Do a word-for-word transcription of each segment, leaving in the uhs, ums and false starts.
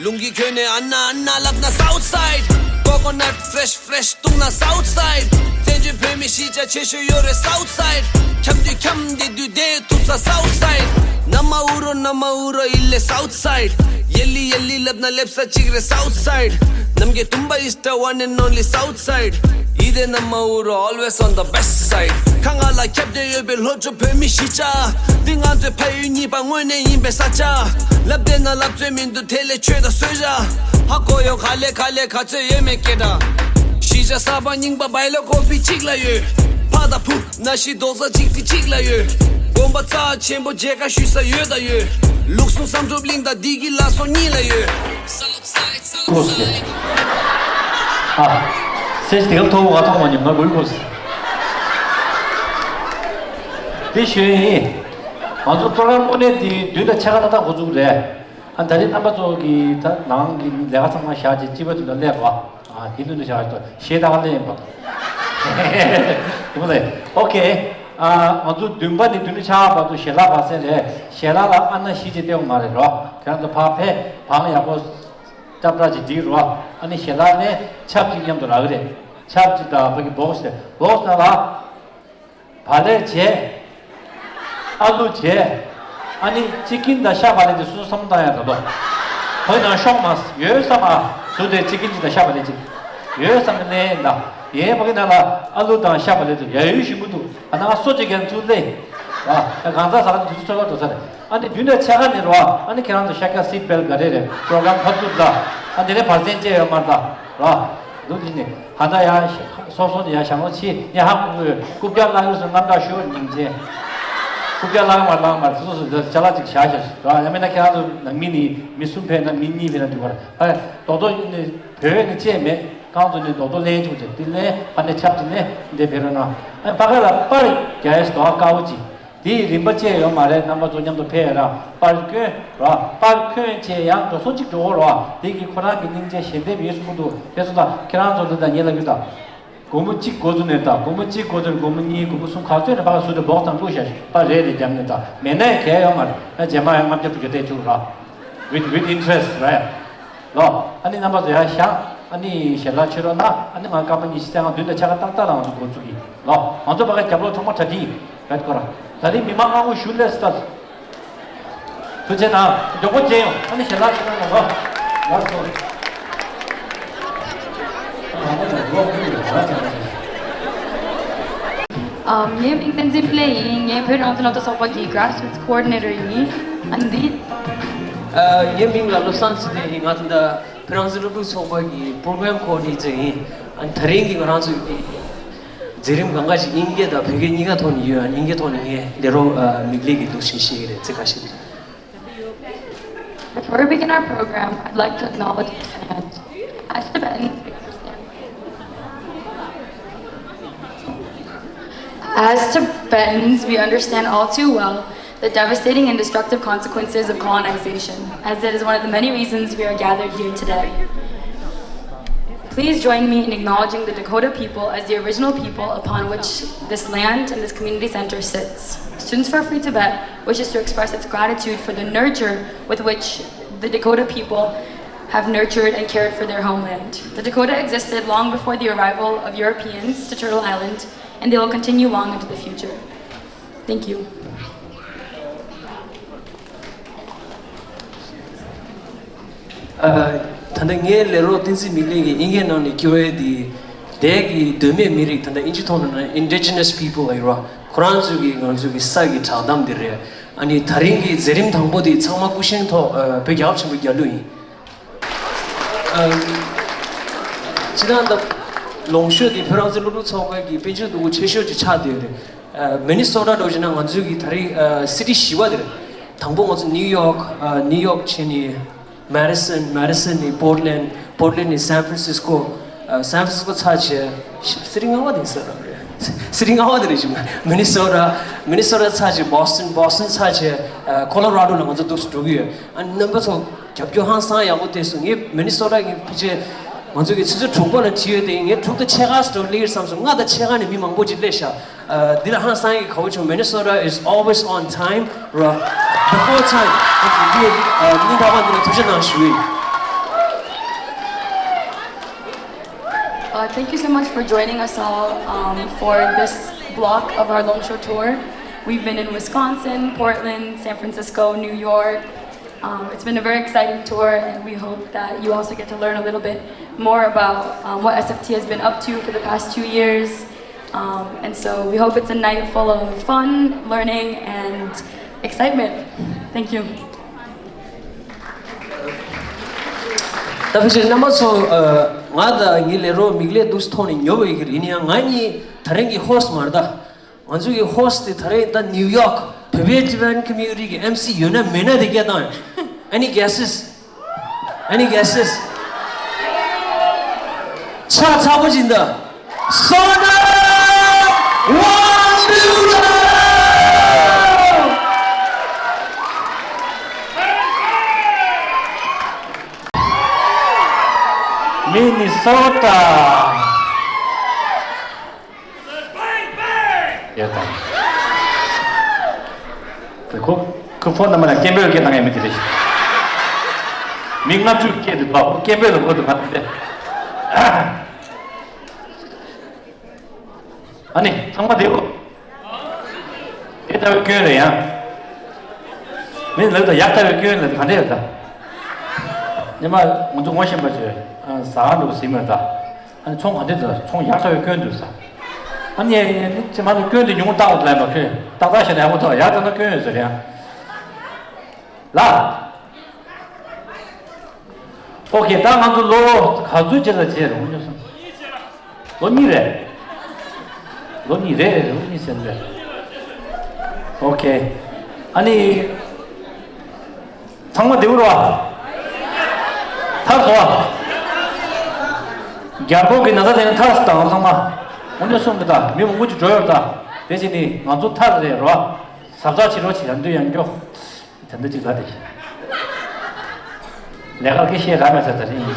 ལུང་གི་ཁྱོན་ནས་ཨ་ན་ཨ་ན་ལབ་ན་South Side། Coconut fresh fresh བཏུང་ན་South Side། བཙན་བྱོལ་བོད་མི་གཞིས་ཆགས་ཆེ་ཤོས་ཡོད་རེད་South Side། འཁྱམ་དུས་འཁྱམ་བསྡད་དུས་བསྡད་ཐུབ་ས་South Side། ན་མ་ཨུ་རོ་ན་མ་ཨུ་རོ་ཨི་ལེ་South Side། ཡེ་ལི་ཡེ་ལི་ལབ་ན་སླེབས་ས་གཅིག་རེད་South Side། ནམ་མཁའི་དུམ་པ་is the one and only South Side། ཡིད་དེ་ན་མ་ཨུ་རོ་always on the best side། ཁ་ང་ལ་ཁྱབ་བརྡལ་ཡོད་པའི་ལྷོ་ཕྱོགས་བོད་མི་གཞིས་ཆགས། འདི་ང་ཚོའི་ཕ་ཡུལ་གཉིས་པ་དངོས་གནས་ཡིན་པའི་ས་ཆ། ལབ་བསྡད་ན་ལབ་རྩོད་མི་འདུག་དེ་ལས་ཆོས་དང་གསོལ་ཇ། ཧ་གོ་ཡོང་ག་ལེ་ག་ལེ་ག་ཚོད་ཡོད་མེད་སྐད་གྲགས། གཞིས་ཆགས་གསར་པ་རྙིང་པ་བའི་ལོ་ཀོ་པི་གཅིག་ལ་ཡོད། ཕ་དང་བུ་ན་ཤི་རྡོག་རྩ་གཅིག་དེ་གཅིག་ལ་ཡོད། དགོན་པ་རྩ་ཆེན་པོ་མཇལ་ཁ་ཞུ་ས་ཡོད་དང་ཡོད། ལུགས་ཟུང་བསམ་གྲུབ་གླིང་དང་བདེ་སྐྱིད་ལ་སོགས་གཉིས་ལ་ཡོད། ཨ། སེམས་དེ་ག་ཐོག་ག་ཐོག་མ་ཉམས་ན་དགོས་གོ། དེ་ཞུ་ཡིན། ང་ཚོ་པྲོ་གྲམ་དངོས་གནས་དེ་བདུན་དང་ཕྱེད་ཀ་ཏག་ཏག་འགོ་འཛུགས་རེད། ཨ་ད་རེས་རྣམ་པ་ཚོ་གི་ད་ནང་གི་ལས་ཀ་ཚང་མ་བཞག་བྱས་སྤྱི་པ་དུ་ལ་སླེབས་རོགས། ཨ་དེ་དུས་ནས་བཞག་ཏོ་ཞེ་ད་ག་ལེན་པ། དེ་མོ་ལེ། ཨོ་ཁེ། ཨ་ང་ཚོ་བདུན་པ་ནས་བདུན་ཕྱེད་ཀ་བར་དུ་ཞལ་ལག་བ་སེ་རེད། ཞལ་ལག་ལ་ཨ་ན་བཞི་ཅེ་སྟེར་བ་མ་རེད་རོ། ཁྱེད་རང་ཚོ་ཕར་ཕེབས་བང་ཡག་པོ་ཅབ་ཏྲ་ཅིག་སྒྲིག་རོ། ཨ་ནི་ཞལ་ལག་ནས་ཆབ་ཅིག་མཉམ་དུ་རག་གི་རེད། ཆབ་ཅིག་དང་ཕ་གི་བོག་སི་རེད། བོག་སི་ནང་ལ། བག་ལེབ་བྱས། ཨ་ལུ་བྱས། ཨ་ནི་ཅི་ཀིན་དང་ཤ་བག་ལེབ་དེ་སོ་སོ་བསམ་བློ་བཏང་ཡ་རེད་དོ། ཁོའི་ནང་ཤོག་མ་ཡོད་བསམ་ཨ། ཟུར་དེ་ཅི་ཀིན་ཅིག་དང་ཤ་བག་ལེབ་ཅིག་ཡོད་བསམ་ནས་ད། ཡའི་ཕ་གི་ནང་ལ་ཨ་ལུ་དང་ཤ་བག་ལེབ་དེ་ཡ་ཡོད་ཞིམ་པོ་འདུག་ཨ་ན་སོ་ཅིག་གན་ཚུར་ལེ། ཨ་གང་ཟག་ཟ་ག་དུས་ཚོད་འཕྲོ་བརླག་འགྲོ་ས་རེད། ཨ་ནི་བདུན་དང་ཕྱེད་ཀ་ནས་རོ། ཨ་ནི་ཁྱེད་རང་ཚོ་ཤ་ཁ་སིད་བེལ་ག་རེ་རེད། པྲོ་གྲམ་ཕར་ཚུར་ལ། ཨ་དེ་ནས་བར་གསེང་བཅད་ཡོད་མ་རེད་ད། རོ། འདུག་དེ་ནས་ཧ་ད་ཡང་སོ་སོ་ནས་ཡང་ཞང་ལོ་ཆེ་ཡང་ཧ་གོ་གི་ཡོད། རྐུབ་བཀྱག་བརླག་ཡོད་སོང་རྣམ་དག་ཞུ་བར་སྙིང་རྗེ། རྐུབ་བཀྱག་བརླག་མ་བརླག་མ་སོ་སོ་སོ་ཅ་ལག་ཅིག་བཞག་བཞག་རོ། ཡང་མིན་ན་ཁྱེད་རང་ཚོ་ནང་མི་ནི་མི་གསུམ་ཕེབས་ན་མི་གཉིས་ཕེབས་ན་འགྲིག་པ་རེད། ཨ་རྡོག་རྡོག་ནི་བོད་ནི་བཅད་མེད། རྐང་ཚོ་ནི་རྡོག་རྡོག་ལེན་ཆོག་ཅིག་དེ་ལེན་ཕ་ནས་ཆབ་ཅིག་ནས་འདི་ཕེབས་རོགས་གནང་། ཨ་ཕ་ཁ་ལ་པར་རྒྱག་ཡས་རྡོག་དཀར་པོ་ཅིག་དེའི་རིན་པ་བཅད་ཡོད་མ་རེད། རྣམ་པ་ཚོ་མཉམ་དུ་ཕེབས་ར་པར་སྐྱོན་ར་པར་སྐྱོན་བྱས་ཡང་འགྲོ་སོང་གཅིག་འགྲོ་གོ་ར། དེ་གི་ཁོ་རང་གི་སྙིང་རྗེ་ཞལ་འདེབས་ཡོད་སུ་མུ་འདུག་དེ་ཚོ་དང་ཁྱེད་རང་ཚོ་འདི་དང་ཉེ་ལ་གུ་དང་། སྒོར་མོ་གཅིག་འགོ་བཙུགས་ནས་དང་སྒོར་མོ་གཅིག་འགོ་བཙུགས་ནས་སྒོར་མོ་གཉིས་སྒོར་མོ་གསུམ་ག་ཚོད་ནས་ཕར་ཟུར་དུ་སྦོག་ཙམ་བླུགས་བཞག་པ་རེད་རེད་རྒྱབ་ནས་དང་མེད་ན་ཡང་གལ་ཡོད་མ་རེད། ཨ་རྗེས་མ་ཡང་ལྔ་བརྒྱ་དྲུག་བརྒྱ་སྤྲད་བཅུག་ར། With with interest right? ལོ། ཨ་ནི་རྣམ་པ་ཚོ་ཡར་བཞེངས། ཨ་ནི་ཞལ་ལག་མཆོད་རོགས་གནང་། ཨ་ནི་ང་སྐར་མ་ཉི་ཤུ་རྩ་ལྔ་བདུན་དང་ཕྱེད་ཀ་ཏག་ཏག་ལ་ང་ཚོ་འགོ་བཙུགས་ཀྱི་ལོ། ང་ཚོ་ཕ་ག་རྒྱབ་ལོགས་ཚང་མ་གྲ་སྒྲིག་རེད་ཁོ་ར། ད་རིང་མི་མང་ཨ་ཁུ་ཞུ་ལས་སི་ཏཱལ། ཐུགས་རྗེ་གནང་། མགྱོགས་པོ་མཇལ་ཡོང་། ཨ་ནི་ཞལ་ལག་མཆོད་རོགས་གནང་ལོ། ལགས་སོ། ཨ། ངའི་མིང་བསྟན་འཛིན་འཕྲིན་ལས་ཡིན། ངས་བོད་རང་བཙན་སློབ་གྲྭ་ཚོགས་པ་གི་grassroots coordinator ཡིན། ཨ་ནི་འདི། ཨ། ངའི་མིང་ལ་བློ་བཟང་ཚེ་བརྟན་ཡིན། ང་ད་ལྟ་བོད་རང་བཙན་སློབ་ཕྲུག་ཚོགས་པ་གི་program coordinator ཡིན། ཨ་ནི་ད་རིང་གི་ང་རང་ཚོའི་མཛད་རིམ་གང་ག་ཞིག་དབྱིན་སྐད་དང་བོད་སྐད་གཉིས་ཀ་ཐོག་ནས་ཡོད། ཨ་ནི་དབྱིན་སྐད་ཐོག་ནས་ངས་ལས་རོགས་ཨ་མིག་ལེགས་ཀྱིས་འདུག་སེ་བཤད་ཀྱི་རེད། ཚིག་ཁ་ཤས། Before we begin our program, I'd like to acknowledge the land. As Tibetans, we understand. As Tibetans, we understand all too well the devastating and destructive consequences of colonization, as it is one of the many reasons we are gathered here today. Please join me in acknowledging the Dakota people as the original people upon which this land and this community center sits. Students for Free Tibet wishes to express its gratitude for the nurture with which the Dakota people have nurtured and cared for their homeland. The Dakota existed long before the arrival of Europeans to Turtle Island, and they will continue long into the future. Thank you. ཨ། ད་ལྟ་ངའི་ལས་རོགས་བསྟན་འཛིན་མིག་ལེགས་ཀྱིས་དབྱིན་སྐད་ནང་ནས་སྐྱོར་ཡས་དེ། འདས་ཀྱི་གདོད་མའི་མི་རིགས། ད་ལྟ་དབྱིན་ཇི་ཐོག་ནས་ན་indigenous people ལབ་ཡོད་ར། ཁོ་རང་ཚོའི་གི་ང་ཚོའི་གི་ས་གི་བྲག་འདམ་དེ་རེད། ཨ་ནི་ད་རིང་གི་མཛད་རིམ་དང་པོ་དེ་ཚང་མ་སྐུ་བཞེངས་ཐོག་ཨ། བོད་རྒྱལ་ཁབ་ཆེན་པོའི་རྒྱལ་གླུ་ཡིན། ཨ། སྤྱིར་བཏང་ད་ལོངས་ཤོག་དེ་བོད་རང་བཙན་སློབ་ཕྲུག་ཚོགས་པ་གི་དཔལ་འབྱོར་འདུ་འགོད་ཆེ་ཤོས་ཅིག་ཆགས་བསྡད་ཡོད་རེད། ཨ། མི་ནི་སོ་ཊ་འདྲ་བོ་བྱས་ན་ང་ཚོའི་གི་ད་རེས་ཨ། སི་ཊི་བཞི་པ་དེ་རེད། དང་པོ་ང་ཚོ་ནིའུ་ཡོག་ཨ། ནིའུ་ཡོག་བྱས་ནས། མེ་ཌི་སན། མེ་ཌི་སན་ནས་པོར་ཊ་ལེན། པོར་ཊ་ལེན་ནས་སན་ཧྥ་རན་སིས་ཀོ། ཨ། སན་ཧྥ་རན་སིས་ཀོ་ཚར་བྱས། སི་ཊི་ལྔ་པ་དེ་ས་རང་རེད། སི་ཊི་ལྔ་པ་དེ་རེད་ཞིག་མི་ནི་སོ་ཊ། མི་ནི་སོ་ཊ་ཚར་བྱས་བྷོ་སི་ཊོན། བྷོ་སི་ཊོན་ཚར་བྱས། ཨ། ཁོ་ལོ་ར་ཌོ་ལ་ང་ཚོ་འདུག་སེ་འགྲོ་གི་ཡོད། ཨ། རྣམ་པ་ཚོ་རྒྱབ་སྐྱོར་ཧང་སང་ཡག་པོ་བསྟན་སོང་། ངས་མི་ནི་སོ་ཊ་གི་ཕལ་ཆེར་ང་ཚོ་གི་ཆུ་ཚོད་དྲུག་པ་ལ་བྲིས་ཡོད་དེ། ངས་དྲུག་དང་ཕྱེད་ཀ་ཙམ་སླེབས་བསམ་སོང་། ལྔ་དང་ཕྱེད་ཀ་ནས་མི་མང་པོ་ཅིག་སླེབས་ཤག་ཨ། འདི་ལ་ཧང་སང་ཡག་གི་དགའ་པོ་བྱུང་། Minnesota is always on time ར། Before time. འདི་ཨ། སྙིང་ཐག་པ་འདི་ལ་ཐུགས་རྗེ་གནང་ཞུ་ཡིན། Uh, thank you so much for joining us all um, for this block of our Longsho tour. We've been in Wisconsin, Portland, San Francisco, New York. Um, it's been a very exciting tour, and we hope that you also get to learn a little bit more about um, what S F T has been up to for the past two years. Um, and so we hope it's a night full of fun, learning, and excitement. Thank you. ད་ཕལ་ཆེར་རྣམ་པ་ཚོ། ང་དང་ངའི་ལས་རོགས་མིག་ལས་འདུག་སེ་མཐོང་ནས་ཉོབ་ཡོད་ཀྱི་རེད། ཡིན་ན་ཡང་ང་གཉིས་ད་རིང་གི་ཧོ་སི་ཊི་མ་རེད་ད། ང་ཚོ་གི་ཧོ་སི་ཊི་དེ་ད་རིང་ད་ནིའུ་ཡོག་བོད་པའི་ཊི་བེ་ཊན་ཁོ་མིའུ་ནི་ཊི་གི་ཨེམ་སི་ཡོད་ན་མེད་ན་དེ་སྐད་བཏང་ཡོད། Any guesses? Any guesses? ཆ་ཚ་པོ་ཅིག་འདུག་སོ་ན་ཝང་ལུ་ལ། མི་ནི་སོ་ཊ། ཡོད་དམ། དེ་ཁོ་ཁོ་ཕོན་ནམ་བར་ལ་སྐད་འབོད་སྐད་བཏང་ཡ་མི་དེ་རེད། མི་ལྔ་བཅུ་སྐད་དུ་བབ་སྐད་འབོད་ལ་གོ་དུ་མ་དེ། ཨ་ནི་ཚང་མ་བདེ་པོ། དེ་ལྟ་བུའི་སྐྱོན་རེད་ཡང་། མི་ལབ་དང་ཡག་ལྟ་བུའི་སྐྱོན་ལབ་ག་འདྲ་ཡོད་ད། ཉི་མ་ང་ཚོ་ངོ་ཤེས་པ་ཚོས་ཟ་ཁང་འགྲོ་ཟིན་མེད་ད། ཨ་ནི་ཚོང་ག་འདྲ་འདུག་ཚོང་ཡག་ཚ་བའི་སྐྱོན་འདུག་ཟེར། ཨ་ནི་ཡ་ཡ་ནི་ཅི་མ་ནི་སྐྱོན་དེ་ཉུང་བཏང་བ་ལབ་མ་ཁྱོད་ཏག་ཏག་བྱས་ན་ཡག་པོ་ཐོག་ཡག་ཙམ་ན་སྐྱོན་ཡོད་ཟེར་ཡ། ལ། ཨོ་ཁེ་ད་ང་ཚོ་ལོ་ག་ཚོད་ཅིག་ལ་བྱས་རུང་ཉོ་སོང་། ལོ་གཉིས་རེད། ལོ་གཉིས་རེད་ལོ་གཉིས་ཟེར་རེད། ཨོ་ཁེ། ཨ་ནི། ཚང་མ་བདེ་པོ་རེད་བ། ཐར་སོང་བ། རྒྱལ་ཁོངས་ཀྱི་ན་ཚ་དེ་ནི་ཐར་སོང་དང་ཚང་མ། འོ་འདི་གསུངས་པ་དང་མི་མང་པོ་ཅིག་འགྲོ་ཡོད་ད། དེ་བཞིན་ནི་ང་ཚོ་ཐར་རེད་རོ། གཟབ་གཟབ་བྱེད་རོགས་བྱེད་ཡང་འདུག་ཡང་སྐྱོ། དེ་འདྲ་ཅིག་ལ་དེ། ལས་ཀ་སྐད་བཤད་ར་མེད་ས་དེ་རིང་ཡིན།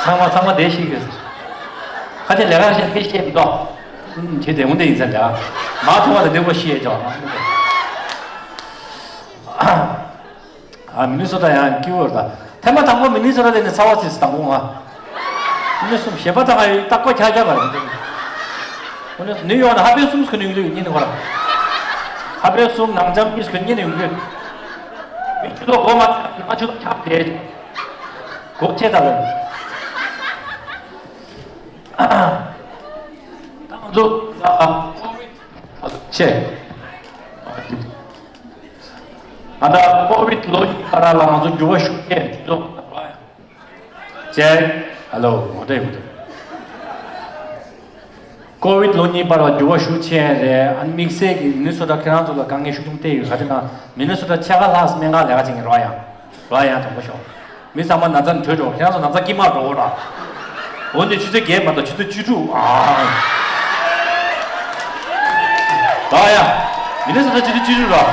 ཚང་མ་ཚང་མ་བསྡད་ཤེས་ཀྱི། ཁ་ཆེ་ལས་ཀ་བཤད་སྐད་བཤད་མི་འདུག་ཨུམ་བྱེད་དེ་འོ་འདི་ཡིན་ས་འདྲ། མ་ཐུབ་པ་དང་འདི་པོ་བཤད་ཀྱང་། ཨ་མི་ནི་སོ་ཊ་ཡང་སྐྱིད་པོ་རེད་ད། ཐེངས་མ་དང་པོ་མི་ནི་སོ་ཊ་དེ་ནས་ཚ་བ་ཚིག་དང་པོ་ང་། མི་ནི་གསུམ་གཞན་པ་དང་ང་ཡོད་ཏག་པ་ཁྱག་ཁྱག་པ་རེད། མི་ནི་ནིའུ་ཡོག་ནས་ཧ་པེ་གསུམ་ཁོ་ནས་ཡོང་དུས་ཉིན་ཁོ་ར། ཧ་པེ་གསུམ་ནང་འཇམ་གྱིས་ཁོ་ཉིན་ཡོང་དུས། མི་ཆུ་ཚོད་འགོ་མ་ཚར་ང་ཆུ་ཚོད་ཁྱབ་བསྡད། སྒོ་ཕྱེ་ད་རེད། ད་ང་ཚོ་ཆེ། ཨ་ད་ཀོ་བིད་ལོ་གཉིས་བར་ལ་ང་ཚོ་འགྱུར་བ་ཤུགས་ཆེ་ཚོ་ཅེ། ཧ་ལོ། ངོ་སྤྲོད་ཡོད་འདུག་ཀོ་བིད་ལོ་གཉིས་བར་ལ་འགྱུར་བ་ཤུགས་ཆེ་རེད། ཨ་ནི་དམིགས་བསལ་གྱི་མི་ནི་སོ་ཊ་ཁྱེད་རང་ཚོ་ལ་དཀའ་ངལ་ཤུགས་ཆེན་པོ་སྟེར་ཡོད། ག་དེ་ན་མི་ནི་སོ་ཊ་ཕྱེད་ཀ་ལྷག་སྨན་ཁང་ལས་ཀ་བྱེད་མཁན་རོགས་ཡང་རོགས་ཡང་དང་པོ་ཤོག་མི་ཚང་མ་ན་ཚ་ནས་བྲོས་འགྲོ། ཁྱེད་རང་ཚོ་ན་ཚ་དཀྱིལ་མར་འགྲོ་གོ་ར། འོ་ནི་ཆུ་ཚོད་བརྒྱད་མ་གཏོགས་ཆུ་ཚོད་བཅུ་དྲུག་ཨ། ད་ཡ། མི་ནི་སོ་ཊ་ཆུ་ཚོད་བཅུ་དྲུག་ར།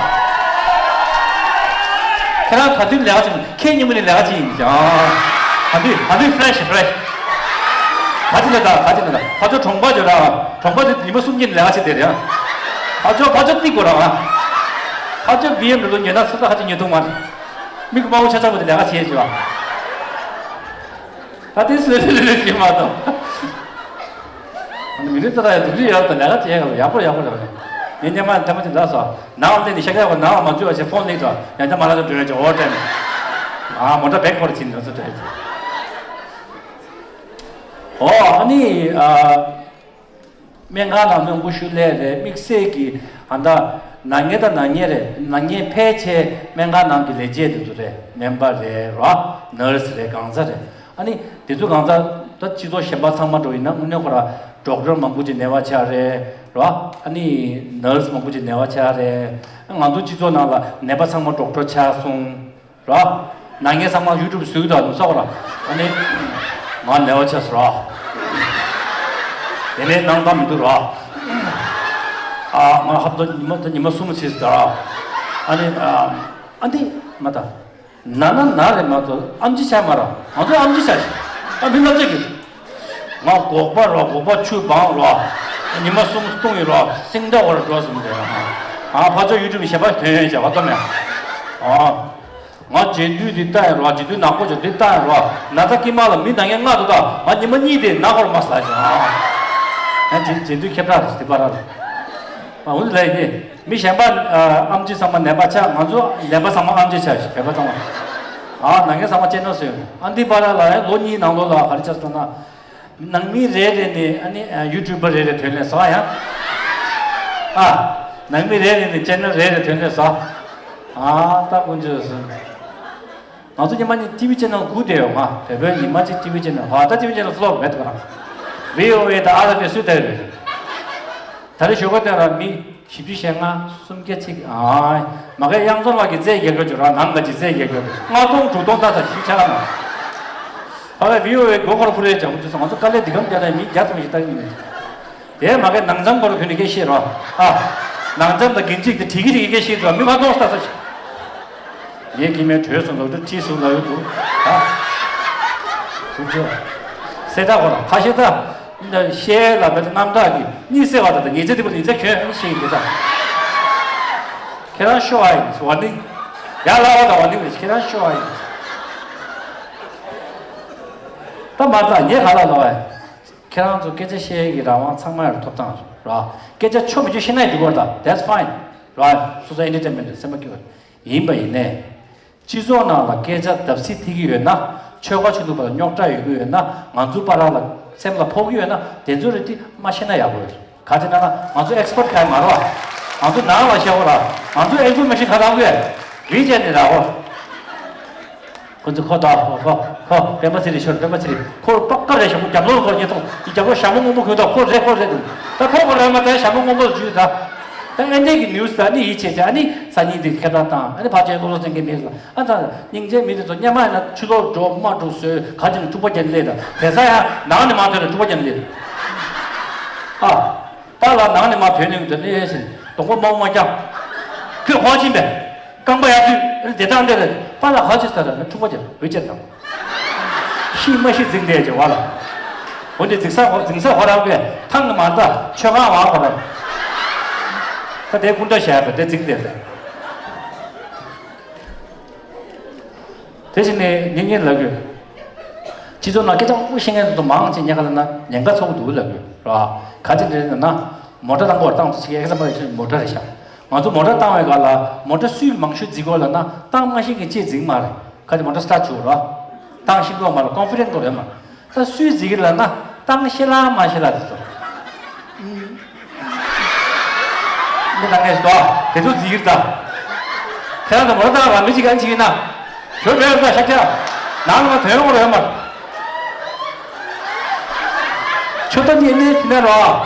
ཁྱེད་རང་ག་དུས་ལས་ཀ་བྱེད། ཁྱེད་ཉིན་མོ་ནས་ལས་ཀ་བྱེད་ཡིན་ཀྱང་། ག་དུས་ག་དུས་ཕི་རེ་ཤི་ཕི་རེ་ཤི། ག་ཅི་ལ་ད་ག་ཅི་ལ་ད་ཕ་ཚོ་གྲོང་པ་ཇོ་ར། གྲོང་པ་དེ་ཉི་མ་གསུམ་གྱི་ལས་ཀ་བྱེད་དེ་རེད། ཕ་ཚོ་ཕ་ཚོ་ཏིག་གོ་ར། ཕ་ཚོ་བི་ཨེམ་རེ་ལོ་ཉོས་ན་སུ་ད་ཧ་ཅི་ཉོས་ཐུབ་མ་རེད། མི་གི་དཔའ་བོ་ཆ་ཆ་བོ་དེ་ལས་ཀ་བྱེད་ཅི་བ། ད་དེ་སུ་རེ་རེ་རེ་ཞིག་མ་གཏོགས། མི་རེ་ཚོ་ལ་ཡང་སྡུག་ཅི་ཡོད་དང་ལས་ཀ་བྱེད་ཡག་ཡག་པོ་ཡག་པོ་རེད་པ། ངས་སྙན་མ་ཐེངས་མ་གཅིག་ལབ་སོང་། ནང་ལ་བསྡད་ནས་ཤ་ཁྲག་གི་ནང་ལ་མ་འཛུལ་བ་བྱས་ཕོན་ལེགས་དང་ཡང་བསྐྱར་མ་ལ་ཚོ་འགྲོ་ཡ་ཅིག་འོ་དྲན། ཨ་མོ་ཊ་བེག་ཁོ་ར་ཕྱིན་ནས་ཚོ་འགྲོ་ཡ་ཅིག་ཨོ་ཨ་ནི་ཨ། སྨན་ཁང་ནང་མི་མང་པོ་ཞིག་སླེབས་རེད། དམིགས་བསལ་གྱི་ཨ་ད་ན་མཁན་དང་ན་མཁན་རེད། ན་མཁན་ཕལ་ཆེར་སྨན་ཁང་ནང་གི་ལས་བྱེད་དེ་ཚོ་རེད། སྨན་པ་རེད་རོ། ནར་སི་རེད། གང་ཟག་རེད། ཨ་ནི་དེ་ཚོ་གང་ཟག་ད་སྤྱི་ཚོགས་གཞན་པ་ཚང་མ་འགྲོ་ཡིན་ན་དངོས་གནས་ཁོ་ར་ཌོག་ཊར་མང་པོ་ཅིག་ནད་པ་ཆགས་རེད་རོ། ཨ་ནི་ནར་སི་མང་པོ་ཅིག་ནད་པ་ཆགས་རེད། ང་ཚོ་སྤྱི་ཚོགས་ནང་ལ་ནད་པ་ཚང་མ་ཌོག་ཊར་ཆགས་སོང་། ར། ནང་ངའི་ཚང་མ་ཡུ་ཊུབ་བཟོས་དང་ནུ་ས་གོ་ར། ཨ་ནི། ང་ནེ་བ་ཆ་སོ་ར། དེ་ནས་ནང་ད་མི་འདུག་ར། ཨ་ང་ཧབ་ཏོ་ཉི་མ་ད་ཉི་མ་གསུམ་བྱས་སོ་ད་ར། ཨ་ནི། ཨ་འདི་མ་ད། ན་ན་ན་རེད་མ་གཏོགས་ཨམ་ཆི་ཆགས་མ་ར། ང་ཚོ་ཨམ་ཆི་ཆགས་ཤིག་ཨ་མི་ལ་ཅིག་གི་ང་སྒོག་པ་རོ། སྒོག་པ་ཆུ་སྦང་རོ། ཉི་མ་གསུམ་བཏུང་ཡི་རོ། སིང་ད་བར་འགྲོ་སོང་དེ། ཨ་ཕ་ཚོ་ཡུ་ཊུབ་གཞན་པ་ཐོན་ཡོད་བྱ་བ་ཏོ་མེད། ཨ། ང་རྗེས་མཐུད་འདི་ལྟ་ཡིན་རོགས། རྗེས་མཐུད་ནག་པོ་ཅོག་འདི་ལྟ་ཡིན་རོགས། ན་ཚ་ཀི་མ་ལ་མི་ནང་ངན་ལྔ་འདུག་ད་ང་ཉི་མ་གཉིས་དེ་ན་སྐོར་མ་ཟ་ཞིང་ཨ། ང་རྗེས་རྗེས་མཐུད་ཁྱེད་ཕྲག་རེད་དེ་པ་ར་རེད། ཨ་འུ་ལས་ནི་མི་གཞན་པ་ཨམ་ཆི་ཚང་མ་ནད་པ་ཆགས། ང་ཚོ་ནད་པ་ཚང་མ་ཨམ་ཆི་ཆགས་ཤིག་བོད་པ་ཚང་མ་ཨ་ནང་ངན་ཚང་མ་ཅན་ནོ་སོས་ཨ་འདི་པ་ར་ལ་ཡང་ལོ་གཉིས་ནང་ལོ་ལ་ག་རེ་ཆགས་སོང་ན། ནང་མི་རེ་རེ་ནས་ཨ་ནི་ཡུ་ཊུབ་པ་རེ་རེ་ཐོན་ལས་བཟོ་ཡང་། ཨ། ནང་མི་རེ་རེ་ནས་ཅེ་ནལ་རེ་རེ་ཐོན་ལས་བཟོ། ཨ་ད་ཀུན་སྤྱོད་སོང་། ང་ཚོ་ཉི་མ་ནས་ཊི་ཝི་ཅེ་ནལ་དགུ་དེ་ཡོད་ང་བོད་པའི་ཉི་མ་གཅིག་ཊི་ཝི་ཅེ་ནལ་ཧ་ད་ཊི་ཝི་ཅེ་ནལ་ཕློག་མེད་དུ་ག་རང་། ཝི་ཨོ་ཨེ་དང་ཨར་ཨེཕ་ཨེ་སུས་དེ་རེད། ད་རེས་ཞོགས་ཀ་དེ་ར་མི། བཞི་བཅུ་ཞེ་ལྔ་སུམ་བརྒྱ་གཅིག་ཨ། མ་གའི་གཡང་འཛོམས་ལགས་ཀྱིས་རྩིས་རྒྱག་རྒྱུ་བྱོས་ར་ནང་ག་ཅིག་རྩིས་རྒྱག་རྒྱུ་ལྔ་སྟོང་དྲུག་སྟོང་ལྟ་ས་ཞིག་ཆགས་ན། ཕ་བའི་བི་ཨོ་ཨེ་མགོ་འཁོར་ཕུ་རེ་ལྗང་ཁུ་ཚོ་ང་ཚོ་དཀའ་ལས་འདི་གམ་རྒྱག་ན་མི་བརྒྱ་ཙམ་ཞིག་ལྟ་གི་མེད། དེ་མ་གའི་ནང་ཚང་སྐོར་ཁུལ་ནས་སྐད་བཤད་རོགས་ཨ། ནང་ཚང་དང་རྒན་གཅིག་དེ་བྲིས་ཀྱི་རིགས་སྐད་བཤད་རོགས་མི་ལྔ་སྟོང་ལྟ་ས་ཞིག་ངས་ཀྱི་མའི་གྲོས་སུ་ལོག་འགྲོ་ཁྲིད་སུ་ལ་ཡོད་འདུག་ཨ། ཁུ་ཚོ། སེ་ད་གོ་ལ་ཁ་ཤས་ད། ཤེས་ལ་བེད་རྣམ་དག་གི་གཉིད་སད་པ་དང་ཉེས་ཚད་དེ་པོ་ཉེས་ཚད་གྱོན་ཤེས་ཡིན་ད། ཁྱེད་རང་ཤོ་ཨ་ཡིན་ཝ་ནིང་། ཡ་ལ་བ་དང་ཝ་ནིང་རེད་ཁྱེད་རང་ཤོ་ཨ་ཡིན། ད་མ་ད་ཉེ་ག་ལ་ལ་བ་ཡིན། ཁྱེད་རང་ཚོ་སྐད་ཆ་བཤད་ཀྱི་རང་དབང་ཚང་མ་ཡོད་ཐོབ་ཐང་ར། སྐད་ཆ་ཆོ་མི་ཆོ་བཤད་ན་ཡི་འགྲིག་གོ་ད། That's fine ར། སོ་སོ་ཨེན་ཊར་ཊེན་མེན་ཊི་སེམས་པ་སྐྱིད་པ་ཡིན་པ་ཡིན་ནས། སྤྱི་ཚོགས་ནང་ལ་སྐད་ཆ་བརྡབ་གསིག་ཐེབས་ཀྱི་ཡོད་ན། ཆོལ་ཁ་ཆོས་ལུགས་བར་ལ་རྙོག་དྲ་ཡོད་ཀྱི་ཡོད་ན། ང་ཚོའི་བར་ལ་སེམས་ལ་ཕོག་གི་ཡོད་ན་དེ་ཚོ་རེད་དེ་མ་བཤད་ན་ཡག་པོ་རེད། ག་ཅི་ན་ན་ང་ཚོ་ཨེག་སི་པར་ཊི་ག་ཡ་མ་རེད་བ། ང་ཚོ་ནང་ལ་བཤད་གོ་ར། ང་ཚོ་ཨིན་ཕོར་མེ་ཤིན་ག་རང་གོ་ཡ་རིག་བྱས་ནས་ར་གོ། ཁོ་ཚོ་ཁོ་ད་ཁོ་ཁོ་ཁོ་སྤེན་པ་ཚེ་རིང་ཤོར་སྤེན་པ་ཚེ་རིང་ཁོ་པ་ཀ་རེ་ཞྭ་མོ་རྒྱབ་ལོག་སྐོར་ཉེ་ཐོག་གི་རྒྱབ་ལོག་ཞྭ་མོ་སྔོན་པོ་ཁོ་ད་ཁོ་རེ་ཁོ་རེ་འདུག་ད་ཁོ་ཁོ་རེ་མ་ད་ཞྭ་མོ་སྔོན་པོ་ལ་འཇུས་ད། ད་ཨེ་འདྲས་ཀྱི་ནིའུ་སི་ད་ནི་ཡིད་ཆེས་བྱས་ཨ་ནི་སང་ཉིན་འདི་ཁྱེད་རང་དང་ཨ་ནི་ཕར་ཆེན་ལོ་ལོ་ཅན་གྱི་མི་ལ་ཨ་ད་སྙིང་རྗེ་མི་དེ་ཚོ་སྙེ་མ་ཡིན་ན་ཆུ་ལོག་འགྲོ་མ་འགྲོ་བཟོས་ག་ཅིག་ནས་འཁྲུག་པ་རྒྱག་ནི་ལས་ད་དེ་ས་ཡང་ནང་ནས་མ་ཐོན་ནས་འཁྲུག་པ་རྒྱག་ནི་ལས་ད། ཨ། ད་ལ་ནང་ནས་མ་ཐོན་ནས་འདི་ནས་ཟིན་གདོང་པ་མང་མ་རྒྱག་ཁོས་ཧོ་ཕྱིན་པས། རྐང་པ་ཡར་དུས་དེ་དང་འདིར་པ་ལ་ཧ་ཅི་ས་ར་ན་འཁྲུག་པ་རྒྱག་འོད་ཅེར་དང་། ཤི་མ་ཤི་འཛིང་བསྡད་ཀྱི་བ་ལ། འོ་འདི་འཛིང་ས་འོ་འཛིང་ས་ཧོ་རང་གི་ཐང་གི་མ་རྩ་ཆོས་ཁང་བ་ཧོ་རང་། ད་དེ་ཀུན་ད་བཤད་པ་དེ་འཛིང་བསྡད་ས། དེ་བཞིན་ནས་ངེད་གཉིས་ལབ་དགོས། སྤྱི་ཚོགས་ནང་སྐད་ཆ་དབུ་ཤེས་མཁན་ཚོ་མང་ཆེ་ཉེ་ག་ལ་ན་ཉེན་ཁ་ཚ་པོ་འདུག་ལབ་དགོས་ར། ག་ཅི་འདྲ་ན་ན་མོ་ཊ་བཏང་གོ་བཏང་ཚོ་ཞིག་ཨེག་ཛམ་པལ་ཞིག་མོ་ཊ་རེད་ཤག་ང་ཚོ་མོ་ཊ་བཏང་བའི་སྐབས་ལ་མོ་ཊ་སུས་མང་ཤོས་འཛིན་གོ་ལབ་ན་བཏང་མ་ཤེས་མཁན་ཅིག་འཛིན་མ་རེད། ག་ཅི་མོ་ཊ་སི་ཊར་ཊི་བྱུག་ར། བཏང་ཤེས་གོ་མ་རེད། ཀོན་ཕི་ཌེན་ཊི་གོ་རེད་མ་རེད། ད་སུས་འཛིན་གི་ལབ་ན་བཏང་ཤེས་ལ་མ་ཤེས་ལ་དེ་ཚོ། མི་ལ་ངས་ཟློ། དེ་ཚོ་ཟིག་ད། ཁྱེད་རང་ཚོ་མོ་ཊ་བཏང་ར་མི་གཅིག་ག་གཅིག་ཡིན་ན། བོད་བོད་ས་ཤ་ཁྱ། ནང་ལ་དོན་ཡོང་རེད་མ། ཆུ་ཏ་ནི་ནི་ནི་རོ།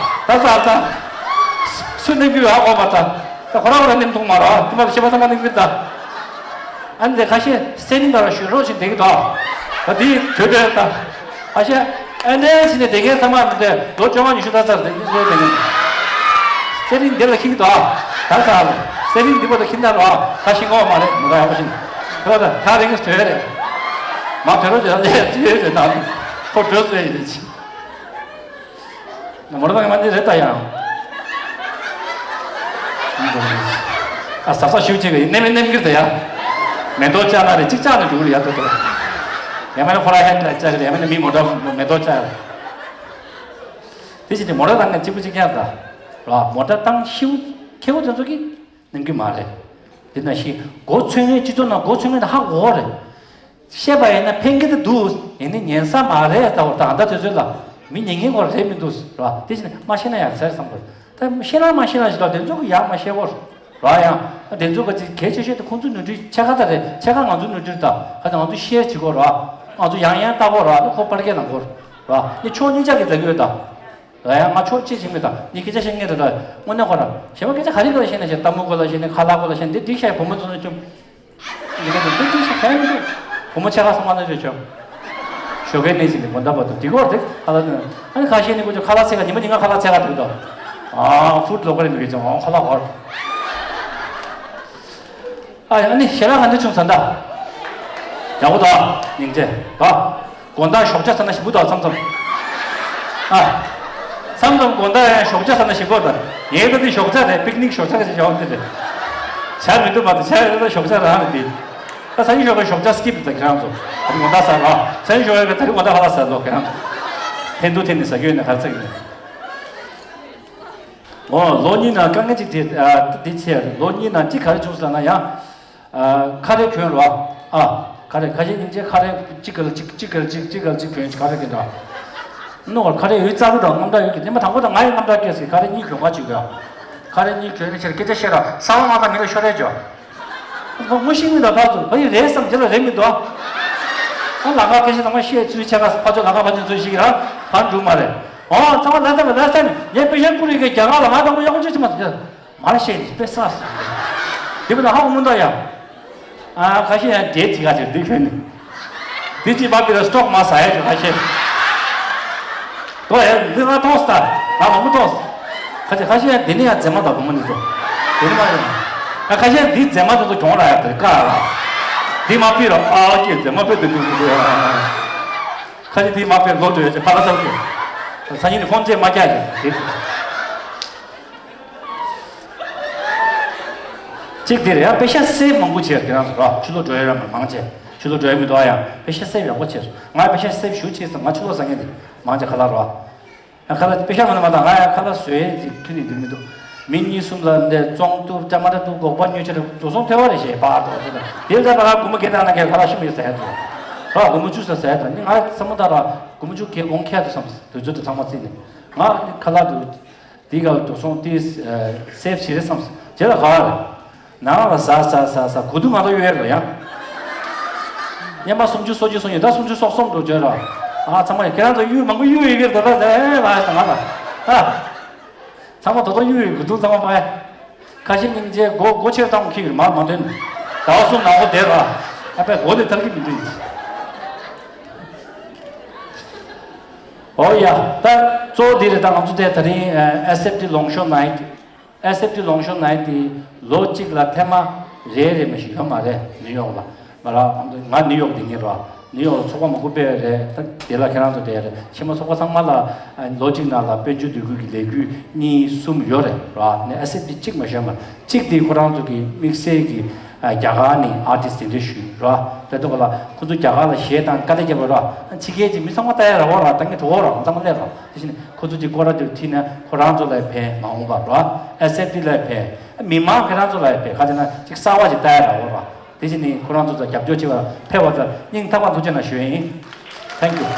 ད་ས་ས། སུ་ནི་གུ་ཧ་གོ་མ་ད། ད་ཁོ་རང་རང་ནི་མཐོང་མ་རོ། དེ་མ་ཤེས་པ་ས་མ་ནི་གུ་ད། ཨ་ནི་ཁ་ཤས་སེ་ནི་ང་ར་ཞུ་རོགས་ཞིག་འདེགས་དོ། ད་དེ་དོད་དོད་ད། ཨ་ཤ། ཨ་འདྲས་ཞིག་ནས་དེ་གའི་ཚང་མ་མི་འདྲ་ལོ་བཅོ་ལྔ་ཉི་ཤུ་ད་ཚར་དེ་འདྲས་དེ་གའི། སེ་ནི་འདི་ལ་ཁྱིག་དོ། ད་ས་ལ། སེ་ནི་འདི་པོ་ད་ཁྱིག་ན་རོ། ད་ཤི་ངོ་མ་རེད་མི་ད་ཡག་པོ་ཞིག་ཁོ་ད་ཐག་རིང་གི་དོད་རེད། མ་དོད་རོགས་ཞིག་ད་ལས་ཅི་ཡོད་ཟེར་ད། ཁོ་འགྲོ་ཟེར་ཡིན་ཅི། མོ་ར་བཏང་མ་འདི་རེད་ད་ཡང་། ཨ་ཟ་ས་ཞུ་ཆེ་གི་ནེམ་ནེམ་གི་ད་ཡ། མེ་ཏོག་བཅག་ན་རེ་གཅིག་བཅག་ནས་འགྲོ་གི་ཡ་ཏོ་ཏོ། ཡ་མ་ནི་ཁོ་ར་ཧན་ལ་བཅག་གི་ཡ་མ་ནི་མི་མོ་ར་མེ་ཏོག་བཅག་ར། དེ་བཞིན་དུ་མོ་ར་བཏང་ནས་གཅིག་པུ་གཅིག་རྐྱང་ད། ར་མོ་ར་བཏང་ཤིའུ་ཁེའུ་དེ་ཚོ་གི་ནེམ་གི་མ་རེད། དེ་ན་ཤི་མགོ་ཚོས་ངེས་སྤྱི་ཚོགས་ནང་མགོ་ཚོས་ངེས་ད་ཧ་གོ་རེད། བཤད་པ་ཡིན་ན་ཕན་གྱི་འདུག་ཡིན་ནི་ཉན་ས་མ་རེད་ད་བར་ད་ཨ་ད་དུས་ཚོད་ལ་མི་ཉན་ངེས་སྐོར་རེད་མི་འདུག་ར། དེ་བཞིན་མ་ཤེས་ན་ཡག་ཚར་བསམ་དགོས། ད་ཤེས་ན་མ་ཤེས་ན་ཞིག་ད་དེ་ཚོ་གི་ཡག་མ་ཤེས་སྐོར་ར། ཡང་ད་དེ་ཚོ་ག་ཅིག་གལ་ཆེ་ཤོས་དེ་ཁོང་ཚོ་ནོར་འཁྲུལ་ཕྱེད་ཀ་ད་རེད། ཕྱེད་ཀ་ང་ཚོ་ནོར་འཁྲུལ་ད་ག་ད་ང་ཚོ་ཤེས་བྱེད་སྐོར་ར། ང་ཚོ་ཡང་ཡང་ལྟ་སྐོར་ར་ནི་ཁོ་པར་སྐད་ནང་སྐོར་ར་ནི་ཕྱོགས་གཉིས་ཆ་གི་ད་གི་ཡོད་ད། ལ་ཡང་ང་ཕྱོགས་གཅིག་བྱེད་མི་དང་ནི་སྐད་ཆ་བཤད་མཁན་དེ་དག་དངོས་གནས་ཁོ་རང་གཞན་པ་སྐད་ཆ་ག་རེ་ག་རེ་བཤད་ན་བཤད། ལྟད་མོ་སྐོར་ལ་བཤད་ནས་ཁ་ལག་སྐོར་ལ་བཤད་ནས་འདི་འགྲིག་ཤག་བུ་མོ་ཚོ་ནས་ཅུང་འདི་ག་དང་འདི་འགྲིག་ཤག་ག་ཡང་མི་འདུག་བུ་མོ་ཆེ་ཁ་སོང་མ་ན་བྱོས་བྱོས། ཞོགས་ཀའི་གནས་ཚུལ་འདི་དགོང་དག་བར་དུ་འགྲིག་གོ་རེད། ཁ་ལག་ནས་ཨ་ནི་ཁ་ཤས་ནི་ཀུ་ཅོ་ཁ་ལག་ཚད་ག་ཉི་མ་ཉིན་གང་ཁ་ལག་ཚད་ག་འདུག་དོ། ཨ་ཧྥུཌ་ལོ་ཀར་རེ་མི་གི་ཅང་ཁ་ལག་ཧོར། ཨ་ཡ་ནི་ཞེ་དྲག་ག་འདི་བྱུང་ཟ་འདྲ། ཡག་པོ་འདུག་སྙིང་རྗེ་འདུག་དགོང་དག་ཞོགས་ཇ་ཟ་ན་ཞིམ་པོ་འདུག་མཚམས་མཚམས། ཨ། མཚམས་མཚམས་དགོང་དག་ཡང་ཞོགས་ཇ་ཟ་ན་ཞིམ་པོ་འདུག་ངའི་ད་འདི་ཞོགས་ཇ་རེད། པིག་ནིག་ཞོགས་ཇ་ག་ཞིག་ཞོགས་འདི་རེད། ཇ་མི་འདུག་མ་གཏོགས་ཇ་ཡོད་ད་ཞོགས་ཇ་རང་རེད་འདི། ད་སང་ཉིན་ཞོགས་པའི་ཞོགས་ཇ་སི་ཀིབ་ད་ཁྱེད་རང་ཚོ། ད་རིང་དགོང་དག་ཟ་རོགས། སང་ཉིན་ཞོགས་པའི་ད་རིང་དགོང་དག་ཧ་ལ་ཟ་རོགས་ཁྱེད་རང་ཚོ། འཐེན་ཐུག་འཐེན་ནས་ཟ་རྒྱུ་ཡོད་ན་ག་རེ་ཟ་གི་ཡིན། ཨོ་ལོ་གཉིས་ནང་དཀའ་ངལ་ཅིག་དེ་ཨ་དེ་ཆེ་ལོ་གཉིས་ནང་གཅིག་ག་རེ་བྱུང་སོང་ལབ་ན་ཡང་། ཨ་ཁ་རས་གྱོན་རོགས། ཨ་ཁ་རས་ཁ་ཤས་སྙིང་རྗེ་ཁ་རས་གཅིག་ག་ལ་གཅིག་གཅིག་ག་ལ་གཅིག་གཅིག་ག་ལ་གཅིག་གྱོན་ཁ་རས་གྱོན་རོགས། ནོར་ཁ་རས་ཡོད་རྩ་རུ་དང་རྔམ་དྲག་ཡོད་ཀྱི་ནི་མ་དང་པོ་དང་ང་ཡི་རྔམ་དྲག་སྐྱེས་སི་ཁ་རས་གཉིས་གྱོན་ག་བྱེད་དགོས། ཁ་རས་གཉིས་གྱོན་ནས་ཕྱིར་སྐད་ཆ་བཤད་ར་ས་བ་ང་དང་མི་ལ་ཤོར་རེ་འཇོག་ངོ་ཤེས་མི་འདྲ་ཕར་ཚུར་ཕ་ཡི་རེད་བསམ་རྗེས་ལ་རེད་མི་འདུག་ཨ་ལ་ཁ་སྐད་ཆ་ཚང་མ་བཤད་ཚུལ་ཆེ་ཁ་ཕ་ཚོ་ལ་ཁ་ཕ་ཚོ་ཚོས་ཤིག་ར་ཕར་འགྲུབ་མ་རེད། ཨོ་ཚང་མ་ལ་ས་ལ་ས་ནས་ངས་པེ་ཤན་ཀུ་རི་གི་རྒྱ་གར་ལ་ང་དང་པོ་ཡག་པོ་ཅིག་ཅི་མ་ཐུབ་ཀྱང་མར་བཤད་ནས་དཔེ་ས་སུ་འདི་བུ་ན་ཧ་གོ་མི་འདུག་ཡ། ཨ་ཁ་ཤས་ཡང་འདྲེ་ཅིག་ག་ཅིག་འདི་གྱོན་ནས་འདི་ཅིག་མ་པི་ར་སི་ཊོག་མ་ཟ་ཡ་ཅིག་ཁ་ཤས་དོ་ཡ་འདི་ང་མཐོང་སྟ་ང་མང་པོ་མཐོང་ཁ་ཅིག་ཁ་ཤས་ཡང་འདི་ནི་ཡང་མཛེས་མ་དང་བུ་མོ་འདི་ཚོ་འདི་ནི་མ་ཡོང་ཨ་ཁ་ཤས་འདི་མཛེས་མ་དེ་ཚོ་གྱོང་ར་ཡ་དེ་ཀ་ར་འདི་མ་པི་ར་ཨ་ཀྱེ་མཛེས་མ་པི་དེ་འདུག་འདུག་ཁ་ཅིག་འདི་མ་པི་ལོ་འགྲོ་ཡ་ཅིག་ཕ་ལ་ས་ཀྱེ་ས་ཉིན་ནི་ཁོང་ཅེ་མ་ཀྱ་ཡ་དེ། གཅིག་དེ་རེད་ཡ། པེ་ཤ་སེབ་མང་པོ་བྱས་དེ་རང་ཚོ་ར་ཆུ་ལོག་འགྲོ་ཡ་ར་མང་ཆེ་ཆུ་ལོག་འགྲོ་ཡ་མི་འདུག་ཨ་ཡ། པེ་ཤ་སེབ་ཡག་པོ་བྱས་སོང་། ང་པེ་ཤ་སེབ་ཞུ་ཆེ་སོང་། ང་ཆུ་ལོག་ཟ་མཁན་དེ་མང་ཆེ་ཁ་ལག་ར། ཡ་ཁ་ལག་པེ་ཤ་མ་ན་མ་དང་ང་ཡ་ཁ་ལག་བཟོ་ཡས་ཅིག་ཁྱོན་ནས་འདུག་མི་འདུག་མི་གཉིས་གསུམ་ལ་འདས་བཙོང་ཐུབ་ཅ་མ་ཏྲ་འདུག་སྒོག་པ་ཉོས་ཆེ་ར་འགྲོ་སོང་ཐལ་བ་རེ་བྱས་པ་འགྲོ་ཆེ་ར་དེ་ལ་ད་ང་སྒོར་མོ་བརྒྱད་དང་ན་ཁ་ལག་ཤི་མི་ཟ་ཡ་འདུག་ར་སྒོར་མོ་བཅུ་ས་ཟ་ཡ་དང་ནི་ང་བསམ་བློ་བཏང་ར་སྒོར་མོ་བཅུ་གས་འོང་ཁྱད་དུ་བསམ་དུས་ཚོད་དུ་ཚང་མ་བརྩིས་ནས་ང་ཁ་ལག་འདུག་དེ་ག་འགྲོ་སོང་དེ་སེབ་བྱེད་རེད་བསམ་སོང་། རྗེས་ལ་ག་བ་རེད། ནང་ལ་ཟ་ཟ་ཟ་ཟ་གོ་དུས་ང་ཚོ་གཡོལ་རེད་ཡང་། སྔོན་མ་སུམ་ཅུ་སོ་གཅིག་སོང་ཡོད་ད་སུམ་ཅུ་སོ་གསུམ་འགྲོ་བརྗོད་ར། ཨ་ཚང་མ་ཡ་ཁྱེད་རང་ཚོ་གཡུ་མང་པོ་གཡུ་ཡོད་ཀྱི་རེད་ད་ད་ད་ཨེ་ལ་ང་ལ། ཨ། ཚང་མ་ད་དུང་གཡུ་ཡོད་གི་འདུག་ཚང་མ་པ། ཁ་ཤས་སྙིང་རྗེ་སྒོ་སྒོ་ཕྱིར་བཏང་ཁྱི་ཡོད་མ་མ་འདོན། ཟླ་བ་གསུམ་ནང་པོ་བསྡད་ར། ཨ་པའི་སྒོ་ནས་ཐར་གི་མི་འདུག་ཨོ་ཡ། ད་གཙོ་བོ་འདི་རེད། ད་ང་ཚོ་དེ་ད་རིང་ཨེ་སེབ་ཊི་ལོངས་ཤོག་ནའི། ཨེ་སེབ་ཊི་ལོངས་ཤོག་ནའི་དེ་ལོ་གཅིག་ལ་ཐེངས་མ་རེ་རེ་མ་ཞིག་ཡོད་མ་རེད་ནིའུ་ཡོག་ལ། ང་ར་ང་ནིའུ་ཡོག་དེ་ཉིན་ར་ནིའུ་ཡོག་ལ་ཚོགས་པ་མང་པོ་སྤེལ་བ་རེད། ད་དེ་ལ་ཁྱེད་རང་ཚོ་བསྡད་རེད། ཕྱི་མ་ཚོགས་པ་ཚང་མ་ལ་ལོ་གཅིག་ནང་ལ་དཔལ་འབྱོར་འདོད་རྒུ་གི་ལས་འགུལ་གཉིས་གསུམ་ཡོད་རེད་ར། ནས་ཨེ་སེབ་ཊི་གཅིག་མ་ཞོན་པ་གཅིག་དེ་ཁོ་རང་ཚོ་གི་དམིགས་བསལ་གྱི་རྒྱ་གར་ནས་ཨར་ཊིསི་གདན་འདྲེན་ཞུས་ར། དེ་ཚོ་ག་ལ་ཁོ་ཚོ་རྒྱ་གར་ལ་གཞས་དང་དཀའ་ལས་བརྒྱབ་པ་ར། ཕྱི་རྒྱལ་གྱི་མི་ཚང་མ་ལྟ་ཡ་ར་བ་ར་ད་ངས་དོ་བོ་ར་ཚང་མ་སླེབས་ར། དེ་བཞིན་ཁོ་ཚོ་གྱི་སྐོར་ར་དེ་ཁྲིད་ནས་ཁོ་རང་ཚོ་ལ་ཕན་མ་འོངས་པ་ར། ཨེ་སེབ་ཊི་ལ་ཕན། མི་མང་ཁྱེད་རང་ཚོ་ལ་ཕན། ག་ཅི་ན་ཅིག་གསར་བ་ཅིག་ལྟ་ཡ་ར་བ་ར། དེ་བཞིན་ནི་ཁོ་རང་ཚོ་ཚོ་རྒྱབ་སྐྱོར་བྱེད་པ་ཕེབས་པ་ཚོ་སྙིང་ཐག་པ་ཐུགས་རྗེ་གནང་ཞུ་ཡ་ཡིན། Thank you།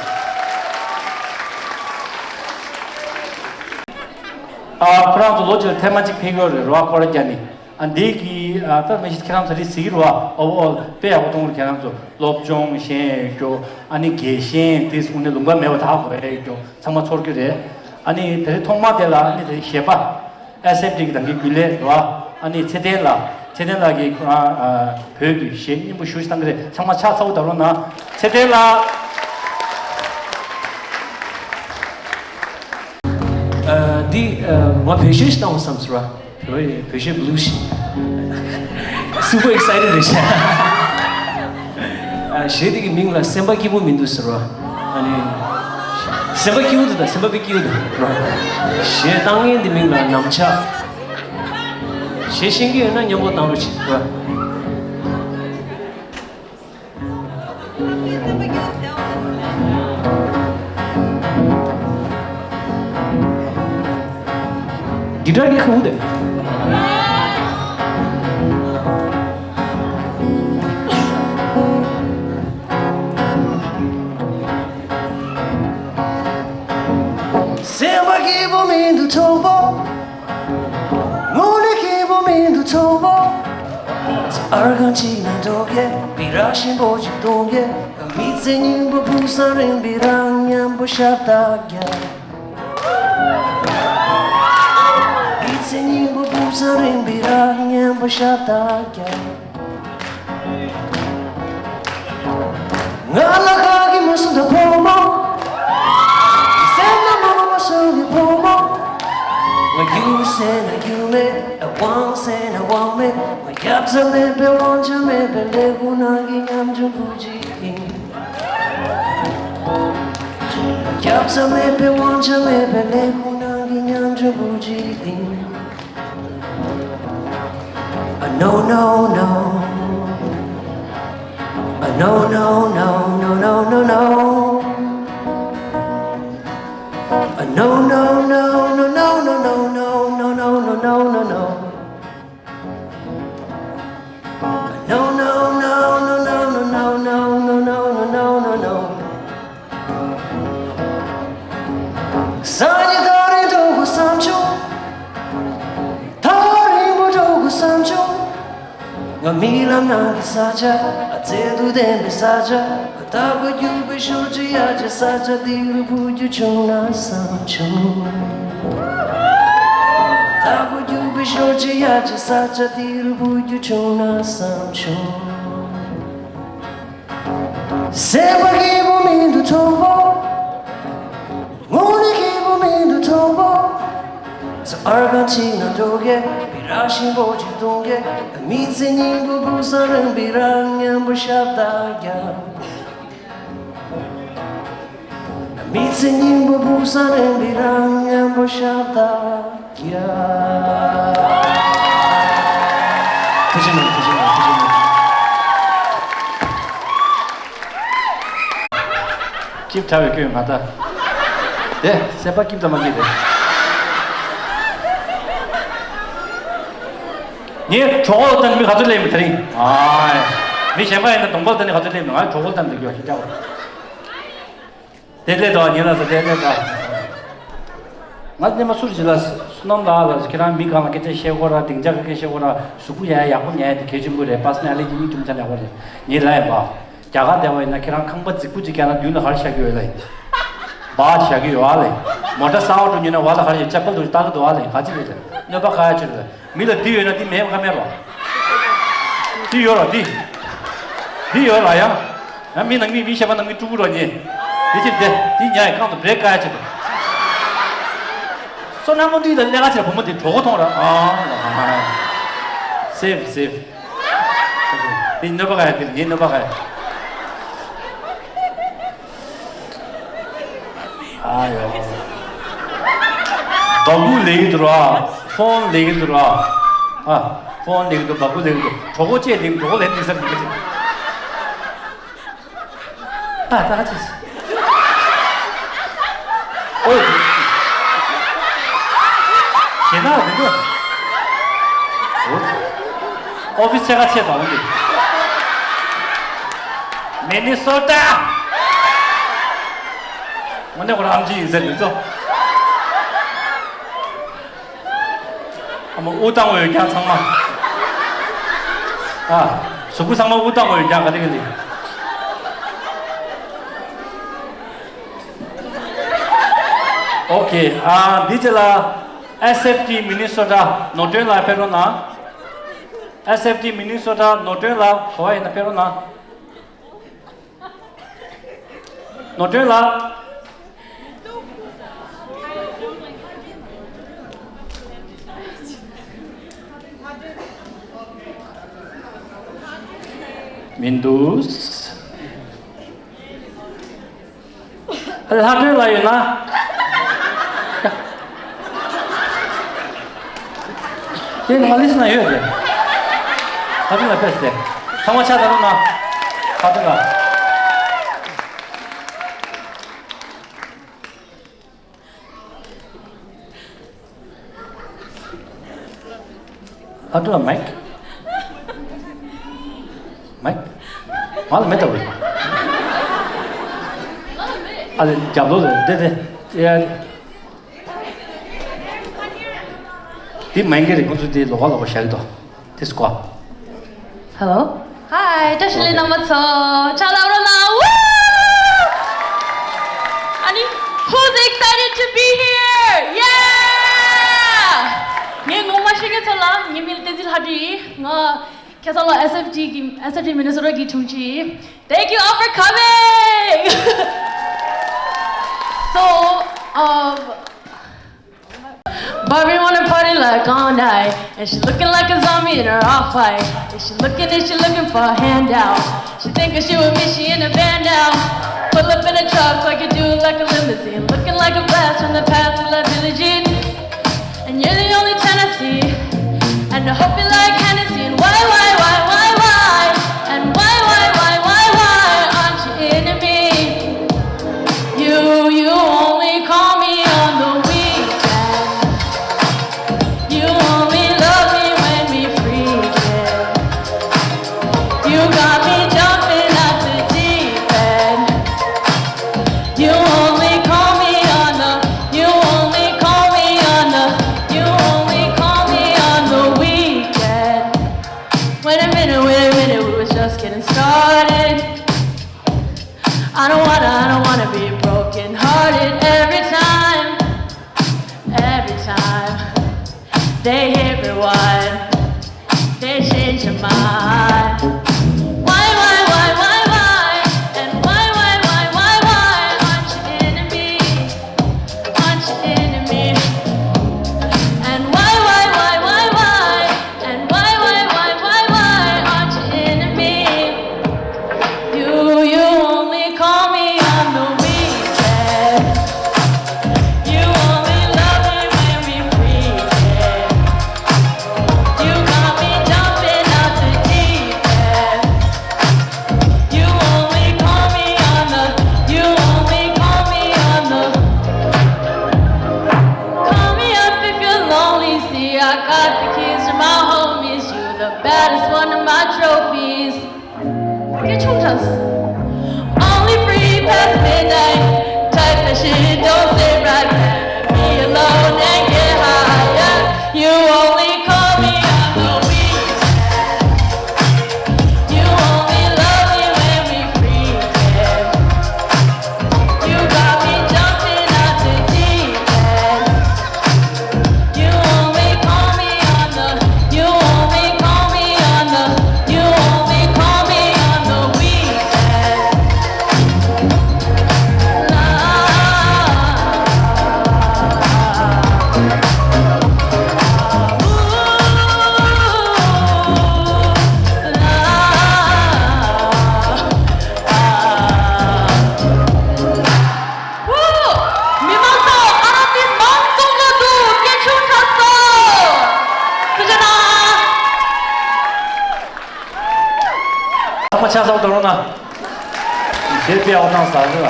ཨ་ཁོ་རང་ཚོ་ལོ་གཅིག་ལ་ཐེངས་མ་གཅིག་ཕེབས་ཡོད་རེད་ར་སྐོར་ར་རྒྱག་ནི། ཨ་འདི་གི་ཨ་ད་མི་ཤེས་ཁྱེད་རང་ཚོ་རེ་ཟིག་རུ་ཨ་ཨོ་ཨོ་དཔེ་ཡག་པོ་གཏོང་རུ་ཁྱེད་རང་ཚོ་སློབ་སྦྱོང་ཤེས་ཡོད་ཀྱོ། ཨ་ནི་དགེ་ཤེས་དེ་སུ་ནི་ལུང་པ་མེད་པ་ད་གོ་ཡ་ཡོད་ཀྱོ་ཚང་མ་ཚོར་གྱི་རེད། ཨ་ནི་དེ་རིང་ཐོག་མ་དེ་ལ་ཨ་ནི་དེ་རིང་གཞས་པ་ཨེ་སེབ་ཊི་གི་དང་གི་རྒྱུན་ལས་རུ་ཨ་ནི་ཚེ་བརྟན་ལགས་ཚེ་བརྟན་ལགས་ཀྱིས་ཁོ་རང་ཨ་བོད་ཀྱི་གཞས་སྙན་པོ་ཞུ་ཞིག་བཏང་གི་རེད། ཚང་མ་ཕྱག་ཚ་བོ་ད་རུང་ན་ཚེ་བརྟན་ལགས། ཨ་འདི་ཨ་ང་བོད་གཞས་ཤིག་བཏང་བ་བསམ་ཟེར་བ། བོད་བོད་གཞས་བླུ་ཤིག Super excited རེད་ཤག་ཨ་གཞས་འདི་གི་མིང་ལ་སེམས་པ་སྐྱིད་པོ་མི་འདུག་ཟེར་བ། ཨ་ནི་སེམས་པ་སྐྱིད་པོ་འདུག་ད་སེམས་པ་དཔེ་སྐྱིད་པོ་འདུག་གཞས་བཏང་མཁན་འདི་མིང་ལ་ནམ་ཆག་གཞས་ཤེས་ཀྱི་ཡོད་ན་མཉམ་པོ་བཏང་རོགས་བྱེད་ཟེར་བ། Guitar གི་ཁུ་དེ། སེམས་པ་སྐྱིད་པོ་མི་འདུག་གྲོགས་པོ། དངུལ་ལས་སྐྱིད་པོ་མི་འདུག་གྲོགས་པོ། ཨར་གང་ཅིག་ན་འགྲོ་གེ་བི་ར་ཞིམ་པོ་ཅིག་གཏོང་གེ། མི་ཚེ་སྙིང་པོ་ཕུགས་བསམ་རིང་བི་ར་མཉམ་པོ་ཞབས་ཏག་རྒྱབ། མི་ཚེ་སྙིང་པོ་ཕུགས་བསམ་རིང་བི་ར་མཉམ་པོ་ཞབས་ཏག་རྒྱབ། ང་ལ་ཁ་གི་མ་སུ་ད་ཕོ་མོ། སེམས་ན་མ་མ་མ་སུ་གི་ཕོ་མོ། ང་རྒྱུ་ཟེར་ན་རྒྱུ་མེད། དབང་ཟེར་ན་དབང་མེད། ང་རྒྱབ་ས་མེད་པའི་དབང་ཆ་མེད་པའི་ལས་ཁུངས་ནང་གི་ཉམ་ཆུང་བུ་གཅིག་ཡིན། རྒྱབ་ས་མེད་པའི་དབང་ཆ་མེད་པའི་ལས་ཁུངས་ནང་གི་ཉམ་ཆུང་བུ་གཅིག་ཡིན། Ah, no, no, no. No, no, no, no, no, no, no. Uh, no, no, no, no, no, no, no, no, no, no, no, no, no, no. No, no, no, no, no, no, no, no, no, no, no, no, no, no. སང་ཉིན་ཐག་རིང་འགྲོ་དགོས་བསམ་བྱུང་། ཐག་རིང་པོ་འགྲོ་དགོས་བསམ་བྱུང་། ང་རྨི་ལམ་ནང་གི་ས་ཆ། ཨ་ཙེ་དུ་ལྡན་པའི་ས་ཆ། ད་གོ་རྒྱུ་བའི་ཤོར་ཅི་ཡ་ཅི་ས་ཆ་འདི་རུ་བུ་རྒྱུ་བྱུང་ན་བསམ་བྱུང་། ད་གོ་རྒྱུ་བའི་ཤོར་ཅི་ཡ་ཅི་ས་ཆ་འདི་རུ་བུ་རྒྱུ་བྱུང་ན་བསམ་བྱུང་། སེམས་པ་སྐྱིད་པོ་མི་འདུག་གྲོགས་པོ། དངོས་གནས་སྐྱིད་པོ་མི་འདུག་གྲོགས་པོ། ས་ཨར་གང་ཅི་ན་འགྲོ་གེ་བི་ར་ཤིང་པོ་ཅི་གཏོང་གེ་མི་ཚེ་སྙིང་པོ་བུ་ས་རང་བི་ར་མཉམ་པོ་ཤབ་ད་རྒྱ། མི་ཚེ་སྙིང་པོ་བུ་ས་རེ་མི་རང་མཉམ་པོ་ཤར་ད་རྒྱ། ཐུགས་རྗེ་གནང་། ཐུགས་རྗེ་གནང་། ཐུགས་རྗེ་གནང་། སྐྱིབས་དྲག་པའི་སྐྱོན་ང་ད། དེ་སེམས་པ་སྐྱིབས་དང་མ་སྐྱིབས་རེད། ངས་གྲོགས་པོ་ལ་བལྟས་ནས་མི་ག་ཚོད་སླེབས་ཡིན་པ་དེ་རིང་། ཨ། མི་གཞན་པ་ཡིན་ན་གདོང་པ་ལ་བལྟས་ནས་ག་ཚོད་སླེབས་ཡིན་པ། ང་གྲོགས་པོ་ལ་བལྟས་ནས་འདུག་ཡོད་ཤི་ཀྱང་། དེ་སླེབས་དང་ཉིན་ལ་ཟེར་དེ་སླེབས་དང་། ང་སྣེ་མ་སུར་ཇི་ལ་བསོད་ནམས་ལགས་ལ་ཁྱེད་རང་མི་གང་ལ་སྐད་ཆ་བཤད་དགོས་ར། སྡིངས་ཆ་གི་སྐད་ཆ་བཤད་དགོས་ར། གཟུགས་པོ་ཡག་ཡག་པོ་ཉལ་ཡ་དེ་གལ་ཆེན་པོ་རེད། པར་སོ་ནལ་ཊི་གཉིས་ཀྱི་ཆ་ནས་ཡག་པོ་རེད། ངས་ལབ་ཡིན་པ། རྒྱ་གར་བསྡད་པ་ཡིན་ན་ཁྱེད་རང་ཁང་པ་རྫིག་པོ་ཅིག་བརྒྱབ་ན་མདུན་ལ་ག་རེ་བཞག་གི་ཡོད་ལབ་ཡིན། སྦག་བཞག་གི་ཡོད་ཨ་ལེ། མོ་ཊ་གསར་པ་འགྲོ་ཉོས་ན་བ་ལ་ག་རེ་ཡོད། ཅ་པལ་དུ་ལྟ་གི་འདུག་ཨ་ལེ། ག་ཅི་རེད་ལེ། གནོད་པ་ག་ཡ་ཆེ་རེད་ལེ། མི་ལ་འདི་ཡོད་ན་འདི་མེད་པ་ཁ་མེད་པ། འདི་ཡོད་ར་འདི། འདི་ཡོད་ར་ཡ། ཡང་མི་ནང་མི་མི་གཞན་པ་ནང་མི་ཕྲུ་གུ་རོ་ཉེ། འདི་ཅི་འདི་འདི་ཉ་ཡི་རྐང་དུ་བྲེག་ག་ཡ་ཆེ་དུ། བསོད་ནམས་མོ་འདི་ལ་ལས་ཀ་ཆེ་བུ་མོ་འདི་གྲོགས་པོ་མཐོང་ར་ཨ། སེབ་སེབ། འདི་གནོད་པ་ག་ཡ་འདི་ཉེ་གནོད་པ་ག་ཡ། ཨ་ཡོ། སྦག་སྦུག་ལེགས་འདུག་ར། ཕོན་ལེགས་འདུག་ར། ཨ། ཕོན་ལེགས་འདུག་སྦག་སྦུག་ལེགས་འདུག་གྲོགས་པོ་བཅས་ལེགས་འདུག་གྲོགས་པོ་ལེན་འདུག་ས་འདུག་གི། ཨ་ད་ཅི། ཨོ། ཞེ་ན་འདི་འདུག་ཨོ། ཨོ་ཕི་སི་ཆེ་ཁ་ཆེ་དང་འདི། མི་ནི་སོ་ཊ། ངོ་ནས་ཁོ་རང་ཨམ་ཆི་ཡིན་ཟེར་མི་ཚོ། ཨ་མ་དབུགས་བཏང་འོས་ཀྱང་ཚང་མ། ཨ། གཟུགས་པོ་ཚང་མ་དབུགས་བཏང་འོས་ཀྱང་ག་ལེ་ག་ལེ། ཨོ་ཁེ། ཨ། འདི་ཅི་ལ། ཨེས་ཨེཕ་ཊི་མི་ནི་སོ་ཊ་ནོར་ཊོན་ལ་ཕེབས་རོགས་གནང་། ཨེས་ཨེཕ་ཊི་མི་ནི་སོ་ཊ་ནོར་ཊོན་ལ་ག་བ་ཡིན་ན་ཕེབས་རོགས་གནང་། ནོར་ཊོན་ལགས། མི་འདུག་ལྷ་སྒྲོན་ལགས་ཡོད་ན། དེ་ང་ལིས་ན་ཡོད་རེད། ད་དུང་ལ་ཕེབས་ཏེ། ཚང་མ་ཕྱག་དང་རུང་ན། ད་དུང་ལ། ལྷ་སྒྲོན་ལ་མེག་མེག་ང་ལ་མེད་ད་བས། ཨ་ལེ་རྒྱབ་ལོགས་ལ་འདི་དེ། ཡ། འདི་མ་ཡིན་གྱི་རེད། ཁོང་ཚོ་འདི་ལོགས་ཀ་ལོགས་ཀ་བཞག་གི་འདུག་དེ་སྐོར། Hello. Hi, བཀྲ་ཤིས་བདེ་ལེགས། རྣམ་པ་ཚོ་ཕྱག་ལས་རོགས་གནང་། Woo! ཨ་ནི། Who's excited to be here? Yeah! ངས་ངོ་མ་ཤེས་མཁན་ཚོ་ལ་ངའི་མིང་ལ་བསྟན་འཛིན་ལྷ་སྒྲོན་ཡིན། ང་ཁ་སང་ལ་ཨེས་ཨེཕ་ཊི་གི་ཨེས་ཨེཕ་ཊི་མི་ནི་སོ་ཊ་གི་དྲུང་ཆེ་ཡིན། Thank you all for coming. So, um, Barbie wanna party like all night, and she looking like a zombie in her off white. Is she looking, is she looking for a handout? She thinking she with me, she in a van now. Pull up in a truck like a dude, like a limousine. Looking like a blast from the past, we like Billie Jean. And you're the only ten I see. And I hope you like Hennessy. And why, why, why, why, why? And why, why, why, why, why? I don't wanna, I don't wanna be broken hearted every time, every time they hear me whine, they change their mind. Why, why, why, why, why? And why, why, why, why, why aren't you into me? Aren't you into me? And why, why, why, why, why? And why, why, why, why, why aren't you into me? You, you only call me on the weekend. You only love me when we freaking. You got me jumping out the deep end. You only call me on the, you only call me on the, call me up if you're lonely. See, I got the keys to my homies. You the baddest one of my trophies. Get your trust. Only free past midnight. Type that shit, don't say right back. Me alone and get higher. You only call me on the weekend. You only love me when we freaking. You got me jumping out the deep end. You only call me on the, you only call me on the, you only call me on the weekend. མི་མང་ཚོ། ཨ་རོ་ཏིས་མང་གཏོང་གི་འདུག་སྐད་ཆུང་དྲགས་སོང་། ཐུགས་རྗེ་གནང་། ཚང་མ་ཆ་ཚང་དོ་རུང་ན། ཞེས་པའི་འོ་ནང་ཟ་རེད་ལ།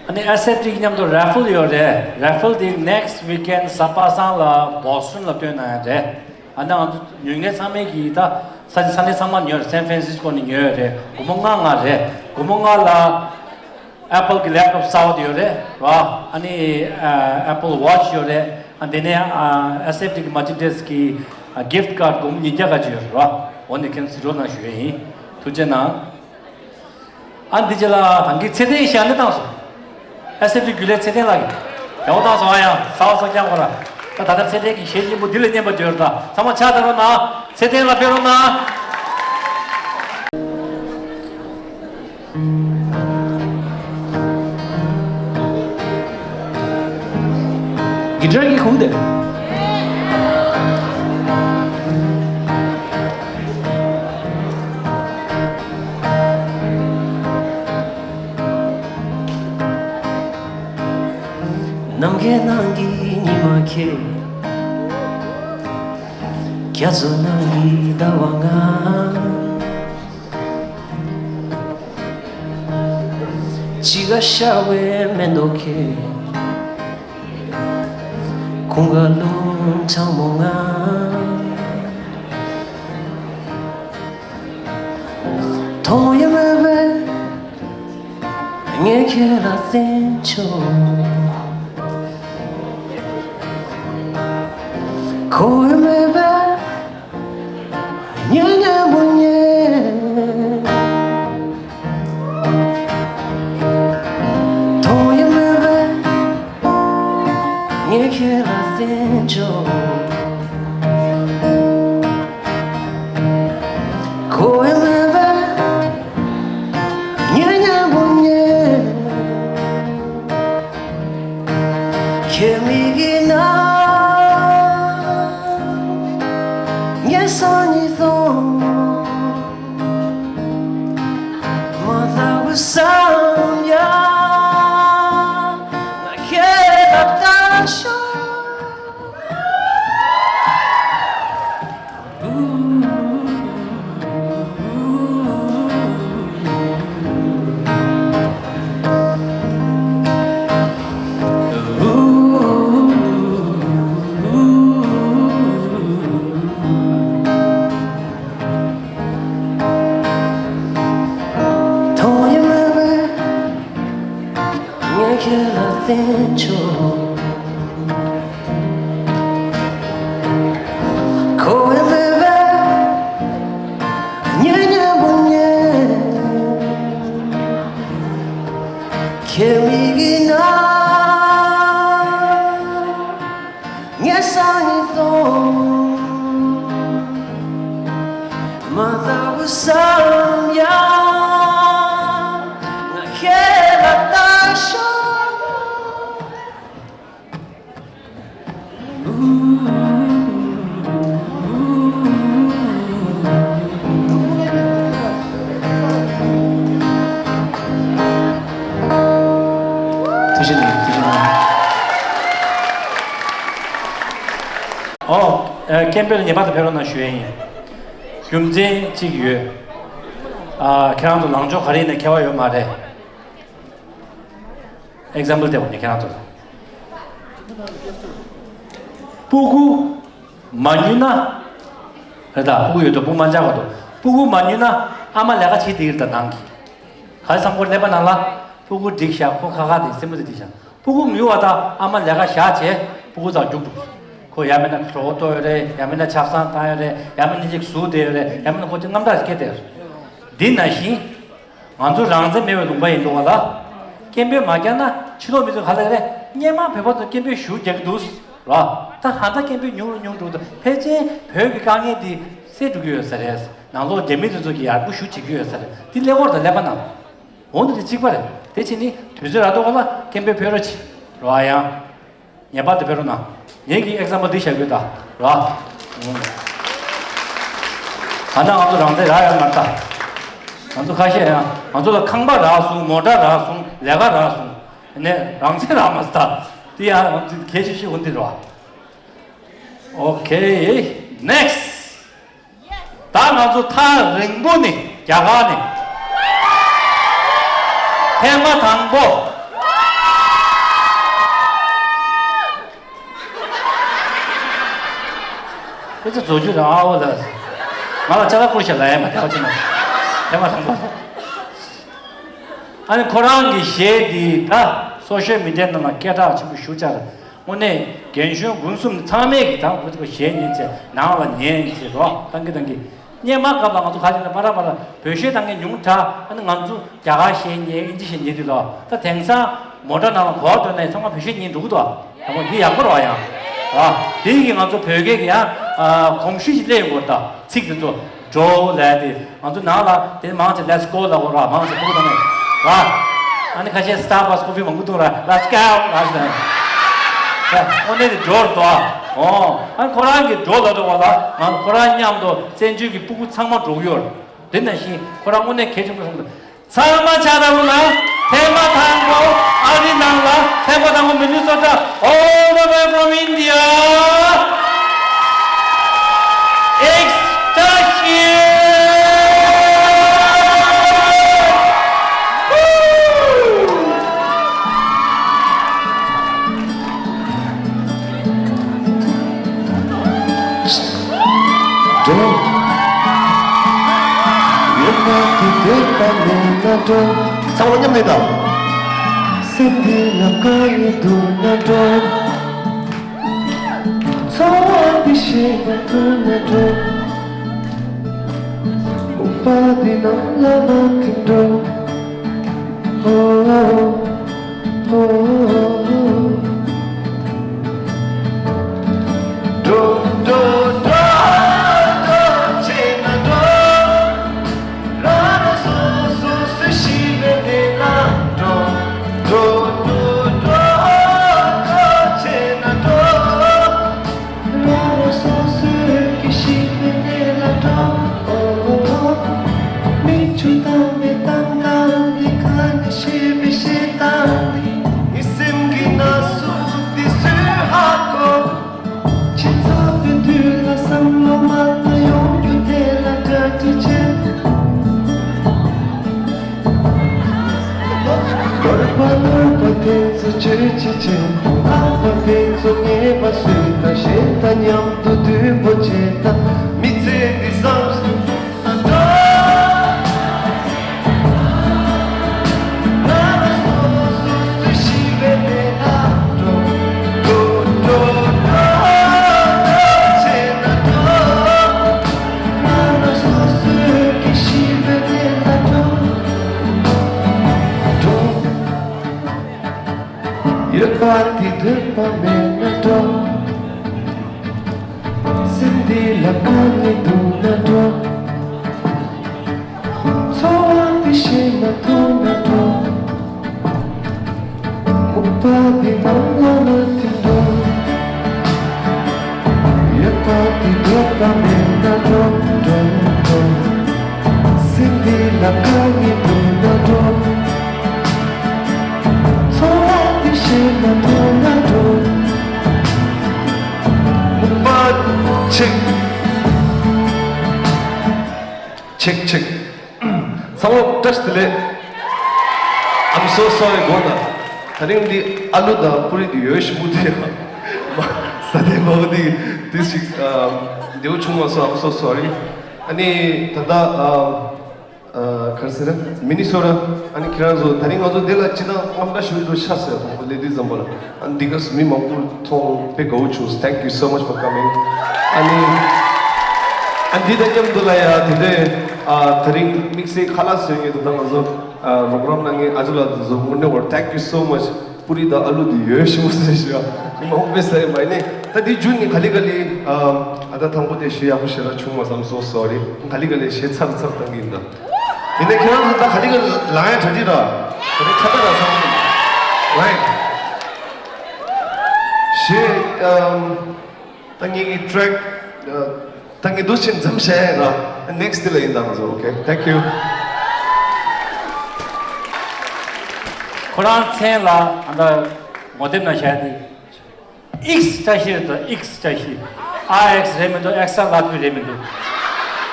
ཨ་ནི་ཨེ་སི་ཨེཕ་ཊི་གི་མཉམ་དུ་རེ་ཕལ་ཡོད་རེད། རེ་ཕལ་དེ་next weekend གཟའ་པ་སངས་ལ་Boston ལ་སྟོན་གནང་ཡ་རེད། ཨ་ནི་ང་ཚོ་ཉོ་མཁན་ཚང་མས་ཀྱིས་ད་ས་ས་གནས་ཚང་མ་ཉོས་རེད། San Francisco ནས་ཉོས་ཡོད་རེད། སྒོར་མོ་ལྔ་ལྔ་རེད། སྒོར་མོ་ལྔ་ལྔ་ལ་Apple གི་laptop གསར་པ་དེ་ཡོད་རེད་ར། ཨ་ནི་ཨ་Apple Watch ཡོད་རེད། ཨ་དེ་ནས་ཨ་ཨེ་སི་ཨེཕ་ཊི་གི་Merchandise གི་ཨ་gift card སྒོར་མོ་ཉིས་བརྒྱ་ག་ཅིག་ཡོད་རེད་ར། འོ་ནི་ཁྱེད་གཟིགས་རོགས་གནང་ཞུ་ཡ་ཡིན། ཐུགས་རྗེ་གནང་། ཨ་འདི་རྗེས་ལ་ད་གིན་ཚེ་བརྟན་ཞལ་ནས་བཏང་སོང་། ཨེ་སི་ཨེཕ་ཊི་རྒྱུན་ལས་ཚེ་བརྟན་ལགས་ཀྱིས་ཡག་པོ་བཏང་སོང་། ཨ་ཡ་ས་བ་སོགས་ཀྱང་གོ་ར། ད་ད་ལྟ་ཚེ་བརྟན་གྱི་ཞལ་སྙིང་པོ་འདི་ལ་སྙན་པ་བརྗོད་ར། ད་ཚང་མ་ཕྱག་བརྡབ་རོགས་གནང་། ཚེ་བརྟན་ལ་ཕེབས་རོགས་གནང་། གི་ཏྲ་གི་ཁུག་དེ། ནམ་མཁའི་ནང་གི་ཉི་མ་ཁྱེད། རྒྱ་མཚོ་ནང་གི་ཟླ་བ་ང་། དཔྱིད་ཀ་ཤར་བའི་མེ་ཏོག་ཁྱེད། དགུན་ཁ་རླུང་གྲང་མོ་ང་། མཐོང་ཡང་མེད་པའི་ངས་ཁྱེད་ལ་བརྩི་ཆོག་གོ་ཡང་མེད་པའི་ཉལ་ཉལ་མོ་ཉལ། མཐོང་ཡང་མེད་པའི་ངས་ཁྱེད་ལ་བརྩི་ཆོག་གོ་ཡང་མེད་པའི་ཉལ་ཉལ་མོ་ཉལ། ཁྱེད་མིག་གི་ནང་ངའི་སང་ཉིན་སོང་། མ་ལྟ་བུ་བསམ་ཡ། ང་ཁྱེད་ལ་ལྟ་ཤོག་མཐོང་ཡང་མེད་པའི་ངས་ཁྱེད་ལ་བརྩི་ཆོག་གོ་ཡང་མེད་པའི་ཉལ་ཉལ་མོ་ ཁྱེད་མིག་གི་ནང་ངས་སང་ཉིན་སོང་། མ་ལྟ་བུ་བསམ་ཡང་ང་ཁྱེད་ལ་ལྟ་ཤོག་ཐུགས་རྗེ་གནང་། ཐུགས་རྗེ་གནང་། ཨོ། ཨ། སྐད་འབོད་ལ་ངེས་པར་དུ་ཕེབས་རོགས་གནང་ཞུ་ཡས་ཡིན། རྒྱུ་མཚན་གཅིག་ཡོད། ཨ། ཁྱེད་རང་ཚོ་ལངས་ཕྱོགས་ག་རེ་ཡིན་ན་ཁྱད་པར་ཡོད་མ་རེད། ཨེག་ཛམ་པལ་བལྟས་པ་ནི་ཁྱེད་རང་ཚོ་ལ། སྤུ་གུ་མ་ཉུལ་ན། རེད་ད། སྤུ་གུ་ཡོད་དོ་སྤུ་གུ་མ་འཇགས་པ་དོ། སྤུ་གུ་མ་ཉུལ་ན་ཨ་མ་ལས་ཀ་བྱེད་དེ་ཡིར་ད་ནང་གི། ག་རེ་བསམ་སྐོར་ཀླད་པ་ནང་ལ། སྤུ་གུ་འགྲིག་ཤག་ཁོ་ཁ་ཁ་དེ་སེམས་པ་དེ་འགྲིག་ཤག་སྤུ་གུ་མི་ཡོད་པ་ད་ཨ་མ་ལས་ཀ་བཞག་བྱས་སྤུ་གུ་ཚང་རྒྱུགས་འགྲོ། ཁོ་ཡང་མིན་ན་གྲོད་ཁོག་ལྟོགས་ཡོད་རེད། ཡང་མིན་ན་ཆབ་གསང་བཏང་ཡོད་རེད། ཡང་མིན་ན་ཁོ་ཅིག་ཟུག་བསྡད་ཡོད་རེད། ཡང་མིན་ན་ཁོ་ཅིག་དངངས་སྐྲག་ཅིག་སྐྱེས་བསྡད་ཡོད་རེད། འདི་ནང་བཞིན། ང་ཚོ་རང་བཙན་མེད་པའི་ལུང་པ་ཡིན་འདུག་བ་ལ། སྐད་འབོད་མ་རྒྱག་ན་ཕྱི་ལོགས་མི་ཚོས་ག་ལབ་རེད། སྔོན་མ་བོད་པ་ཚོ་སྐད་འབོད་ཞེ་པོ་རྒྱག་གི་འདུག་ར། ད་ཧ་ད་སྐད་འབོད་ཉུང་རུ་ཉུང་རུ་འགྲོ་གི་འདུག་ཕལ་ཆེར་བོད་ཀྱི་དཀའ་ངལ་འདི་སེལ་འགྲོ་གི་ཡོད་ས་རེད། ནང་ལོགས་རྒྱ་མི་དེ་ཚོ་གིས་ཡག་པོ་ཞེ་པོ་བྱེད་ཀྱི་ཡོད་ས་རེད། འདི་ཀླད་ཀོར་དང་ཀླད་པ་ནང་འོ་འདི་གཅིག་པ་རེད། དེ་བྱས་ནི་དུས་ཚོད་རག་དུས་ག་ལ་སྐད་འབོད་ཕེབས་རོགས་བྱེད་ར། ཡང་། ངེས་པར་དུ་ཕེབས་རོགས་གནང་། ངེད་ཀྱི་ཨེག་ཛམ་པལ་འདི་བཞག་གི་ཡོད་ད་ར། ཨུམ། ད་ནང་ང་ཚོ་རང་བཙན་རག་ཡོད་མ་རེད་ད། ང་ཚོ་ཁ་ཤས་ཡང་ང་ཚོ་ལ་ཁང་པ་རག་སོང་། མོ་ཊ་རག་སོང་། ལས་ཀ་རག་སོང་། ནས་རང་བཙན་རག་མ་སོང་ད། དེ་ཡང་ང་ཚོ་གལ་ཆེ་ཤོས་འོ་འདི་རེད་བ། ཨོ་ཁེ། ནེག་སི། ད་ང་ཚོ་ཐག་རིང་པོ་ནས་རྒྱ་གར་ནས་ཐེངས་མ་དང་པོ། ཁྱེད་ཚོ་རྫོགས་རྒྱུ་རང་ཨ་འོ་ལ། ང་ལ་ཅ་ལག་བསྐུར་ཤག་ལབ་ཡ་མ་བདེ་བ་ཅི་ན། ཐེངས་མ་དང་པོ། ཨ་ནི་ཁོ་རང་གི་གཞས་འདི་ད་སོ་ཤལ་མི་ཌི་ཡ་ནང་ལ་སྐད་གྲགས་ཆེན་པོ་ཞེ་པོ་ཆགས་རེད། དངོས་གནས་རྒན་གཞོན་ཀུན་གསུམ་ཚང་མས་ཀྱི་ད་ཁོ་ཚོ་གཞས་ཉན་བྱས་ནང་ལ་ཉན་བྱས་རོགས་བཏང་གི་བཏང་གི། སྔོན་མ་སྐབས་ལ་ང་ཚོ་ཁ་ཅིག་ན་པ་ར་པ་ར་བོད་གཞས་བཏང་མཁན་ཉུང་དྲགས། ཨ་ནི་ང་ཚོ་རྒྱ་གར་གཞས་ཉན། ཨིན་ཇི་གཞས་ཉན་དུས་ལ་ད་དེང་སང་མོ་ཊ་ནང་ལ་གོ་བ་འགྲོ་ནས་ཚང་མ་བོད་གཞས་ཉན་འགྲོ་གི་འདུག་ད་ཁོ་འདི་ཡག་པོ་རེད་བ། ཡང་ཨ་དེ་ཡིན་གྱི་ང་ཚོ་བོད་སྐད་ཀྱི་ཡང་ཨ་གོམས་གཤིས་ཤིག་སླེབས་ཡོང་གི་རེད། ད་ཚིག་དེ་ཚོ། འགྲོ་ལབ་དེ་ང་ཚོ་ནང་ལ་དེ་མང་ཆེ་let's go ལབ་དགོས་ར། མང་ཆེ་ཕྲུ་གུ་དང་ནི་ར། ཨ་ནི་ཁ་ཤས་Starbucks coffee མང་པོ་འཐུང་ར། Let's go ལབ་ཟེར། ད་དངོས་གནས་དེ་འགྲོ་རུ་འདུག་ཨ། ཨོ། ཨ་ནི་ཁོ་རང་གིས་འགྲོ་ལབ་འདུག་བ་ལ་ང་ཁོ་རང་མཉམ་དུ་བཙན་བྱོལ་གྱི་ཕྲུ་གུ་ཚང་མ་འགྲོ་གི་ཡོད་རེད། དེ་ནང་བཞིན་ཁོ་རང་དངོས་གནས་གལ་ཆེན་པོ་བསམ་འདུག་ཚང་མ་ཆ་ཚང་ལ་ཐེངས་མ་དང་པོ་ཨ་རི་ནང་ལ་ཐེངས་མ་དང་པོ་Minnesota all the way from India. Ecstatic! འགྲོ། ཡོད་པ་དེ་འདོད་པ་མེད་ན་འགྲོ། ཚང་མ་མཉམ་ལས་དང་། སེམས་འདི་ལ་དཀའ་ངལ་འདུག་ན་འགྲོ། འཚོ་བ་འདི་ཤེས་པ་ཐུབ་ན་འགྲོ། སྨུག་པ་འདི་ནང་ལ་མ་ཐིམ་འགྲོ། ཧོ། འགྲོ། འགྲོ། འགྲོ། འགྲོ། བྱས་ན་འགྲོ། རང་རང་སོ་སོ་སུ་ཞིག་ལས་དེ་ན་འགྲོ། འགྲོ། འགྲོ། འགྲོ། འགྲོ། བྱས་ན་འགྲོ། རང་རང་སོ་སོའི་སྐད་ཤེས་པའི་གནས་ལ་འགྲོ། ཨོ། མིག་ཆུ་བཏང་བའི་གཏམ་གང་འདི་ག་ནས་ཤེས་པའི་ཤེས་སྟངས་འདི། ངའི་སེམས་ཀྱི་ན་ཟུག་འདི་སུས་ཧ་གོ། ཁྱིམ་ཚང་གི་དུས་ལ་བསམ་བློ་མ་བཏང་ཡོང་རྒྱུ་དེ་ལ་གྲ་སྒྲིག་བྱེད། ནོར་བ་ནོར་བ་དེ་ཚོ་བཅོས་ཅི་བྱེད། ལྷག་པ་དེ་ཚོ་ངེས་པ་སུས་ད་གཞན་དང་མཉམ་དུ་དུས་པོ་བྱེད་ད། མི་ཚེ་འདི་བསམ་བཞིན་ད་འགྲོ། ང་རང་སོ་སོ་སུ་ཞིག་བས་དེ་ན་འགྲོ། འགྲོ། འགྲོ། འགྲོ། འགྲོ། བྱས་ན་འགྲོ། ང་རང་སོ་སོའི་སྐད་ཤེས་པའི་གནས་ལ་འགྲོ། འགྲོ། ཡོད་པ་དེ་འདོད་པ་མེད་ན་འགྲོ། སེམས་འདི་ལ་དཀའ་ངལ་འདུག་ན་འགྲོ། འཚོ་བ་འདི་ཤེས་མ་ཐུབ་ན་འགྲོ། སྨུག་པ་འདི་ནང་ལ་མ་ཐིམ་འགྲོ། ཡོད་པ་འདི་འདོད་པ་མེད་ན་འགྲོ། འགྲོ་འགྲོ། སེམས་འདི་ལ་དཀའ་ངལ་འདུག་ན་འགྲོ། འཚོ་བ་འདི་ཤེས་མ་ཐུབ་ན་འགྲོ། སྨུག་པ་ཆེག་ཆེག་ཆེག་ཚང་མ་བཀྲ་ཤིས་བདེ་ལེགས། I'm so sorry དགོངས་དག་ད་རིང་འདི་ཨ་ལུ་དང་པུ་རི་འདི་ཡོད་ཞིམ་པོ་དེ་ཡང་ས་དེ་མ་འོ་འདི་དེ་ཞིག་ཨ་འདེའུ་བྱུང་མ་སོང་། I'm so sorry ཨ་ནི་ད་ལྟ་ཨ་ཨ་ག་རེ་ཟེར་ན་མི་ནི་སོ་ར། ཨ་ནི་ཁྱེད་རང་ཚོ་ད་རིང་ང་ཚོ་འདི་ལ་ཅི་ན་རྔམ་འདྲ་ཞུ་འགྲོ་ཤ་ཟེར་དང་པོ་ལེ་ཌི་ཛམ་པ་ལ། ཨ་འདི་ག་སུ་མི་མང་པོ་མཐོང་དཔེ་དགའ་བོ་བྱུང་། Thank you so much for coming ཨ་ནི་ཨ་འདི་དང་མཉམ་དུ་ལ་ཡ་དེ་འདྲའི་ཨ་ད་རིང་དམིགས་བསལ་ཁ་ལག་བཟོས་མཁན་དེ་དང་ང་ཚོ་ཨ་རོགས་རམ་གནང་མཁན་ཨ་ཅོ་ལགས་དེ་ཚོ་དངོས་གནས་བར་Thank you so much པུ་རི་དང་ཨ་ལུ་དེ་ཡོད་ཤི་མོ་ཟེར་ཞུ་ཡ་མི་མང་པོ་དཔེ་ཟ་ཡི་མ་ཡིན་ནི་ད་འདི་རྒྱུ་ནི་ག་ལེ་ག་ལེ་ཨ་ཨ་ད་དང་པོ་དེ་ཞེ་ཡག་པོ་ཞེ་དྲག་བྱུང་མ་སོང་། I'm so sorry ག་ལེ་ག་ལེ་ཞེ་ཚར་ཚར་བཏང་གི་ཡིན་ད། ཡིན་ནའི་ཁྱེད་རང་ཚོ་ད་ག་ལེ་ག་ལེ་ལངས་ཡ་གྲ་སྒྲིག་ར། ག་ལེ་ཁ་པར་ར་ཚང་མ་ལངས་ཡ། ཞེས་ཨམ། ད་ངེད་ཀྱི་ཊེག་ཨ། ད་ངེད་འདུག་ཕྱིན་མཚམས་བཞག་ཡ་ར། Next ལ་ཡིན་ད་ང་ཚོ། Okay, thank you. ཁོ་རང་མཚན་ལ་ཨ་ད་ངོ་དེབ་ནང་བཞག་ཡ་དེ། ཨིགས་བཀྲ་ཤིས་རེད་དོ། ཨིགས་བཀྲ་ཤིས། ཨ་ཨེགས་རེད་མི་འདུག་ཨེགས་ཨར་ལབ་ཀྱི་རེད་མི་འདུག་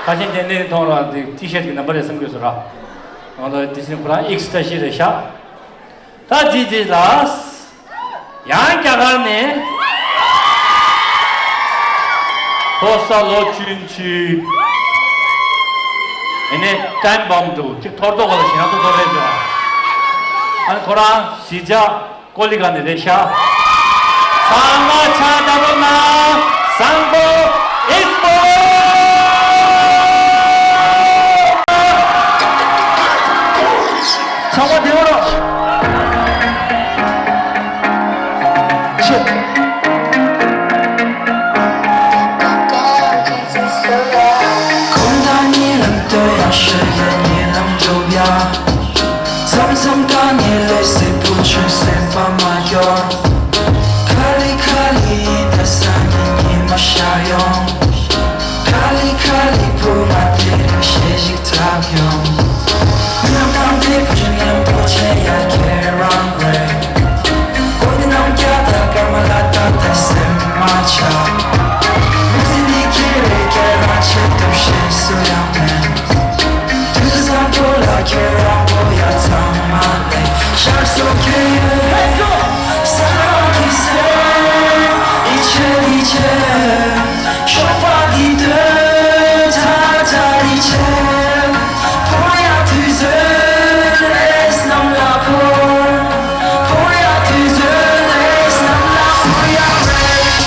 ཁ་ཆེན་དེ་ནས་མཐོང་ར་དེ་ཊི་ཤར་གྱི་ནམ་བར་རེད་བསམ་གྱི་ཡོད་ས་ར། ང་ལ་དེ་བཞིན་ཁོ་རང་ཨིགས་བཀྲ་ཤིས་རེད་ཤག་ད་དེ་དེ་ལ་ཡང་རྒྱ་གར་ནས་ཕོ་གསར་ལོ་ཆུང་ཆུང་ཡིན་ནའི་ཊའིམ་བམ་འདུག་ཅིག་ཐོར་ཐོར་ག་ལ་ཞེ་ན་ཐོར་ཐོར་རེད་འདུག་ཨ་ནི་ཁོ་རང་གཞིས་ཆགས་ཀོ་ལི་གྷལ་ནས་རེད་ཤག་ཚང་མ་ཕྱག་བརྡབ་རོགས་གནང་། བཟང་པོ་ཨིན་པོ། ཚང་མ་བདེ་པོ་རོགས། ཆེ། ཁོང་དང་གཉིད་ལམ་སྟོན་ཡང་ཤོད་ཡ། གཉིད་ལམ་སྒྲུབ་ཡ། མཚམས་མཚམས་དཀའ་ངལ་སླེབས་སྲིད། བུ་ཆུང་སེམས་པ་མ་སྐྱོ། ག་ལེ་ག་ལེ་ཡིན་ད། སང་ཉིན་ཉི་མ་ཤར་ཡོང་། ག་ལེ་ག་ལེ་བུ་ང་དེ་རིང་གཞས་ཤིག་འཁྲབ་ཡོང་། མཉམ་དང་དེ་བུ་ཆུང་མཉམ་པོ་བྱེད་ཡ་ཁྱེད་རང་རེད། གོ་དེ་རྣམས་བརྒྱ་དང་སྐར་མ་ལ་ད་ལྟ་སེམས་མ་ཆགས། མི་ཚེ་འདི་ཁྱེད་རེད། ཁྱེད་རང་ཆེད་དུ་གཞན་སུ་ཡང་མེད། དུས་བཟང་པོ་ལ་ཁྱེད་རང་པོ་ཡ་ཚང་མ་ལས་ཤར་སོང་ཁྱེད་ཡོད། ས་རང་གི་སེམས་一切一切ཤོག་པ་འདི་དོན་ཐ་ཐ་一切 ཕོ་ཡ་དུས་ཚོད་རེས་རྣམས་ལ་ཕོ། ཕོ་ཡ་དུས་ཚོད་རེས་རྣམས་ལ་ཕོ་ཡ་རེད།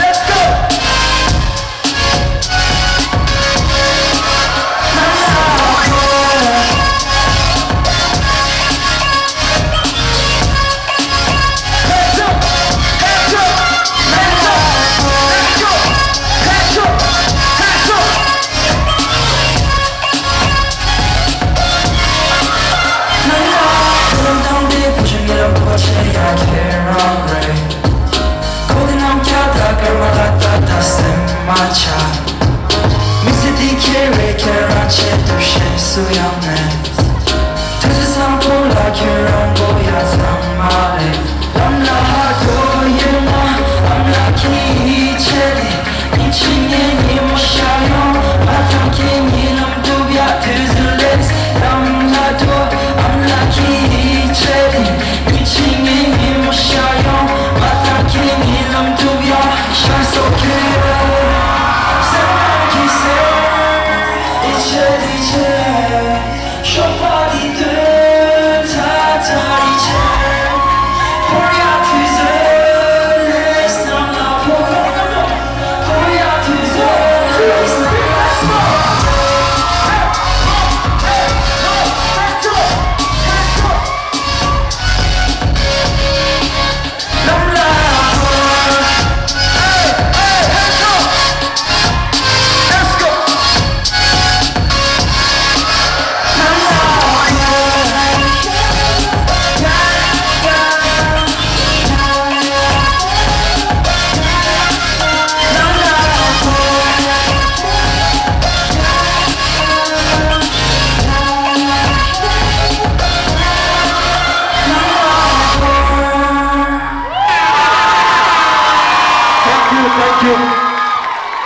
Let's go!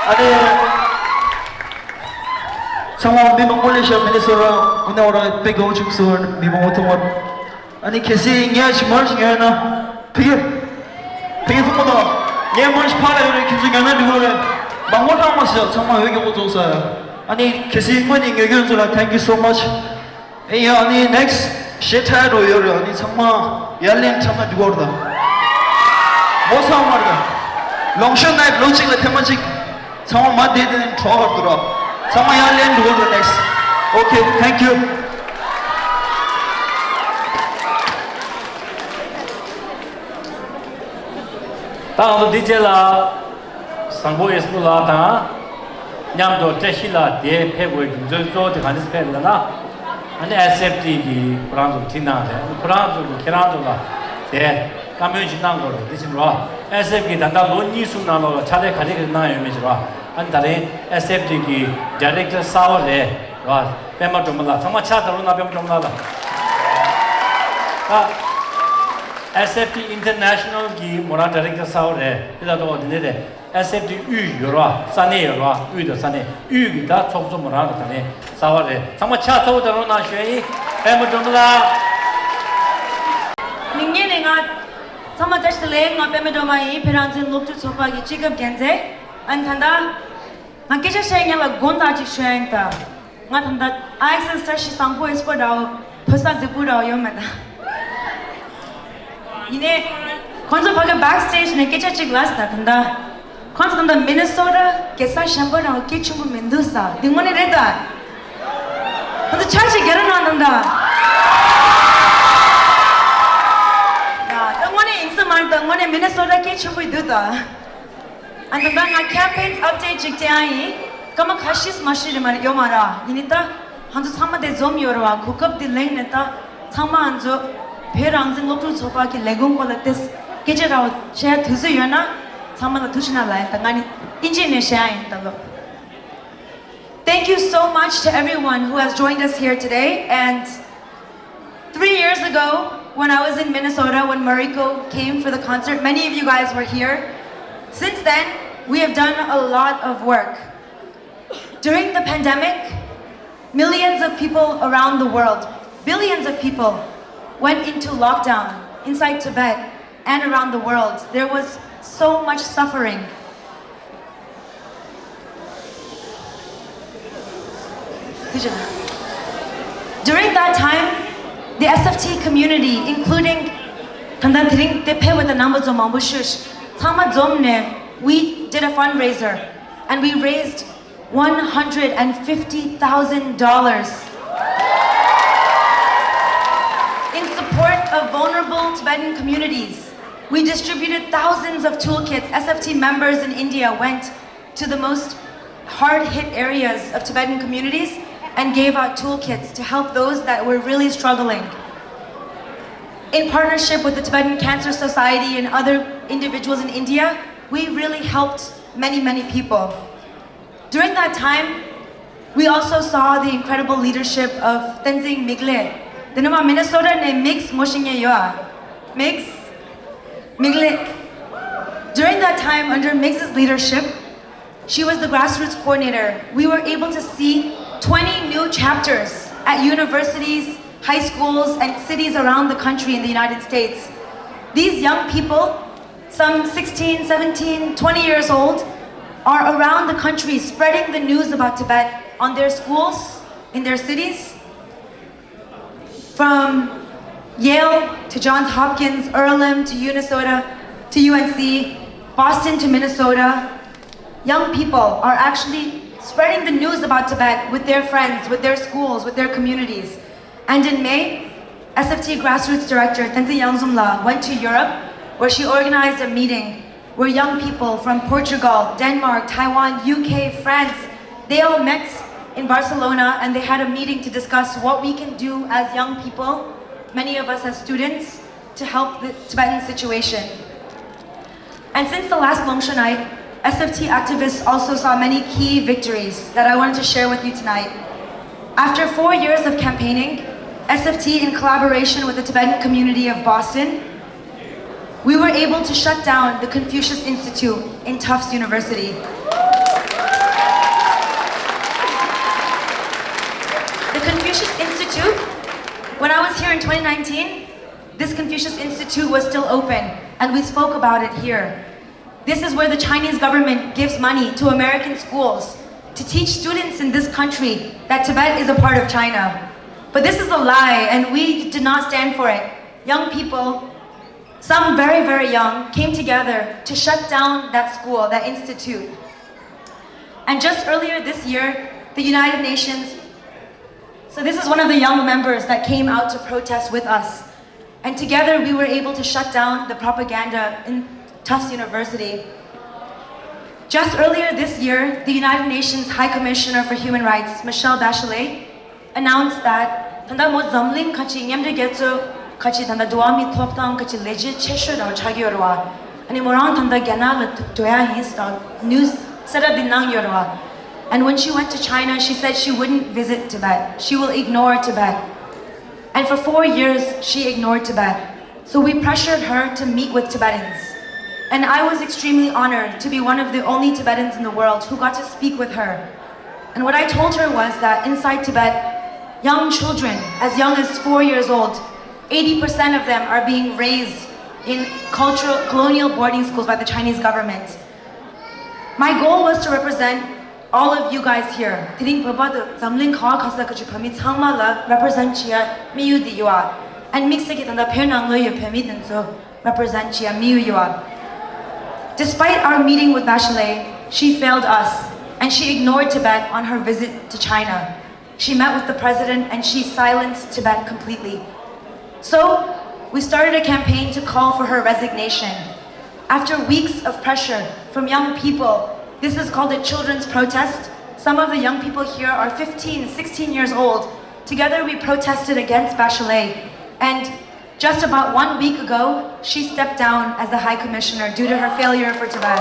ཨ་ནི། ཚང་མ་མི་མང་པོ་སླེབས་ཤག་མི་ནི་སོ་ར་དངོས་གནས་དཔེ་དགའ་བོ་བྱུང་སོང་། མི་མང་པོ་མཐོང་བར། ཨ་ནི་གལ་སྲིད་ངས་ཅིག་མར་ཞིག་ཡོད་ན། ཕ་གི། ཕ་གི་ཐུག་མ་ཐག་ངས་མར་ཞིག་ཕར་ལ་ཡོད་རེད། ཁྱེད་ཚོ་ཉན་ན་འགྲིག་གོ་རེད། མང་པོ་ལྷག་མ་ཟེར། ཚང་མ་འོས་སྐྱོ་པོ་རྫོགས་ས། ཨ་ནི་གལ་སྲིད་དངོས་གནས་ངེས་སྐྱོན་ཚོ་ལ་thank you so much། ཨེ་ཡ་ཨ་ནི་next ཞེ་ཁྲ་རོ་ཡོད་རེད། ཨ་ནི་ཚང་མ་ཡར་ལེན་འཁྲབ་ན་འགྲིག་གོ་རེད་ད། མོ་ཚང་མར་ད། ལོང་ཤོ་ནའི་ལོ་གཅིག་ལ་ཐེངས་མ་གཅིག་ཚང་མ་མ་བསྡད་དེ་ནས་གྲོགས་བར་དུ་རོགས། ཚང་མ་ཡར་ལེན་འགྲོ་དགོས་རེད། next okay thank you། ད་ང་ཚོ་འདི་རྗེས་ལ་བཟང་པོ་ཨེ་སི་པོ་ལགས་དང་མཉམ་དུ་བཀྲ་ཤིས་ལགས་དེ་ཕེབས་དགོས་རྒྱུ་མཚན་གཙོ་བོ་དེ་ག་ནས་ཕེབས་ལ་ན། ཨ་ནི་ཨེས་ཨེཕ་ཊི་གིས་ཁོ་རང་ཚོ་ཁྲིད་གནང་རེད། ཁོ་རང་ཚོ་གིས་ཁྱེད་རང་ཚོ་ལ་དེ་བཀའ་མོལ་ཞིག་གནང་དགོས་རེད། འདི་བཞིན་རོ། ཨེས་ཨེཕ་གིས་ད་ལྟ་ལོ་གཉིས་གསུམ་ནང་ལོགས་ལ་ཕྱག་ལས་ག་རེ་ག་རེ་གནང་ཡོད་མེད་ཅིག་རོ། ཨ་ནི་ད་རིང་ཨེས་ཨེཕ་ཊི་གི་ཌི་རེག་ཊར་གསར་པ་རེད་རོ། པད་མ་སྒྲོལ་མ་ལགས། ཚང་མ་ཕྱག་བརྡབ་རོགས་གནང་། པད་མ་སྒྲོལ་མ་ལགས་ལ། ད་ཨེས་ཨེཕ་ཊི་ཨིན་ཊར་ནེ་ཤ་ནལ་གི་མོ་རང་ཌི་རེག་ཊར་གསར་པ་རེད། དེ་ད་ཐོག་འདི་ནས་རེད། ཨེས་ཨེཕ་ཊི་དབུས་ཡོད་རོགས། ས་གནས་ཡོད་རོགས། དབུས་དང་ས་གནས། དབུས་ཀྱི་ད་ཚོགས་གཙོ་མོ་རང་ལ་ད་ནས་གསར་པ་རེད། ཚང་མ་ཕྱག་ཚ་པོ་བརྡབ་རོགས་གནང་ཞུ་ཡ་ཡིན། པད་མ་སྒྲོལ་མ་ལགས། མིང་སྙན་ནས་ང་། ཚང་མ་བཀྲ་ཤིས་བདེ་ལེགས། ང་པད་མ་སྒྲོལ་མ་ཡིན། བོད་རང་བཙན་སློབ་ཕྲུག་ཚོགས་པ་གི་སྤྱི་ཁྱབ་འགན་འཛིན། ཨ་ནི་ད་ལྟ་ང་སྐད་ཆ་བཤད་སྔོན་ལ་དགོངས་དག་ཅིག་ཞུ་ཡ་ཡིན་ད། ང་ད་ལྟ་ཨ་ཨེག་སི་ཨེལ་བཀྲ་ཤིས་བཟང་པོ་ཨེ་སི་པོ་འདྲ་བོ། བོད་ས་གཟིགས་པོ་འདྲ་བོ་ཡོད་མེད་ད། ཡིན་ནའི། ཁོང་ཚོ་ཕ་གི་བེག་སི་ཊེཇ་ནས་སྐད་ཆ་གཅིག་ལབ་སོང་ད། ད་ལྟ་ཁོང་ཚོ་ད་ལྟ་མི་ནི་སོ་ཊ་རྒྱལ་ས་གཞན་པ་རང་སྐད་ཆེན་པོ་མི་འདུག་ས། འདི་དངོས་གནས་རེད་ད། ཁོང་ཚོ་ཆ་ཞིག་རྒྱལ་རབས་ནང་ད་ད། ཡ་ད་དངོས་གནས་ཡིན་ས་མ་རེད་ད། དངོས་གནས་མི་ནི་སོ་ཊ་སྐད་ཆེན་པོ་འདུག་ད། ཨ་ད་ལྟ་ང་ཁེམ་པེན་ཨབ་ཌེཊ་ཅིག་སྤྲད་ཡ་ཡིན། སྐར་མ་ཁ་ཤས་མ་ཤི་རེ་མ་རེ་ཡོད་མ་ར། ཡིན་ནི་ད། ང་ཚོ་ཚང་མ་དེ་འཛོམས་ཡོད་ར་བ། གོ་སྐབས་དེ་ལེན་ནས་ད། ཚང་མ་ང་ཚོ་བོད་རང་བཙན་སློབ་ཕྲུག་ཚོགས་པ་གི་ལས་ཁུངས་སྐོར་ལ་དེ་སྐད་ཆ་ར་བ་བཤད་ཡ་དུས་ཚོད་ཡོད་ན། ཚང་མ་ལ་ཐུགས་རྗེ་གནང་ལབ་ཡིན། ད་ང་ནི་ཨིན་ཇི་ནས་བཤད་ཡ་ཡིན་ད་ལོ། Thank you so much to everyone who has joined us here today. And three years ago, when I was in Minnesota, when Mariko came for the concert, many of you guys were here. Since then, we have done a lot of work. During the pandemic, millions of people around the world, billions of people, went into lockdown inside Tibet and around the world. There was so much suffering. During that time, the S F T community, including ད་ལྟ་དེ་རིང་དེ་ཕེབས་པའི་རྣམ་པ་ཚོ་མང་པོ་ཞིག་ཚང་མ་འཛོམས་ནས། We did a fundraiser and we raised one hundred and fifty thousand dollars in support of vulnerable Tibetan communities. We distributed thousands of toolkits. S F T members in India went to the most hard hit areas of Tibetan communities and gave out toolkits to help those that were really struggling. In partnership with the Tibetan Cancer Society and other individuals in India, we really helped many, many people. During that time, we also saw the incredible leadership of Tenzing Migle. དེ་ནས་མ་མི་ནི་སོ་ཊ་ནས་མིག་སི་ངོ་ཤེས་མཁན་ཡོད་ཨ། མིག་སི། མིག་ལེ། During that time, under Migs's leadership, she was the grassroots coordinator. We were able to see twenty new chapters at universities, high schools, and cities around the country in the United States. These young people, some sixteen, seventeen, twenty years old, are around the country spreading the news about Tibet on their schools, in their cities. From Yale to Johns Hopkins, Earlham to Minnesota to U N C, Boston to Minnesota, young people are actually spreading the news about Tibet with their friends, with their schools, with their communities. And in May, S F T grassroots director Tenzin Yangzum La went to Europe, where she organized a meeting where young people from Portugal, Denmark, Taiwan, U K, France, they all met in Barcelona and they had a meeting to discuss what we can do as young people, many of us as students, to help the Tibetan situation. And since the last Longsho night, S F T activists also saw many key victories that I wanted to share with you tonight. After four years of campaigning, S F T, in collaboration with the Tibetan community of Boston, we were able to shut down the Confucius Institute in Tufts University. Institute, when I was here in twenty nineteen, this Confucius Institute was still open, and we spoke about it here. This is where the Chinese government gives money to American schools to teach students in this country that Tibet is a part of China. But this is a lie, and we did not stand for it. Young people, some very, very young, came together to shut down that school, that institute. And just earlier this year, the United Nations, so this is one of the young members that came out to protest with us. And together we were able to shut down the propaganda in Tufts University. Just earlier this year, the United Nations High Commissioner for Human Rights, Michelle Bachelet, announced that ད་ལྟ་མོ་འཛམ་གླིང་ཁ་ཅིག་མཉམ་འབྲེལ་རྒྱལ་ཚོགས་ཁ་ཅིག་ད་ལྟ་འགྲོ་བ་མིའི་ཐོབ་ཐང་ཁ་ཅིག་ལས་བྱེད་ཆེ་ཤོས་རང་ཆགས་ཡོད་རེད་བ། ཨ་ནི་མོ་རང་ད་ལྟ་རྒྱ་ནག་ལ་འགྲོ་ཡ་ཡིན་ཟེར་ནིའུ་སི་གསལ་བསྒྲགས་འདི་གནང་ཡོད་རེད་བ། And when she went to China, she said she wouldn't visit Tibet. She will ignore Tibet. And for four years, she ignored Tibet. So we pressured her to meet with Tibetans. And I was extremely honored to be one of the only Tibetans in the world who got to speak with her. And what I told her was that inside Tibet, young children, as young as four years old, eighty percent of them are being raised in cultural colonial boarding schools by the Chinese government. My goal was to represent all of you guys here. དེ་རིང་བོད་པ་དང་འཛམ་གླིང་ག་བ་ག་ས་ག་ཅིག་བོད་མི་ཚང་མ་ལ་represent བྱེད་ཡ་དམིགས་ཡུལ་འདི་ཡོད་ཨ། And དམིགས་བསལ་གྱི་ད་ལྟ་བོད་ནང་ལོགས་ཡོད་བོད་མི་དེ་ཚོ་represent བྱེད་ཡ་དམིགས་ཡུལ་ཡོད་ཨ། Despite our meeting with Bachelet, she failed us and she ignored Tibet on her visit to China. She met with the president and she silenced Tibet completely. So, we started a campaign to call for her resignation. After weeks of pressure from young people, this is called a children's protest. Some of the young people here are fifteen, sixteen years old. Together, we protested against Bachelet. And just about one week ago, she stepped down as the High Commissioner due to her failure for Tibet.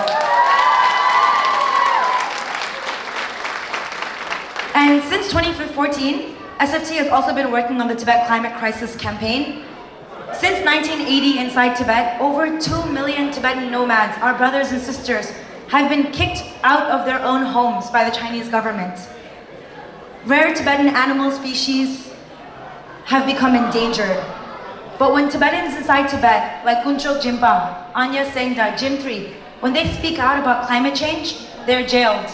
And since twenty fourteen, S F T has also been working on the Tibet climate crisis campaign. Since nineteen eighty inside Tibet, over two million Tibetan nomads, our brothers and sisters, have been kicked out of their own homes by the Chinese government. Rare Tibetan animal species have become endangered. But when Tibetans inside Tibet, like Kunchok Jinpa, Anya Sengda, Jimtri, when they speak out about climate change, they're jailed.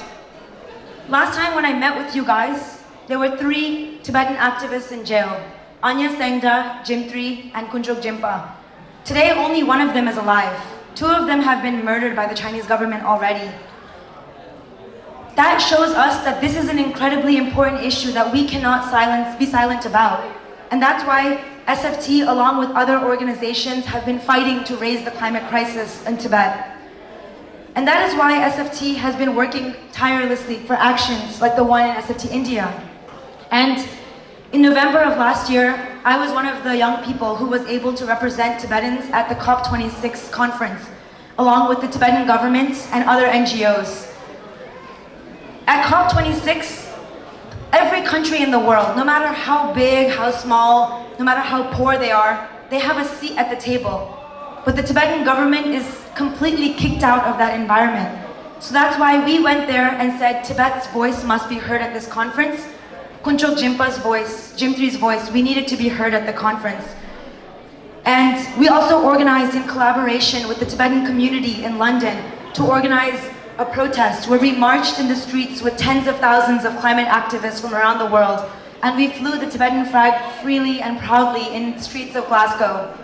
Last time when I met with you guys, there were three Tibetan activists in jail: Anya Sengda, Jimtri, and Kunchok Jinpa. Today, only one of them is alive. Two of them have been murdered by the Chinese government already. That shows us that this is an incredibly important issue that we cannot silence, be silent about. And that's why S F T, along with other organizations, have been fighting to raise the climate crisis in Tibet. And that is why S F T has been working tirelessly for actions like the one in S F T India. And in November of last year, I was one of the young people who was able to represent Tibetans at the COP twenty-six conference, along with the Tibetan government and other N G Os. At COP twenty-six, every country in the world, no matter how big, how small, no matter how poor they are, they have a seat at the table. But the Tibetan government is completely kicked out of that environment. So that's why we went there and said Tibet's voice must be heard at this conference. Kunchok Jinpa's voice, Jimtri's voice, we needed to be heard at the conference. And we also organized in collaboration with the Tibetan community in London to organize a protest where we marched in the streets with tens of thousands of climate activists from around the world. And we flew the Tibetan flag freely and proudly in the streets of Glasgow.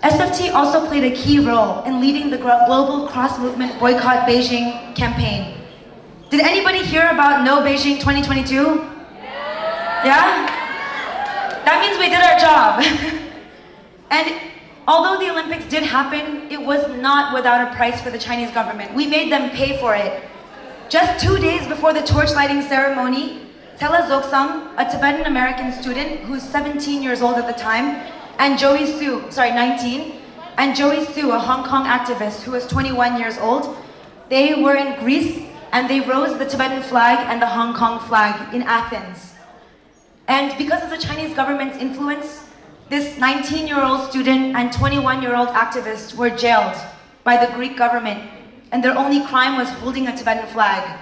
S F T also played a key role in leading the glo- global cross movement Boycott Beijing campaign. Did anybody hear about No Beijing twenty twenty-two? Yeah? That means we did our job. And although the Olympics did happen, it was not without a price for the Chinese government. We made them pay for it. Just two days before the torch lighting ceremony, Tsela Dzogtsang, a Tibetan American student who's seventeen years old at the time, and Joey Su, sorry, nineteen, and Joey Su, a Hong Kong activist who is twenty-one years old, they were in Greece and they rose the Tibetan flag and the Hong Kong flag in Athens. And because of the Chinese government's influence, this nineteen year old student and twenty-one year old activist were jailed by the Greek government, and their only crime was holding a Tibetan flag.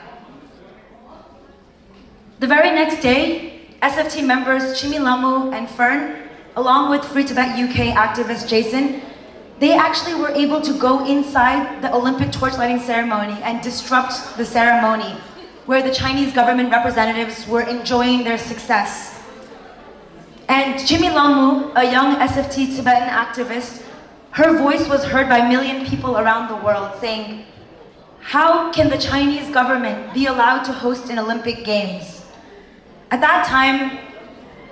The very next day, S F T members Chimi Lamu and Fern, along with Free Tibet U K activist Jason, they actually were able to go inside the Olympic torch lighting ceremony and disrupt the ceremony, where the Chinese government representatives were enjoying their success. And Chimi Lamu, a young S F T Tibetan activist, her voice was heard by a million people around the world saying, "How can the Chinese government be allowed to host an Olympic Games?" At that time,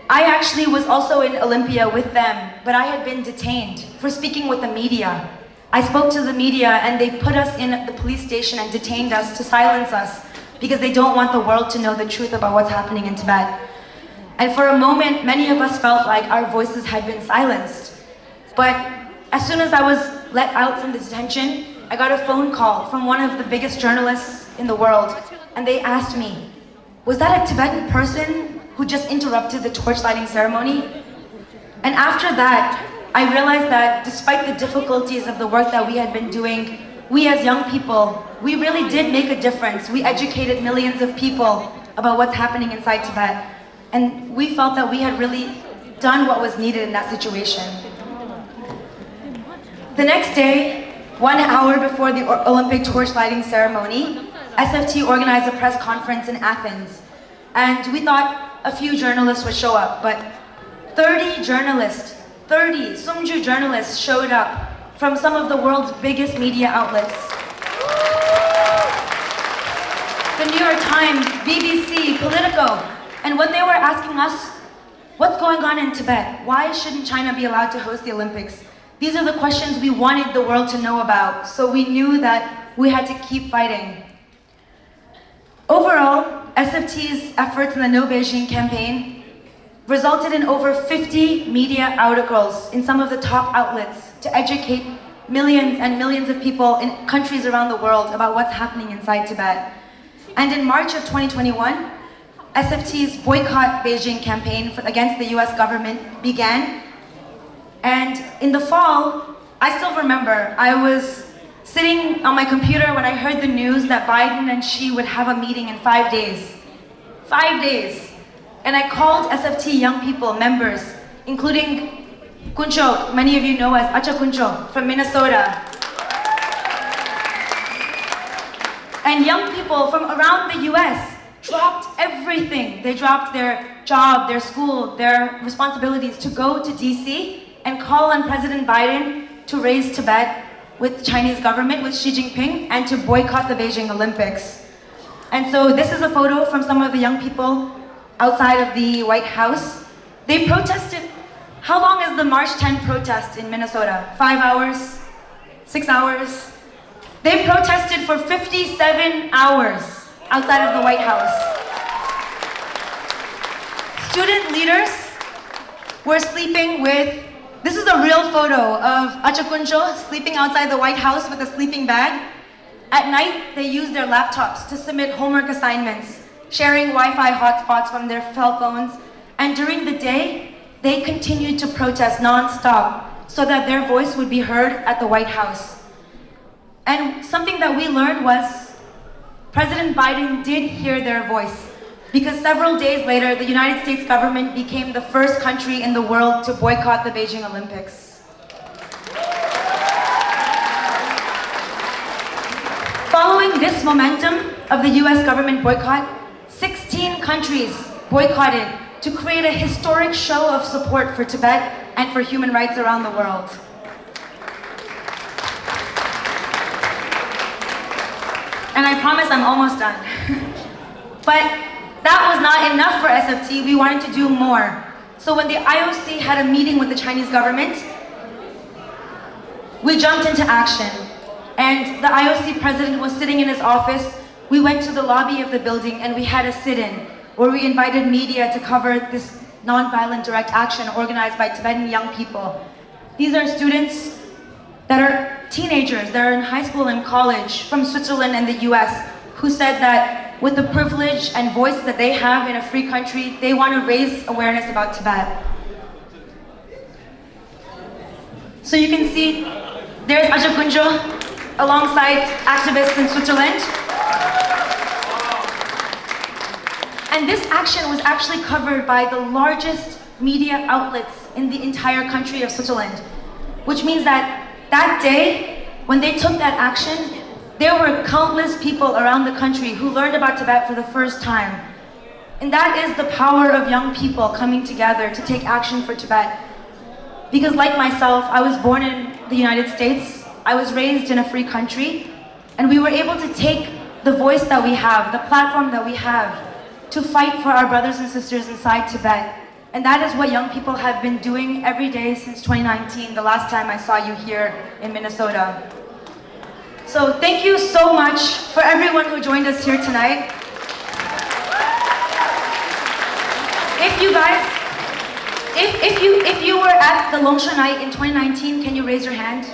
I actually was also in Olympia with them, but I had been detained for speaking with the media. I spoke to the media and they put us in the police station and detained us to silence us because they don't want the world to know the truth about what's happening in Tibet. And for a moment, many of us felt like our voices had been silenced. But as soon as I was let out from the detention, I got a phone call from one of the biggest journalists in the world, and they asked me, "Was that a Tibetan person who just interrupted the torch lighting ceremony?" And after that, I realized that despite the difficulties of the work that we had been doing, we as young people, we really did make a difference. We educated millions of people about what's happening inside Tibet. And we felt that we had really done what was needed in that situation. The next day, one hour before the O- Olympic torch lighting ceremony, S F T organized a press conference in Athens. And we thought a few journalists would show up, but thirty journalists, thirty Sumju journalists showed up from some of the world's biggest media outlets. The New York Times, B B C, Politico, and what they were asking us, "What's going on in Tibet? Why shouldn't China be allowed to host the Olympics?" These are the questions we wanted the world to know about, so we knew that we had to keep fighting. Overall, S F T's efforts in the No Beijing campaign resulted in over fifty media articles in some of the top outlets to educate millions and millions of people in countries around the world about what's happening inside Tibet. And in March of twenty twenty-one, S F T's boycott Beijing campaign for, against the U S government began. And in the fall, I still remember, I was sitting on my computer when I heard the news that Biden and Xi would have a meeting in five days. Five days. And I called S F T young people, members, including Kunchok, many of you know as Acha Kunchok from Minnesota. And young people from around the U S dropped everything. They dropped their job, their school, their responsibilities to go to D C and call on President Biden to raise Tibet with the Chinese government, with Xi Jinping, and to boycott the Beijing Olympics. And so this is a photo from some of the young people outside of the White House. They protested. How long is the March tenth protest in Minnesota? Five hours? Six hours? They protested for fifty-seven hours outside of the White House. Student leaders were sleeping with, this is a real photo of Acha Kuncho sleeping outside the White House with a sleeping bag. At night, they used their laptops to submit homework assignments, sharing Wi-Fi hotspots from their cell phones, and during the day, they continued to protest nonstop so that their voice would be heard at the White House. And something that we learned was President Biden did hear their voice, because several days later, the United States government became the first country in the world to boycott the Beijing Olympics. Following this momentum of the U S government boycott, sixteen countries boycotted to create a historic show of support for Tibet and for human rights around the world. And I promise I'm almost done. But that was not enough for S F T. We wanted to do more. So when the I O C had a meeting with the Chinese government, we jumped into action. And the I O C president was sitting in his office. We went to the lobby of the building and we had a sit-in where we invited media to cover this nonviolent direct action organized by Tibetan young people. These are students that are teenagers, that are in high school and college from Switzerland and the U S, who said that with the privilege and voice that they have in a free country, they want to raise awareness about Tibet. So you can see there's Aja Kunjo alongside activists in Switzerland. And this action was actually covered by the largest media outlets in the entire country of Switzerland, which means that that day, when they took that action, there were countless people around the country who learned about Tibet for the first time. And that is the power of young people coming together to take action for Tibet. Because, like myself, I was born in the United States, I was raised in a free country, and we were able to take the voice that we have, the platform that we have, to fight for our brothers and sisters inside Tibet. And that is what young people have been doing every day since twenty nineteen, the last time I saw you here in Minnesota. So thank you so much for everyone who joined us here tonight. If you guys, if, if you if you were at the Longshan night in twenty nineteen, can you raise your hand?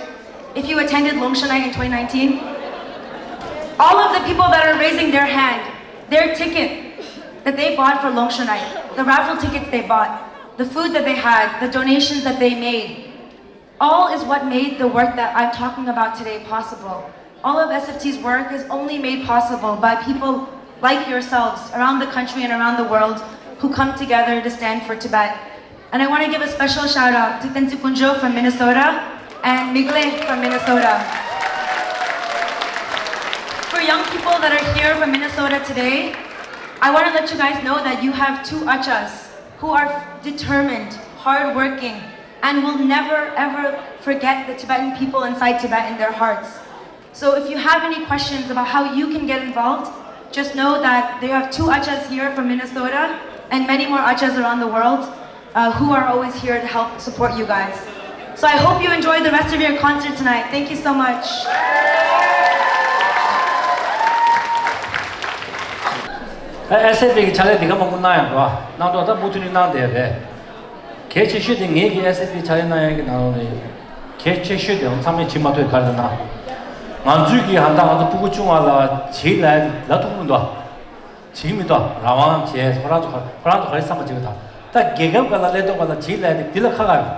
If you attended Longshan night in twenty nineteen, all of the people that are raising their hand, their ticket that they bought for Longshan night, the raffle tickets they bought, the food that they had, the donations that they made, all is what made the work that I'm talking about today possible. All of S F T's work is only made possible by people like yourselves around the country and around the world who come together to stand for Tibet. And I want to give a special shout out to Tenzin Gyaltsab from Minnesota and Migle from Minnesota. For young people that are here from Minnesota today, I want to let you guys know that you have two achas who are determined, hardworking, and will never ever forget the Tibetan people inside Tibet in their hearts. So if you have any questions about how you can get involved, just know that they have two achas here from Minnesota and many more achas around the world uh, who are always here to help support you guys. So I hope you enjoy the rest of your concert tonight. Thank you so much. S F P གི་ཕྱག་ལས་འདི་ག་མང་པོ་གནང་ཡོད་རེད་བ། གནང་ཐོག་ད་མུ་མཐུད་ནས་གནང་བསྡད་རེད། གལ་ཆེ་ཤོས་དེ་ངེད་ཀྱི་S F P ཕྱག་ལས་གནང་ཡག་གི་ནང་ལོགས་ནས་གལ་ཆེ་ཤོས་དེ་ཚང་མས་བྱེད་མ་ཐུབ་ག་རེ་ན། ང་ཚོས་ཀྱི་ཧ་ད་ང་ཚོ་སྤུ་གུ་ཆུང་བ་ལ་བྱེད་ལ་ལ་ཐུག་མི་འདུག་བྱེད་མི་འདུག་རང་དབང་བྱས་ཁོ་རང་ཚོ་ཁོ་རང་ཚོ་ག་རེ་བསམ་པ་བྱེད་གི་ད། ད་རྒྱལ་ཁབ་སྒང་ལ་སླེབས་དུས་སྒང་ལ་བྱེད་ལ་དེ་འདི་ལ་ཁག་ཁག་ཡོད།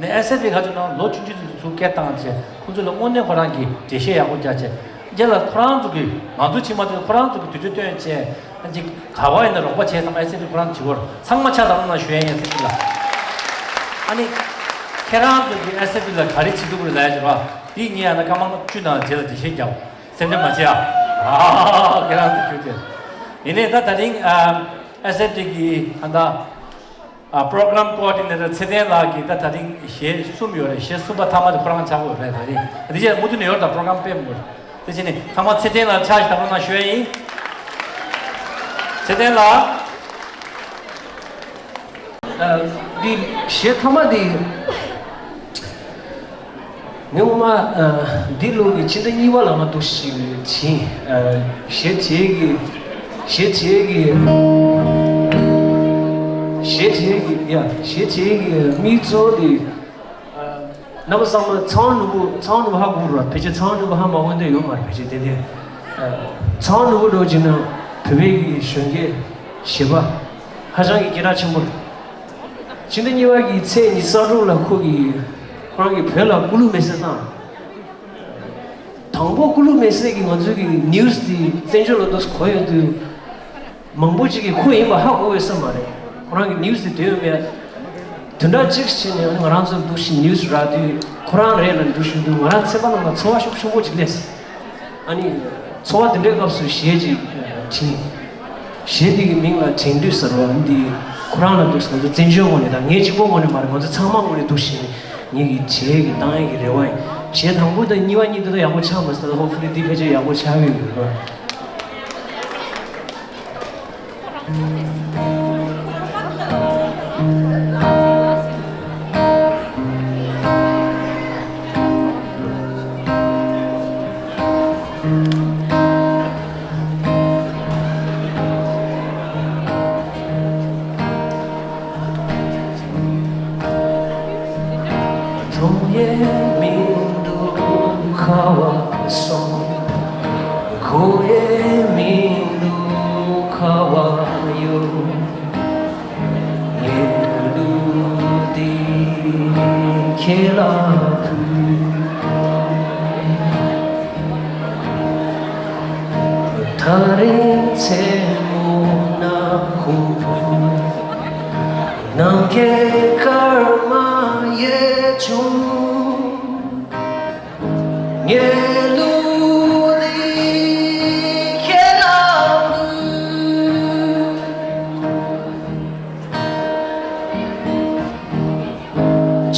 ནས་S F P ཁ་ཚོ་ནང་ལོ་ཆུང་ཆུང་ཚོ་ཚུར་སྐད་བཏང་བྱས་ཁོ་ཚོ་ལ་དངོས་གནས་ཁོ་རང་གི་འགྲེལ་བཤད་ཡག་པོ་རྒྱག་བྱས། རྗེས་ལ་ཁོ་རང་ཚོ་གི་ང་ཚོ་བྱེད་མ་ཐུབ་ཁོ་རང་ཚོ་གི་དུས་ཚོད་བཏོན་བྱས། ཅིག་ག་བ་ཡིན་ན་རོགས་པ་བྱས་ཙང་S F P ཁོ་རང་བྱེད་དགོས་རེད། ཚང་མ་ཆ་ཚང་ན་ཞུ་ཡ་ཡིན་ཟེར་གྱི་ལ། ཨ་ནི་ཁྱེད་རང་ཚོ་གི་S F P ལ་ག་རེ་བྱེད་ཐུབ་ཀྱི་རེད་ལབ་ཡ་ཅིག་རོགས། དེ་ངས་ཡང་ན་སྐར་མ་བཅུ་ནང་རྗེས་ལ་འགྲེལ་བཤད་རྒྱག་སེམས་ཁྲལ་མ་བྱེད་ཨ། ཨ་ཁྱེད་རང་ཚོ་ཞུ་དེ། ཡིན་ནའི་ད་ད་རིང་S F P གི་ཨ་ད་program coordinator ཚེ་བརྟན་ལགས་ཀྱིས་ད་ད་རིང་གཞས་གསུམ་ཡོད་རེད། གཞས་གསུམ་པ་མཐའ་མ་དེ་ཁོ་རང་ཆགས་ཀྱི་ཡོད་རེད། ད་རིང་དེ་རྗེས་མུ་མཐུད་ནས་ཡོད་རེད། ད་program སྤེལ་མི་དགོས་རེད། དེ་བྱས་ནས་ཚང་མ་ཚེ་བརྟན་ལགས་ཕྱག་ཞིག་དང་པོ་གནང་ཞུ་ཡ་ཡིན། ཚེ་བརྟན་ལགས། ཨ། འདི་གཞས་མཐའ་མ་འདི་ངས་ངོ་མ་ཨ་འདི་ལོ་གི་ཕྱི་ཟླ་གཉིས་པ་ལ་ང་འདུག་ཞིག་བྱིན། ཨ་གཞས་བྱེད་ཀྱི་གཞས་བྱེད་ཀྱི་གཞས་བྱེད་ཀྱི་ཡ་གཞས་བྱེད་ཀྱི་དམིགས་གཙོ་འདི། རྣམ་པ་ཚང་མ་ཚངས་པ་ནོར་བུ་ཚངས་པ་ནོར་བུ་ཧ་གོ་ར། ཕལ་ཆེར་ཚངས་པ་ནོར་བུ་ཧ་མ་གོ་འདོད་ཡོད་མ་རེད། ཕལ་ཆེར་ཏན་ཏན་ཚངས་པ་ནོར་བུ་འདྲ་བོ་བྱས་ན་བོད་པའི་གི་གཞོན་སྐྱེས་གཞས་པ་ཧ་ཅང་གི་སྐད་གྲགས་ཆེན་པོ་རེད། ཕྱི་ཟླ་གཉིས་པ་གི་ཚེས་ཉི་ཤུ་རྩ་དྲུག་ལ་ཁོ་གི་ཁོ་རང་གི་བོད་ལ་ཀུ་ལུ་མེ་སེ་བཏང་། དང་པོ་ཀུ་ལུ་མེ་སེ་གི་ང་ཚོའི་གི་news་དེ་བཙན་བྱོལ་ལ་འདུག་གོ་ཡོད་དུས། མང་པོ་ཅིག་གིས་ཁོ་ཡིན་པ་ཧ་གོ་བས་བསམ་པ་རེད། ཁོ་རང་གི་news་དེ་འདོན་ཡོད་མེད། དེ་འདྲ་གཅིག་བྱས་ནས་ཨ་ནི་ང་རང་ཚོར་འདུག་ཞིག་news་རག་དུས་ཁོ་རང་རེད་ལབ་འདུག་ཞུ་དུས་ང་རང་ཚེ་པ་རྣམས་ལ་ཚོར་བ་ཤུགས་ཆེན་པོ་ཅིག་སླེབས། ཨ་ནི་ཚོར་བ་དེ་འདྲའི་སྐབས་སུ་གཞས་ཅིག་བྲིས། གཞས་འདི་གི་མིང་ལ་དྲན་དུས་ཟེར་བ་འདི་ཁོ་རང་ལ་འདུག་ང་ཚོ་བཙན་བྱོལ་ངོས་ནས་དང་ངས་གཅིག་པོ་ངོས་ནས་མ་རེད། ང་ཚོ་ཚང་མ་ངོས་ནས་འདུག་ཞིག་ངེད་ཀྱི་གཞས་ཀྱི་བཏང་ཡས་ཀྱི་རེ་བ་ཡིན། གཞས་དང་པོ་དང་གཉིས་པ་གཉིས་དེ་དག་ཡག་པོ་ཆགས་མ་སོང་། hopefully་འདི་ཕལ་ཆེར་ཡག་པོ་ཆགས་ཀྱི་ཡོད་རེད། ནམ་མཁའི་སྐར་མ་ཡིས་བྱུང་། ངའི་གླུ་འདི་ཁྱེད་ལ་ཕུལ།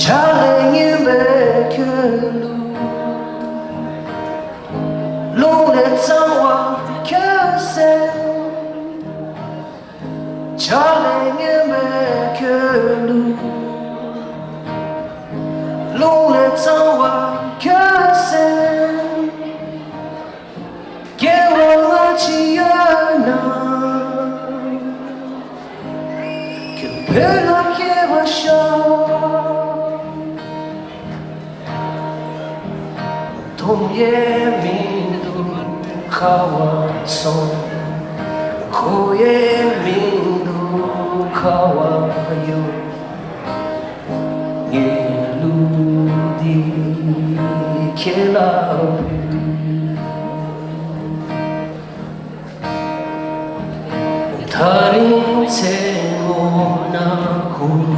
ཆགས་ལས་ངན་པའི་ཁྱོད་གླུ། རླུང་ལས་གཙང་བ་ཁྱོད་སེམས། ཆགས་ལས་ངན་པའི་ཁྱོད་གླུ། རླུང་ལས་གཙང་བ་ཁྱོད་སེམས། སྐྱེ་བ་སྔ་ཕྱི་ཡོད་ན། ཁྱོད་བོད་ལ་སྐྱེ་བར་ཤོག། མཐོང་ཡས་མི་འདུག་ཁ་བ་སོང་། གོ་ཡས་མི་འདུག་ཁ་བ་ཡོད། ངའི་གླུ་འདི་ཁྱེད་ལ་ཕུལ། ཐག་རིང་མཚན་མོ་ནག་ཁུང་།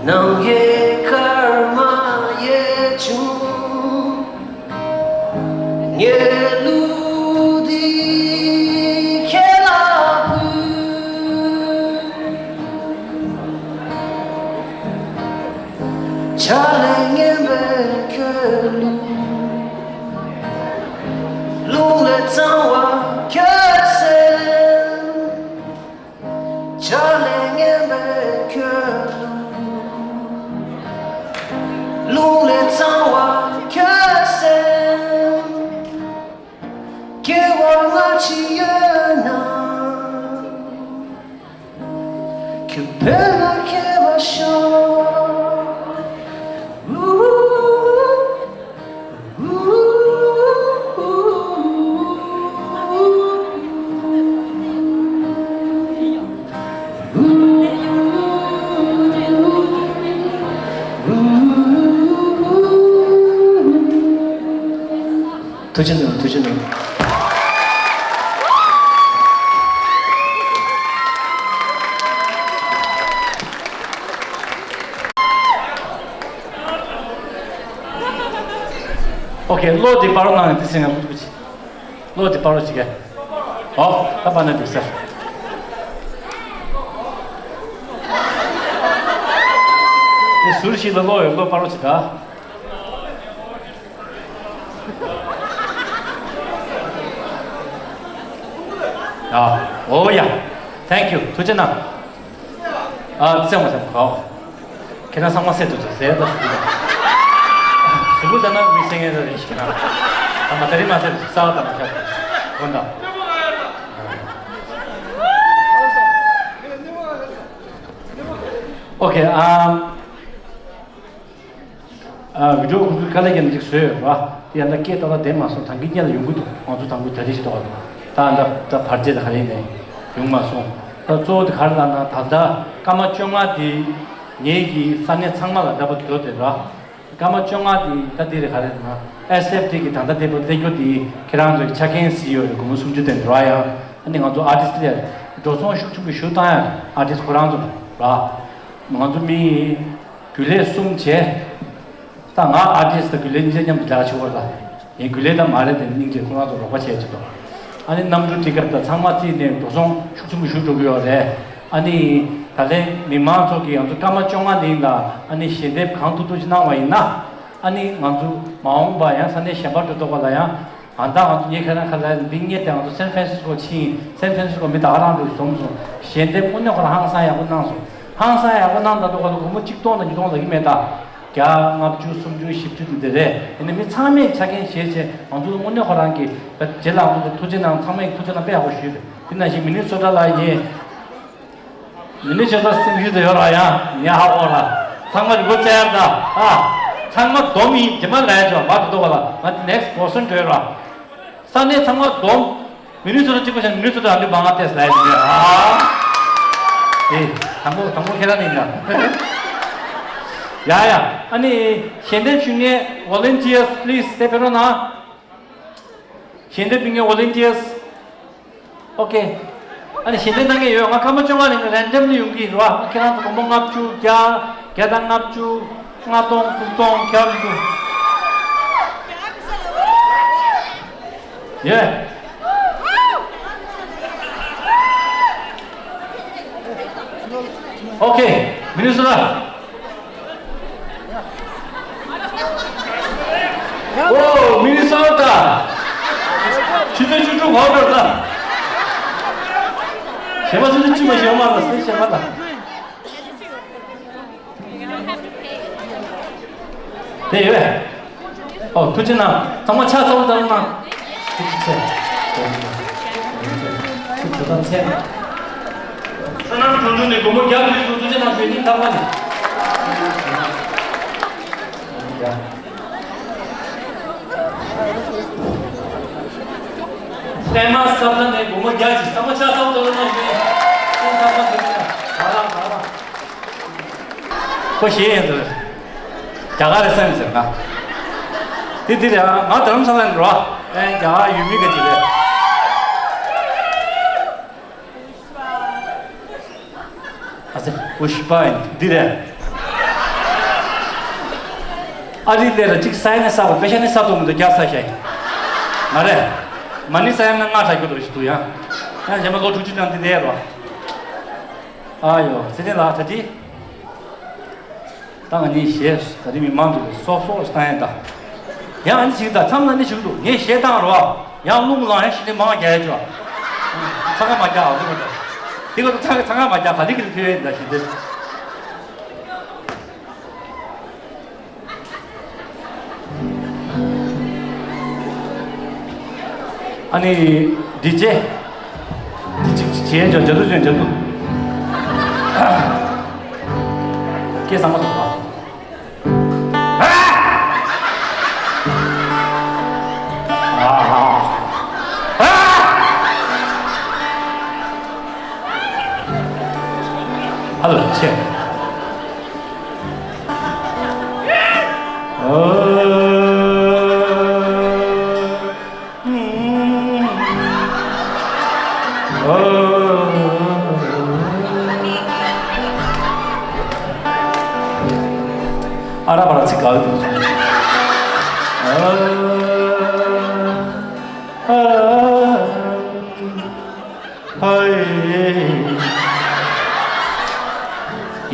ནམ་མཁའི་སྐར་མ་ཡིས་བྱུང་། ངའི་གླུ་འདི་ཁྱེད་ལ་ཕུལ། ཆགས་ལས་ངན་པའི་ཁྱོད་གླུ། རླུང་ལས་གཙང་བ་ཁྱོད་སེམས། ཆགས་ལས་ངན་པའི་ཁྱོད་གླུ། རླུང་ལས་གཙང་བ་ཁྱོད་སེམས། སྐྱེ་བ་སྔ་ཕྱི་ཡོད་ན། ཁྱོད་བོད་ལ་སྐྱེ་བར་ཤོག། ཐུགས་རྗེ་གནང་། ཐུགས་རྗེ་གནང་། ཨོ་ཁེ། བློ་དེ་སྤར་རོགས་གནང་། དེ་སེང་ང་ཀུ་ཅི། བློ་དེ་སྤར་རོགས་བྱེད་ཀྱི། ཨོ། ད་པ་ན་འདུག་ས། དེ་ཟུར་ཞིག་ལ་བློ་ཡོད། བློ་སྤར་རོགས་བྱེད་ད། ཨ། ཨོ་ཡ། Thank you། ཐུགས་རྗེ་གནང་། ཨ། བཙན་མ་བཙན་མ། ཨོ། ཁྱེད་རང་ཚང་མ་སད་དུ་ཟེར་ད། གཟུགས་པོ་ལྟ་ན་མི་སེང་ངེ་རེད་ཤི་ན། ཨ་མ་ད་རེས་མ་ཟེར་ས་བ་དང་མ་ཤ་དགོན་དང་། ཨོ་ཁེ། ཨམ། ཨ། བི་ཌིའོ་ཁོང་ཚོས་དཀའ་ལས་བརྒྱབ་ནས་ཅིག་བཟོས་ཡོད་རེད་བ། དེ་ཡང་ན་སྐད་ཏག་ཏག་བསྡད་མ་སོང་། ད་གིན་སྔོན་ལ་ཡོང་གི་འདུག་ང་ཚོ་དང་པོ་ད་རེས་ཤིག་ཐོག་ད་ད་ད་བར་ཆད་ད་ག་རེ་ནས་ཡོང་མ་སོང་། ད་གཙོ་བོ་དེ་ག་རེ་ལབ་ན། ད་ལྟ་སྐར་མ་བཅོ་ལྔ་དེ་ངེད་ཀྱི་ས་གནས་ཚང་མ་ལ་འདྲ་པོ་འགྲོ་བསྡད་ར། སྐར་མ་བཅོ་ལྔ་དེ་ད་དེ་རེད། ག་རེ་ལབ་ན་ཨེས་ཨེཕ་ཊི་གི་ད་ལྟ་བསྡད་པ་སླེབས་རྒྱུ་དེ་ཁྱེད་རང་ཚོའི་ཆ་རྐྱེན་ཟིན་ཡོད་རེད། སྒོར་མོ་སུམ་ཅུ་དེ་འགྲོ་ཡ། ཨ་ནི་ང་ཚོ་ཨར་ཊིསི་ལ་འགྲོ་སོང་ཤུགས་ཆེན་པོ་ཞུ་བཏང་ཡ་རེད། ཨར་ཊིསི་ཁོ་རང་ཚོ་ར། ང་ཚོ་མི་རྒྱུན་ལས་གསུམ་བྱས། ད་ང་ཨར་ཊིསི་དང་རྒྱུན་ལས་གཉིས་ཆ་མཉམ་དུ་རྒྱག་ཆོག་པ་རེད། ད་ངའི་རྒྱུན་ལས་ད་མ་རེད། དེ་ནི་སྙིང་རྗེ། ཁོ་རང་ཚོ་རོགས་པ་བྱས་ཆོག་ད། ཨ་ནི་གནམ་གྲུ་ཊི་ཀེ་ཊི་དང་ཚང་མ་རྩིས་ནས་འགྲོ་སོང་ཤུགས་ཆེན་པོ་ཞུ་འགྲོ་གི་ཡོད་རེད། ཨ་ནི་ད་ལན་མི་མང་ཚོ་གིས་ང་ཚོ་སྐར་མ་བཅོ་ལྔ་ནང་ལ་ཨ་ནི་ཞལ་འདེབས་གང་ཐུབ་ཐུབ་ཅིག་གནང་བ་ཡིན་ན། ཨ་ནི་ང་ཚོ་མ་འོངས་པ་ཡང་ས་གནས་གཞན་པ་འགྲོ་ཐུབ་པ་ལ་ཡང་། ཨ། ད་ང་ཚོ་ངས་ཁ་ན་ཁ་ལ་འདི་ངས་དེ་ང་ཚོ་སན་ཧྥ་རན་སིས་ཀོ་ཕྱིན། སན་ཧྥ་རན་སིས་ཀོ་མི་ད་ག་རང་འདུག་འཛོམས་སོང་། ཞལ་འདེབས་དངོས་གནས་ཁོ་རང་ཧང་སང་ཡག་པོ་གནང་སོང་། ཧང་སང་ཡག་པོ་གནང་ད་དུ་ཁོ་ལ་སྒོར་མོ་གཅིག་སྟོང་དང་ཉིས་སྟོང་ལ་གི་མེད་ད། བརྒྱ་ལྔ་བཅུ་སུམ་ཅུ་བཞི་བཅུ་དེ་འདྲ་རེད། ཡིན་ནའི་མི་ཚང་མས་ཆ་རྐྱེན་བཞེས་བྱས་ང་ཚོ་ལ་དངོས་གནས་ཁོ་རང་གི་རྗེས་ལ་ང་ཚོ་ལ་ཐུགས་རྗེ་གནང་། ཚང་མས་ཐུགས་རྗེ་གནང་། དཔེ་ཡག་པོ་ཞུས་རེད། དེ་ནང་བཞིན་མི་ནི་སོ་ཊ་ལ་ཡིན། མི་ནི་ཆོས་ཚོགས་སེམས་ཤུལ་དུ་ཡོད་ར། ཡང་ངས་ཧ་གོ་ར། ཚང་མ་རི་མོ་བཙལ་ཡར་ད། ཨ། ཚང་མ་སྡོམ་ཡིན། རྗེས་མ་ལས་ཆོག་མ་འགྲོ་འདུག་བ་ལ། ང་དེ་ནེག་སི་ཊི་བོ་སི་ཊོན་འགྲོ་ཡོད་ར། ས་གནས་ཚང་མ་སྡོམ། མི་ནི་ཆོས་ཚོགས་གཅིག་པོ་བྱས་ན་མི་ནི་ཆོས་ཚོགས་ཨ་འདི་མང་ང་ཏེས་ལ་ཡིན་ཨ། ཨེ། དང་པོ་དང་པོ་ཁྱེད་རང་ཡིན་ན། ཡ་ཡ། ཨ་ནི་ཞལ་འདེབས་ཞུ་མཁན་ཝོ་ལན་ཊི་ཡར་སི་པི་ལི་སི་དེ་ཕེབས་རོགས་གནང་། ཞལ་འདེབས་ཕུལ་མཁན་ཝོ་ལན་ཊི་ཡར་སི། ཨོ་ཀེ། ཨ་ནི་ཞལ་འདེབས་གནང་མཁན་ཡོད། ང་སྐར་མ་བཅོ་ལྔ་རིང་རན་ཌམ་ལི་ཡོང་གི་རེད་བ། ཁྱེད་རང་ཚོ་སྒོར་མོ་ལྔ་བཅུ་བརྒྱ། བརྒྱ་དང་ལྔ་བཅུ། ལྔ་སྟོང་། དྲུག་སྟོང་། བརྒྱ་རེད་འདུག་ཡེ། ཨོ་ཁེ། མི་ནི་སོ་ཊ། ཨོ། མི་ནི་སོ་ཊ། ཆུ་ཚོད་བཅུ་དྲུག་འགོར་འགྲོ་ད། གཞན་པ་སུ་ཚོད་ཅི་མ་ཤེས་མ་ལ་སེ་གཞན་པ་ལ། དེ་ཡོད། ཨོ། ཐུགས་རྗེ་གནང་། ཚང་མ་ཕྱག་འཚལ་ལོ། ད་རུང་གནང་། ཐུགས་རྗེ་ཆེ། ཐུགས་རྗེ་ཆེ། བསོད་ནམས་གྲོང་ཚོ་ནས་སྒོར་མོ་བརྒྱ་ཕུལ་སོང་། ཐུགས་རྗེ་གནང་། ཞུ་ནི་ཐབས་མ་ནི། པད་མ་ས་ཕ་ནས་སྒོར་མོ་བརྒྱ་ཅིག། ཚང་མ་ཕྱག་འཚལ་ལོ། ད་རུང་གནང་། ཞུ་ནི་ཐབས་མ་ནི། ད་རུང་ད་རུང་། ཁོ་ཞེ་ཡིན་འདུག་རྒྱ་གར་རེད་བསམ་ཟེར་ང་། དེ་དེ་རེད་ཨ། ང་རྡ་རམ་ས་ལ་ནས་རོ། ཨེ། རྒྱ་གར་ཡུལ་མི་ག་ཅིག་རེད། ཨ་ཙི། པུཤ་པ་ཡིན་འདི་རེད། ཨ་རི་ལས་ལ་གཅིག་ས་ཡ་ནས་ས་བ་པེ་ཤ་ནས་ས་ཐོག་མི་འདུག་རྒྱ་ས་ཤ་ཡིན། མ་རེད། མ་ནི་ས་ཡ་ན་ང་ཁྲ་རྒྱུ་འདུག་ཞིག་འདུག་ཡ། ཡང་རྗེས་མ་ལོ་དྲུག་ཅུ་ནང་འདི་ལས་རོ། ཨ་ཡོ། ཚེ་བརྟན་ལགས། ད་དེ། ད་ང་གཉིས་གཞས་ད་རིང་མི་མང་གི་སོག་སོག་ལ་བཏང་ཡ་ད། ཡང་ཨ་ནི་ཞིག་ད་མཚམས་ལ་ནི་ཞིག་འདུག་ངས་གཞས་བཏང་རོགས། ཡང་རླུང་ལངས་ཡང་ཞིག་ནི་མང་རྒྱག་ཡ་ཅོ། ཚང་ཁ་མ་རྒྱག་ཨ་ལུ་མ་ད། དེ་ག་ཚང་ཚང་ཁ་མ་རྒྱག་ག་ལི་གི་ལི་ཕེ་ད་ཞིག་དེ། ཨ་ནི། ཌི་ཇེ། ཌི་ཇེ་བྱས་ཅོ། ཇ་དུ་ཅོ་ཇ་དུ། སྐད་བཟང་པོ་ཐོགས་པ། ཨ་ལ་ཆེ། ཨ་ར་བ་ར་ཚིག་ག་ཨ། हाय।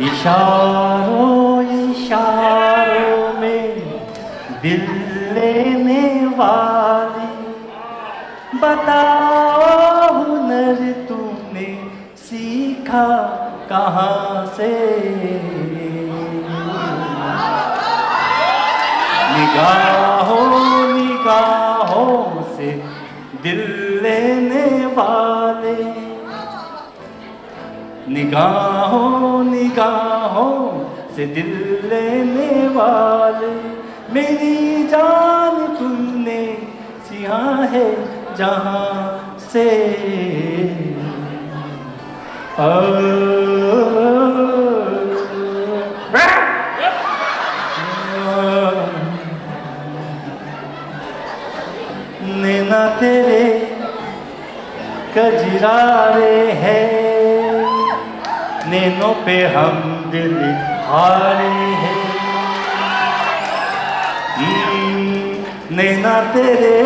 इशारों इशारों में दिल लेने वाली, बताओ हुनर तूने सीखा कहाँ से? निगाहों निगाहों से दिल लेने वाले, निगाहों निगाहों से दिल लेने वाले, मेरी जान तूने छीना है जहाँ से। ओ, नैना तेरे कजरारे हैं, नैनों पे हम दिल हारे हैं। हम्म, नैना तेरे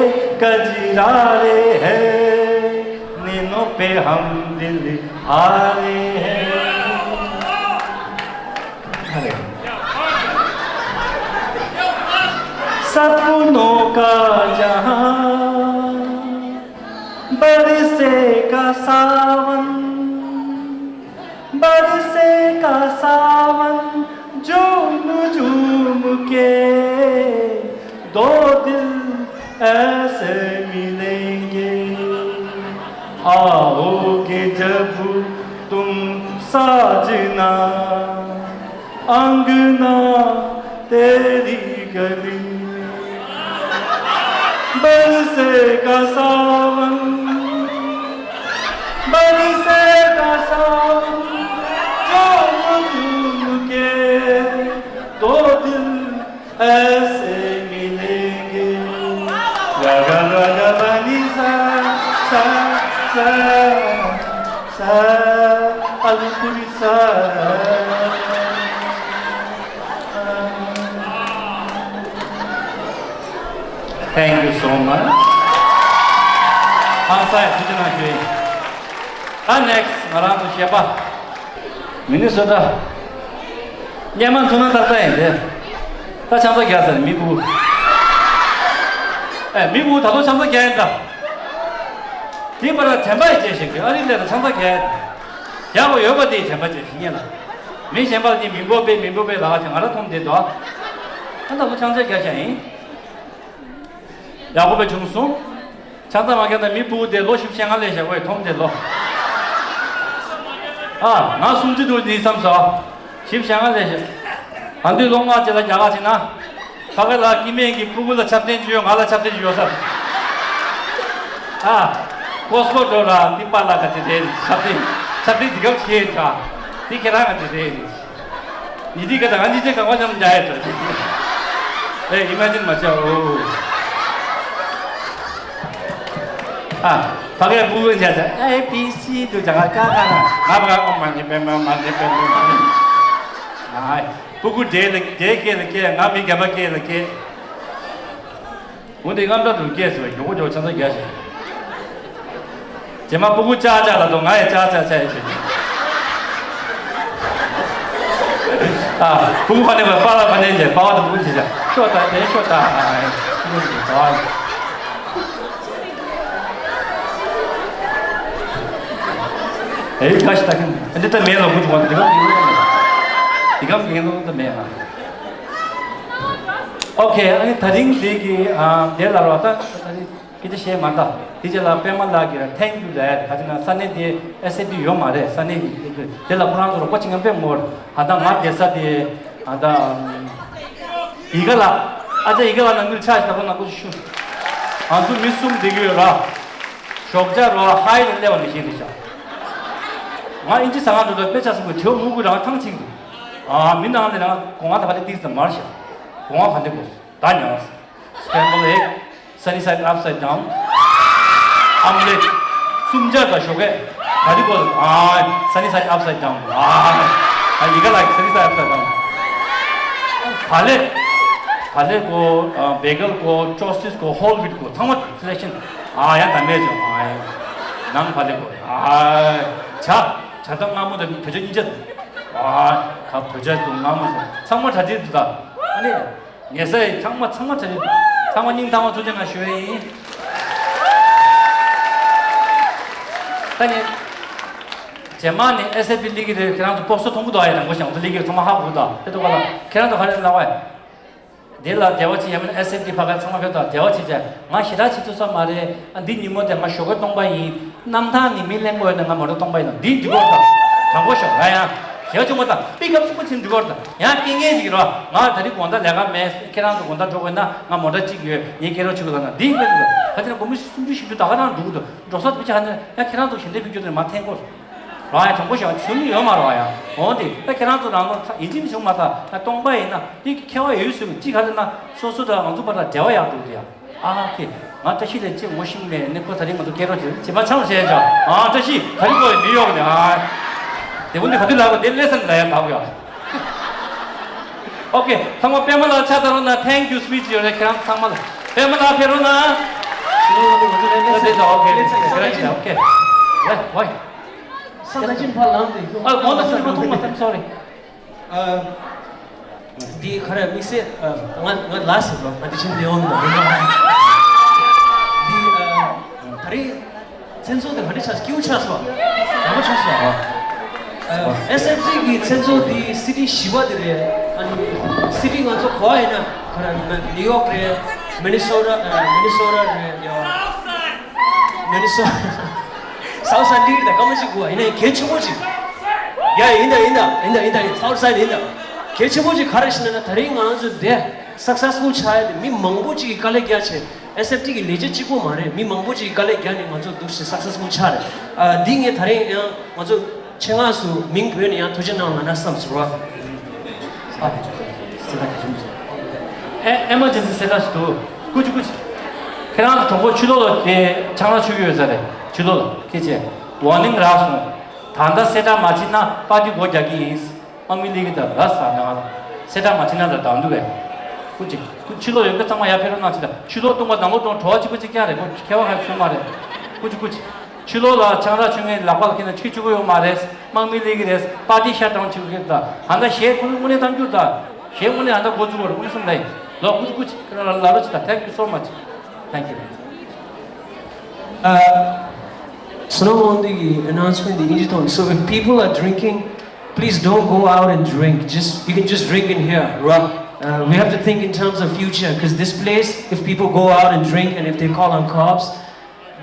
कजरारे हैं, नैनों पे हम दिल हारे हैं। अरे। सपनों का जहां बरसेगा सावन, बरसेगा सावन, झूम झूम के दो दिल ऐसे मिलेंगे। आओगे जब तुम साजना, अंगना तेरी गली में। बरसेगा सावन, बरसेगा सावन, झूम झूम के दो दिल ऐसे मिलेंगे। गा गा गा गा पा नी सा, सा, सा, Thank you so much. ཧང་སང་ཡ་ཐུགས་རྗེ་གནང་ཞུ་ཡིན། ད་next ང་རང་ཚོ་གཞས་པ། མི་ནི་སོ་ཊ། སྙན་མ་མཐུན་ན་ཏག་ཏག་ཡིན་ཏེ། ད་ཆང་ས་རྒྱག་ཟེར་མི་བུ། ཨེ་མི་བུ་ད་དུང་ཆང་ས་རྒྱག་ཡིན་ད། དེ་པར་དྲན་པ་ཡི་རྗེས་ཤིག་གི་ཨ་རི་ལས་ད་ཆང་ས་རྒྱག་ཡིན། རྒྱག་དགོས་ཡོད་པ་དེ་དྲན་པ་བྱེད་ཤིག་ངེས་ལ། མི་གཞན་པ་ལ་ནི་མི་འབོད་པས་མི་འབོད་པས་ལག་ཅིག་ང་ར་མཐོང་བསྡད་འདུག་ཨ་ད་ལོ་ཆང་ས་རྒྱག་བཞག་ཡིན། ཡག་པོ་བྱུང་སོང་། ཆང་ས་མ་རྒྱག་ན་མི་སྤུ་གུ་དེ་ལོ་བཞི་བཅུ་ཞེ་ལྔ་ལས་བཞག་པས་མཐོང་དེ་ལོ། ཨ་ང་སུམ་ཅུ་དུ་ནི་བསམ་སོ། བཞི་བཅུ་ཞེ་ལྔ་ལས་བཞག་ད་དུས་ལོ་ལྔ་བཅས་ལ་རྒྱ་གར་ཕྱིན་ན། ཕ་གི་ལ་སྐྱེ་དམན་གྱི་སྤུ་གུ་ལ་ཆབ་སྟོན་ཅིག་ཡོད། ང་ལ་ཆབ་སྟོན་ཅིག་ཡོད་ས། ཨ་ཀོ་སི་ཀོ་འགྲོ་ར་ཏི་པ་ལ་ག་ཅི་རེད། ཆབ་སྟོན་ཆབ་སྟོན་འདི་གབ་ཆེ་དྲ། འདི་ཁྱེད་རང་ག་ཅི་རེད། ཉི་ཟླའི་སྐད་དང་ང་གཉིས་ཆ་གང་བ་མཉམ་རྒྱག་ཡས་འདྲ། ཨེ་ཨི་མ་ཇིན་མ་བྱ་འོ། ཨ་ཕ་གིའི་སྤུ་གུ་འཇག་ཅག་ཨེ་བི་སི་དུ་ཅག་ང་ཀ་ཀ་ན་ང་ཕ་ག་ཨོ་མ་ཉི་པེ་མ་མ་ཉི་པེ་མ་མ་ཉི། ཨ་སྤུ་གུ་འདྲེ་ལ་འདྲེ་སྐད་ལ་སྐད། ང་མི་རྒན་པ་སྐད་ལ་སྐད། འོ་དེ་རྔམ་སྐྲག་འདུག་སྐྱེས་སོ་མགྱོགས་པོ་མགྱོགས་ཆང་ས་རྒྱག་ཞིག་རྗེས་མ་སྤུ་གུ་ཅག་ཅག་ལ་དོ་ང་ཡི་ཅག་ཅག་ཅག་ཡི་ཞིག་ཨ་སྤུ་གུ་ཕ་ནས་པ་པ་ལ་ཕ་ནས་ཉེ་པ་བ་དང་སྤུ་གུ་ཅི་ཅག་ཤོ་ད་དེ་ཤོ་ད་ཨ་ཨ་སྤུ་གུ་ཅི་ཅག་པ་བ། ཨེ་ག་ཞིག་ད་ཁན་འདི་ད་མེད་ལ་བུ་ཅུང་བ་འདི་གམ་འདི་གམ་འདི་གམ་འདི་གམ་ད་མེད་ཨ། ཨོ་ཁེ། ཨ་ནི་ད་རིང་འདི་གི་ཨ་དེ་ལ་རོ་ད་ད་རིང་སྐད་ཆ་བཤད་མ་ད། དེ་རྗེས་ལ་པད་མ་ལགས་ཀྱིས་thank you ལབ་ཡ་ག་ཅི་ན་ས་གནས་དེ་ཨེས་ཨེ་ཕི་ཡོད་མ་རེད། ས་གནས་ཀྱི་དེ་ལ་ཁོ་རང་ཚོ་རོགས་པ་བྱེད་མཁན་དཔེ་མང་པོ་རེད། ད་ལྟ་ང་བསྡད་ས་དེ་ད་ལྟ་ཡི་ག་ལ་ཨ་ཅག་ཡི་ག་ལ་ནང་ཁུལ་ཆ་ཞིག་ད་ཁོ་ནང་ཁུལ་ཞུ། ང་ཚོ་མི་གསུམ་བསྡད་ཀྱི་ཡོད་ར། ཞོགས་ཇ་རོ་ཧའི་ལ་སླེབས་པ་ནས་བཤད་རེད་ཤག་ང་ཨིན་ཇི་ཟ་ཁང་འགྲོ་དུས་དཔེ་ཆ་གསུམ་གྱི་དྲེའུ་མུ་གུ་རང་ཐང་ཆིག་འདུག་ཨ་མི་ནང་ལས་རང་སྒོ་ང་ད་ག་ལས་ཏིག་ཙམ་མར་ཤག་སྒོ་ང་ག་འདྲ་དགོས། ད་ཉར། Scramble egg, sunny side upside down, omelette, སུམ་ཅར་དང་ཞོགས་ཀས་ག་དེ་དགོས། ཨ་sunny side upside down. ཨ་ཡི་ག་ལ་sunny side upside down. བག་ལེབ། བག་ལེབ་དགོས། ཨ་bagel དགོས། sausage དགོས། whole wheat དགོས། ཚང་མ་selection. ཨ་ཡ་ད་མེད་ཅོ། ཨ་ནང་བག་ལེབ་དགོས། ཨ་ཇ། ཇ་དང་མངར་མོ་དང་བོད་ཇ་གཉིས་ཆ་འདུག་ཨ་ད་བོད་ཇ་དང་མངར་མོ་ཚང་མ་གྲ་སྒྲིག་འདུག་ད་ཨ་ནི། ངེད་ཚང་མ་ཚང་མ་ཚང་མ་ཚང་མ་སྙིང་ཐག་པ་ཐུགས་རྗེ་གནང་ཞུ་ཡས་ཡིན། ད་ནི། རྗེས་མ་ནི་ཨེས་ཨེ་ཕི་སླེབས་ཀྱི་རེད། ཁྱེད་རང་ཚོ་པོ་སི་ཊར་མཐོང་གི་འདུག་ཨ་ཡ་དང་པོ་ཞང་ཚོ་སླེབས་ཀྱི་རེད། ཚང་མ་ཧ་གོ་གི་འདུག་དེ་ཐུག་པ་ལ་ཁྱེད་རང་ཚོ་ག་རེ་ལབ་པ་ཡ། དེ་ལ་དེ་བ་ཅི་ཡ་མིན་ཨེས་ཨེ་ཕི་ཕ་ག་ཚང་མ་ཕེབས་དང་དེ་བ་ཅི་བྱས་ང་ཞེ་དྲག་བྱེད་ཐུབ་ས་མ་རེད། ཨ་འདི་ཉིན་མོ་དེ་ང་ཞོགས་ཀས་སྟོང་པ་ཡིན། གནམ་ཐང་ནས་མི་གླེང་དགོས་ཡོད་ན་ང་མོ་ཊ་སྟོང་པ་ཡིན་ནོ་འདི་འགྲིག་གོ་དང་། དྲང་པོ་ཤོད་ང་ཡང་ཞེ་བ་བྱུང་བ་དང་པི་ཀབ་ཚུགས་པ་ཚིན་འགྲིག་གོ་དང་། ཡང་སྐད་ངན་ཞིག་རོ། ང་ད་རིང་དགོང་དག་ལས་ཀ་མེད། ཁྱེད་རང་ཚོ་དགོང་དག་འགྲོ་དགོས་ན་ང་མོ་ཊ་གཅིག་ཡོད། ངས་སྐད་རོགས་བྱེད་དགོས་ལབ་ན་འདི་སྐད་འདུག་ད་ཅི་ན་སྒོར་མོ་སུམ་ཅུ་བཞི་བཅུ་ད་ག་རང་འགྲོ་གི་འདུག་འགྲོ་ས་དེ་བྱས་ཧ་ནས་ཡང་ཁྱེད་རང་ཚོ་ཞལ་འདེབས་ཕུལ་རྒྱུ་དེ་མ་འཐེན་གོ། རང་ཡང་དྲང་པོ་ཞིག་བྱུང་མྱོང་མ་རེད་བ་ཡ། འོན་ཏེ་ད་ཁྱེད་རང་ཚོ་རང་ལོ་ཡིན་གཅིག་མིན་གཅིག་མ་ད་ད་སྟོང་པ་ཡིན་ན་འདི་ཁྱད་པར་ཡོད་ཟེར་གཅིག་ག་རེ་ན་སོ་སོ་དང་ང་ཚོ་བར་ལ་འབྲེལ་བ་ཡག་འགྲོ་གི་ཡ། ཨ་ཁེ། ང་བཀྲ་ཤིས་ལས་ཅི་ངོ་ཤེས་མེད་ནི་ཁོ་ད་རིང་ང་ཚོ་སྐད་རོགས་བྱེད་བྱེད་མ་ཚང་བཤད་ཅག་ཨ་བཀྲ་ཤིས་ག་རེ་གོ་ཡ་ནིའུ་ཡོག་ནས་ཨ། དེ་ཀུན་འདི་ག་དུས་ལ་གོ་དེ་ལེ་སན་ལ་ཡ་དག་ཡ། ཨོ་ཁེ། ཚང་མ་པད་མ་ལགས་ཕྱག་བཏང་རོགས་གནང་། thank you speech ཡོད་རེད་ཁྱེད་རང་ཚང་མ་ལ། པད་མ་ལགས་ཕེབས་རོགས་གནང་། ཨོ་ཁེ། ཁྱེད་རང་ཡིན་ཨོ་ཁེ། ཝའི་ཝའི། ས་ད་ཅིན་ཕར་ལངས་ཏེ། ཨ་ཁོང་ཚོ་ཚུར་མ་མཐོང་མ་ཐམ་སོ་རི། ཨ། འདི་ག་རེ་དམིགས་བསལ་ཨ་ང་ང་ལ་ཟེར་བ་ང་འདི་ཕྱིན་ལེའོ་མི་འདུག་འདི་ཨ་ད་རེས་མཚན་ཚོགས་དེ་ག་འདྲ་ཆགས་སྐྱིད་པོ་ཆགས་སོང་། ཡག་པོ་ཆགས་སོང་། ཨ་ཨེས་ཨེཕ་ཊི་གི་མཚན་ཚོགས་འདི་སི་ཊི་བཞི་པ་དེ་རེད། ཨ་ནི་སི་ཊི་ང་ཚོ་གོ་བ་ཡིན་ན་ག་རེ་ནིའུ་ཡོག་རེད། མི་ནི་སོ་ཊ་ཨ་མི་ནི་སོ་ཊ་རེད་ཡ། མི་ནི་སོ་ཊ། སའུ་ཐི་སའིཌ་འདི་རེད་ད། སྐར་མ་གཅིག་སྒུག་ཨ། ཡིན་ནའི་གལ་ཆེན་པོ་ཅིག་ཡ་ཡིན་ད་ཡིན་ད་ཡིན་ད་ཡིན་ད་ཡིན། སའུ་ཐི་སའིཌ་ཡིན་ད། གལ་ཆེན་པོ་ཅིག་ག་རེ་ཞེ་ན་ད་རིང་ང་རང་ཚོ་འདི་སག་སེ་སི་ཕུལ་ཆགས་ཡ་དེ་མི་མང་པོ་ཅིག་གིས་དཀའ་ལས་རྒྱག་བྱས། ཨེས་ཨེཕ་ཊི་གི་ལས་བྱེད་གཅིག་པོ་མ་རེད། མི་མང་པོ་ཅིག་གིས་དཀའ་ལས་རྒྱག་ནས་ང་ཚོ་འདུག་སེ་སག་སེ་སི་ཕུལ་ཆགས་རེད། ཨ་འདི་ངས་ད་རིང་ཡང་ང་ཚོ་ཆེད་མངགས་སུ་མིང་བོས་ནས་ཡང་ཐུགས་རྗེ་གནང་ལབ་ན་བསམ་སོང་ར། ཨེ་ཨེ་མར་ཇེན་སི་སེ་ཊ་ཞིག་འདུག་ཀུ་ཅི་ཀུ་ཅི། ཁྱེད་རང་ཚོ་གྲོགས་པོ་ཕྱི་ལོགས་ལ་དེ་ཆང་རག་མཆོད་ཀྱི་ཡོད་ས་རེད། ཕྱི་ལོགས་ལ་སྐད་ཆ་ཝར་ནིང་རག་སོང་། ད་ལྟ་གསལ་བསྒྲགས་མ་བྱེད་ན་པར་ཊི་སྒོ་རྒྱག་གི་ཡིན། དམག་མི་སླེབས་ཀྱི་འདུག་ར་ཟེར་ནས་ང་ལ་གསལ་བསྒྲགས་མ་བྱེད་ན་ལ་སྡང་འདུག་གས། སྐུ་མཁྱེན། ཁོ་ཕྱི་ལོགས་ཡོད་མཁན་ཚང་མ་ཡར་ཕེབས་རོགས་གནང་ཟེར། ད་ཕྱི་ལོགས་སྟོང་པ་ནང་ལོགས་སྟོང་བྲོ་བ་གཅིག་པ་གཅིག་རྐྱང་རེད། ཁོ་ཁྱད་པར་གང་ཡང་བྱུང་མ་རེད། སྐུ་མཁྱེན། སྐུ་མཁྱེན། ཕྱི་ལོགས་ལ་ཆང་རག་མཆོད་མཁན་ལག་པ་ལ་འཁྱེར་ན་ཕྱི་བཅུག་གི་ཡོད་མ་རེད། དམག་མི་སླེབས་ཀྱི་རེད། པར་ཊི་ཤ་ཌའུན་བྱེད་དགོས་ཀྱི་རེད། ད་ད་ལྟ་གཞས་ཁོ་ཚོས་དངོས་གནས་གཏམ་རྒྱུད་ད། གཞས་དངོས་གནས་ད་ལྟ་འགོ་བཙུགས་པ་རེད། དངོས་སུ་ལ་ཡིན་ལོ། སྐུ་མཁྱེན། སྐུ་མཁྱེན། ལ་ལ་རོ་ཆི་ད། Thank you so much. Thank you. ཨ། སོ་ནམ་དབང་འདུས་ཀྱི་announcement འདི་ཨིན་ཇི་ཐོག་ནས། So if people are drinking, please don't go out and drink. Just, you can just drink in here, right? Uh, we have to think in terms of future, because this place, if people go out and drink and if they call on cops,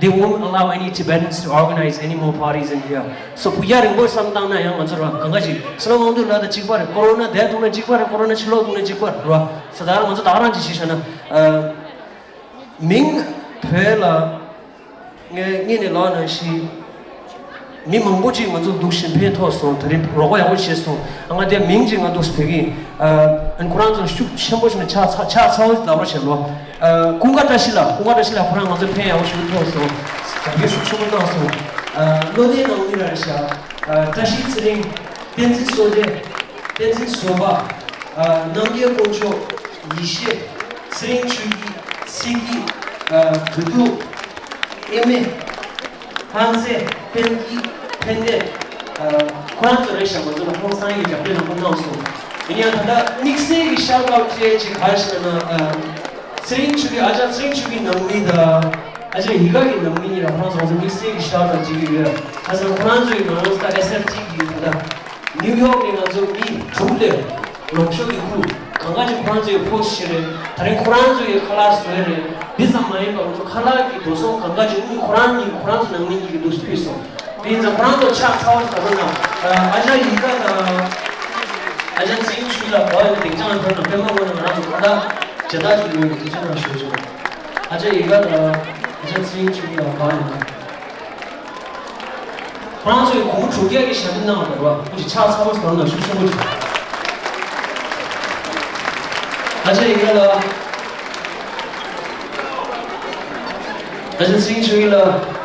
they won't allow any Tibetans to organize any more parties in here. So ཕུགས་རྒྱང་རིང་པོ་བསམ་བཏང་ན་ཡང་ང་ཚོ་རང་གང་ག་ཅིག་སོ་ནམ་དབང་འདུས་ལ་ད་གཅིག་པ་རེད། ཀོ་རོ་ན་བསྡད་ཐུབ་ན་གཅིག་པ་རེད། ཀོ་རོ་ན་ཕྱིར་ལོག་ཐུབ་ན་གཅིག་པ་རེད། ས་ད་རང་ང་ཚོ་ད་ག་རང་ཅིག་བྱས་བཞག་ན། ཨ། མིང་བོད་ལ་ངས་སྔོན་ནས་ལབ་ནང་བཞིན་མི་མང་པོ་ཅིག་ང་ཚོ་འདུག་གཞན་ཕན་ཐོགས་སོང་། ད་རེས་རོགས་པ་ཡག་པོ་བྱས་སོང་། ང་དེ་མིང་ཅིག་ང་འདུག་ཕེབས་ཀྱི་ཡིན། ཨ་ནི་ཁོ་རང་ཚོ་ཤུགས་ཆེན་པོ་ཞིག་ནས་ཕྱག་ཕྱག་ཕྱག་འཚལ་ལོ་ལབ་རོགས་བྱེད་ལོ། ཨ། ཀུན་དགའ་བཀྲ་ཤིས་ལགས། ཀུན་དགའ་བཀྲ་ཤིས་ལགས་ཁོ་རང་ང་ཚོ་ཕན་ཡག་པོ་ཞིག་ཐོགས་སོང་། རྒྱབ་སྐྱོར་ཤུགས་ཆེན་པོ་གནང་སོང་། ཨ། བློ་ལྡན་ནང་མི་ར་རེད་ཤག་ཨ། བཀྲ་ཤིས་ཚེ་རིང་། བསྟན་འཛིན་བསོད་བདེ། བསྟན་འཛིན་བཟོད་པ། ཨ། རྣམ་རྒྱལ་དཀོན་མཆོག་ཡེ་ཤེས། ཚེ་རིང་ཆོས་སྐྱིད། ཚེ་སྐྱིད། ཨ། བུ་སྡུག་ཨེ་མེ། ལྷ་མཛེས། ཕན་སྐྱིད། ཕན་བདེ། ཨ། ཁོ་རང་ཚོ་རེད་ཤག་ང་ཚོ་ལ་ཁོང་སང་ཡིག་རྒྱབ་སྐྱོར་ལ་ཁོང་གནང་སོང་། ཡིན་ཡང་ད་ལྟ་དམིགས་བསལ་གྱི་ཤའོ་ཊི་ཨའུཊ་སྤྲད་ཅིག་ག་རེ་ཞིག་ལབ་ན། ཨ། ཚེ་རིང་ཆོས་སྐྱིད། ཨ་ཅག་ཚེ་རིང་ཆོས་སྐྱིད་ནང་མི་དང་། ཨ་ཅག་ཡིད་དགའ་གི་ནང་མི་གཉིས་ལ་ཁོ་རང་ཚོ་ང་ཚོ་དམིགས་བསལ་གྱི་ཤའོ་ཊི་ཨའུཊ་སྤྲད་ཀྱི་ཡོད། ཁ་སང་ཁོ་རང་ཚོའི་ནང་ལོགས་ད་ཨེས་ཨེཕ་ཊི་གི་ད་ལྟ་ནིའུ་ཡོག་ནས་ང་ཚོ་མི་དྲུག་ལས། ལོངས་ཤོག་གི་ཁུ། གང་ག་ཅིག་ཁོ་རང་ཚོའི་ཕོ་སི་ཞིག་རེད། ད་རིང་ཁོ་རང་ཚོའི་ཁ་ལག་བཟོས་རེད། འདི་ཙམ་མ་ཡིན་པར་ང་ཚོ་ཁ་ལག་གི་འགྲོ་སོང་གང་ག་ཅིག་དངུལ་ཁོ་རང་གཉིས་ཁོ་རང་ཚོ་ནང་མི་གཉིས་ཀྱི་འདུག་ཕུལ་སོང་། དེ་ཡིན་ཙང་ཁོ་རང་ཚོ་ཕྱག་ཚ་བོ་ཞིག་ག་རེ་གནང་། ཨ་ཅག་ཡིད་དགའ་དང་། ཨ་ཅག་ཚེ་རིང་ཆོས་སྐྱིད་ལགས་བོད་ཡོངས་སྡིངས་ཆ་ལ་ཕེབས་ན་པད་མ་དགོན་ནས་ང་རང་ཚོ་ཁ་བརྡ་མཇལ་དར་ཅིག་ཡོད་ཡོད། ཐུགས་རྗེ་གནང་ཞུ་ཞུ། ཨ་ཅག་ཡིད་དགའ་དང་། ཨ་ཅག་ཚེ་རིང་ཆོས་སྐྱིད་ལགས་བོད་ཡོངས། ཁོ་རང་ཚོས་སྒོར་མོ་དྲུག་བརྒྱ་གི་ཞབས་འདེགས་གནང་བ་རེད་བ། ཁོ་ཅིག་ཕྱག་ཚ་བོ་ཞིག་གནང་ན་ཤུགས་ཆེན་པོ་ཅིག་ཨ་ཅག་ཡིན་ན་ལ། ཨ་ཅག་ཚེ་རིང་ཆོས་སྐྱིད་ལགས།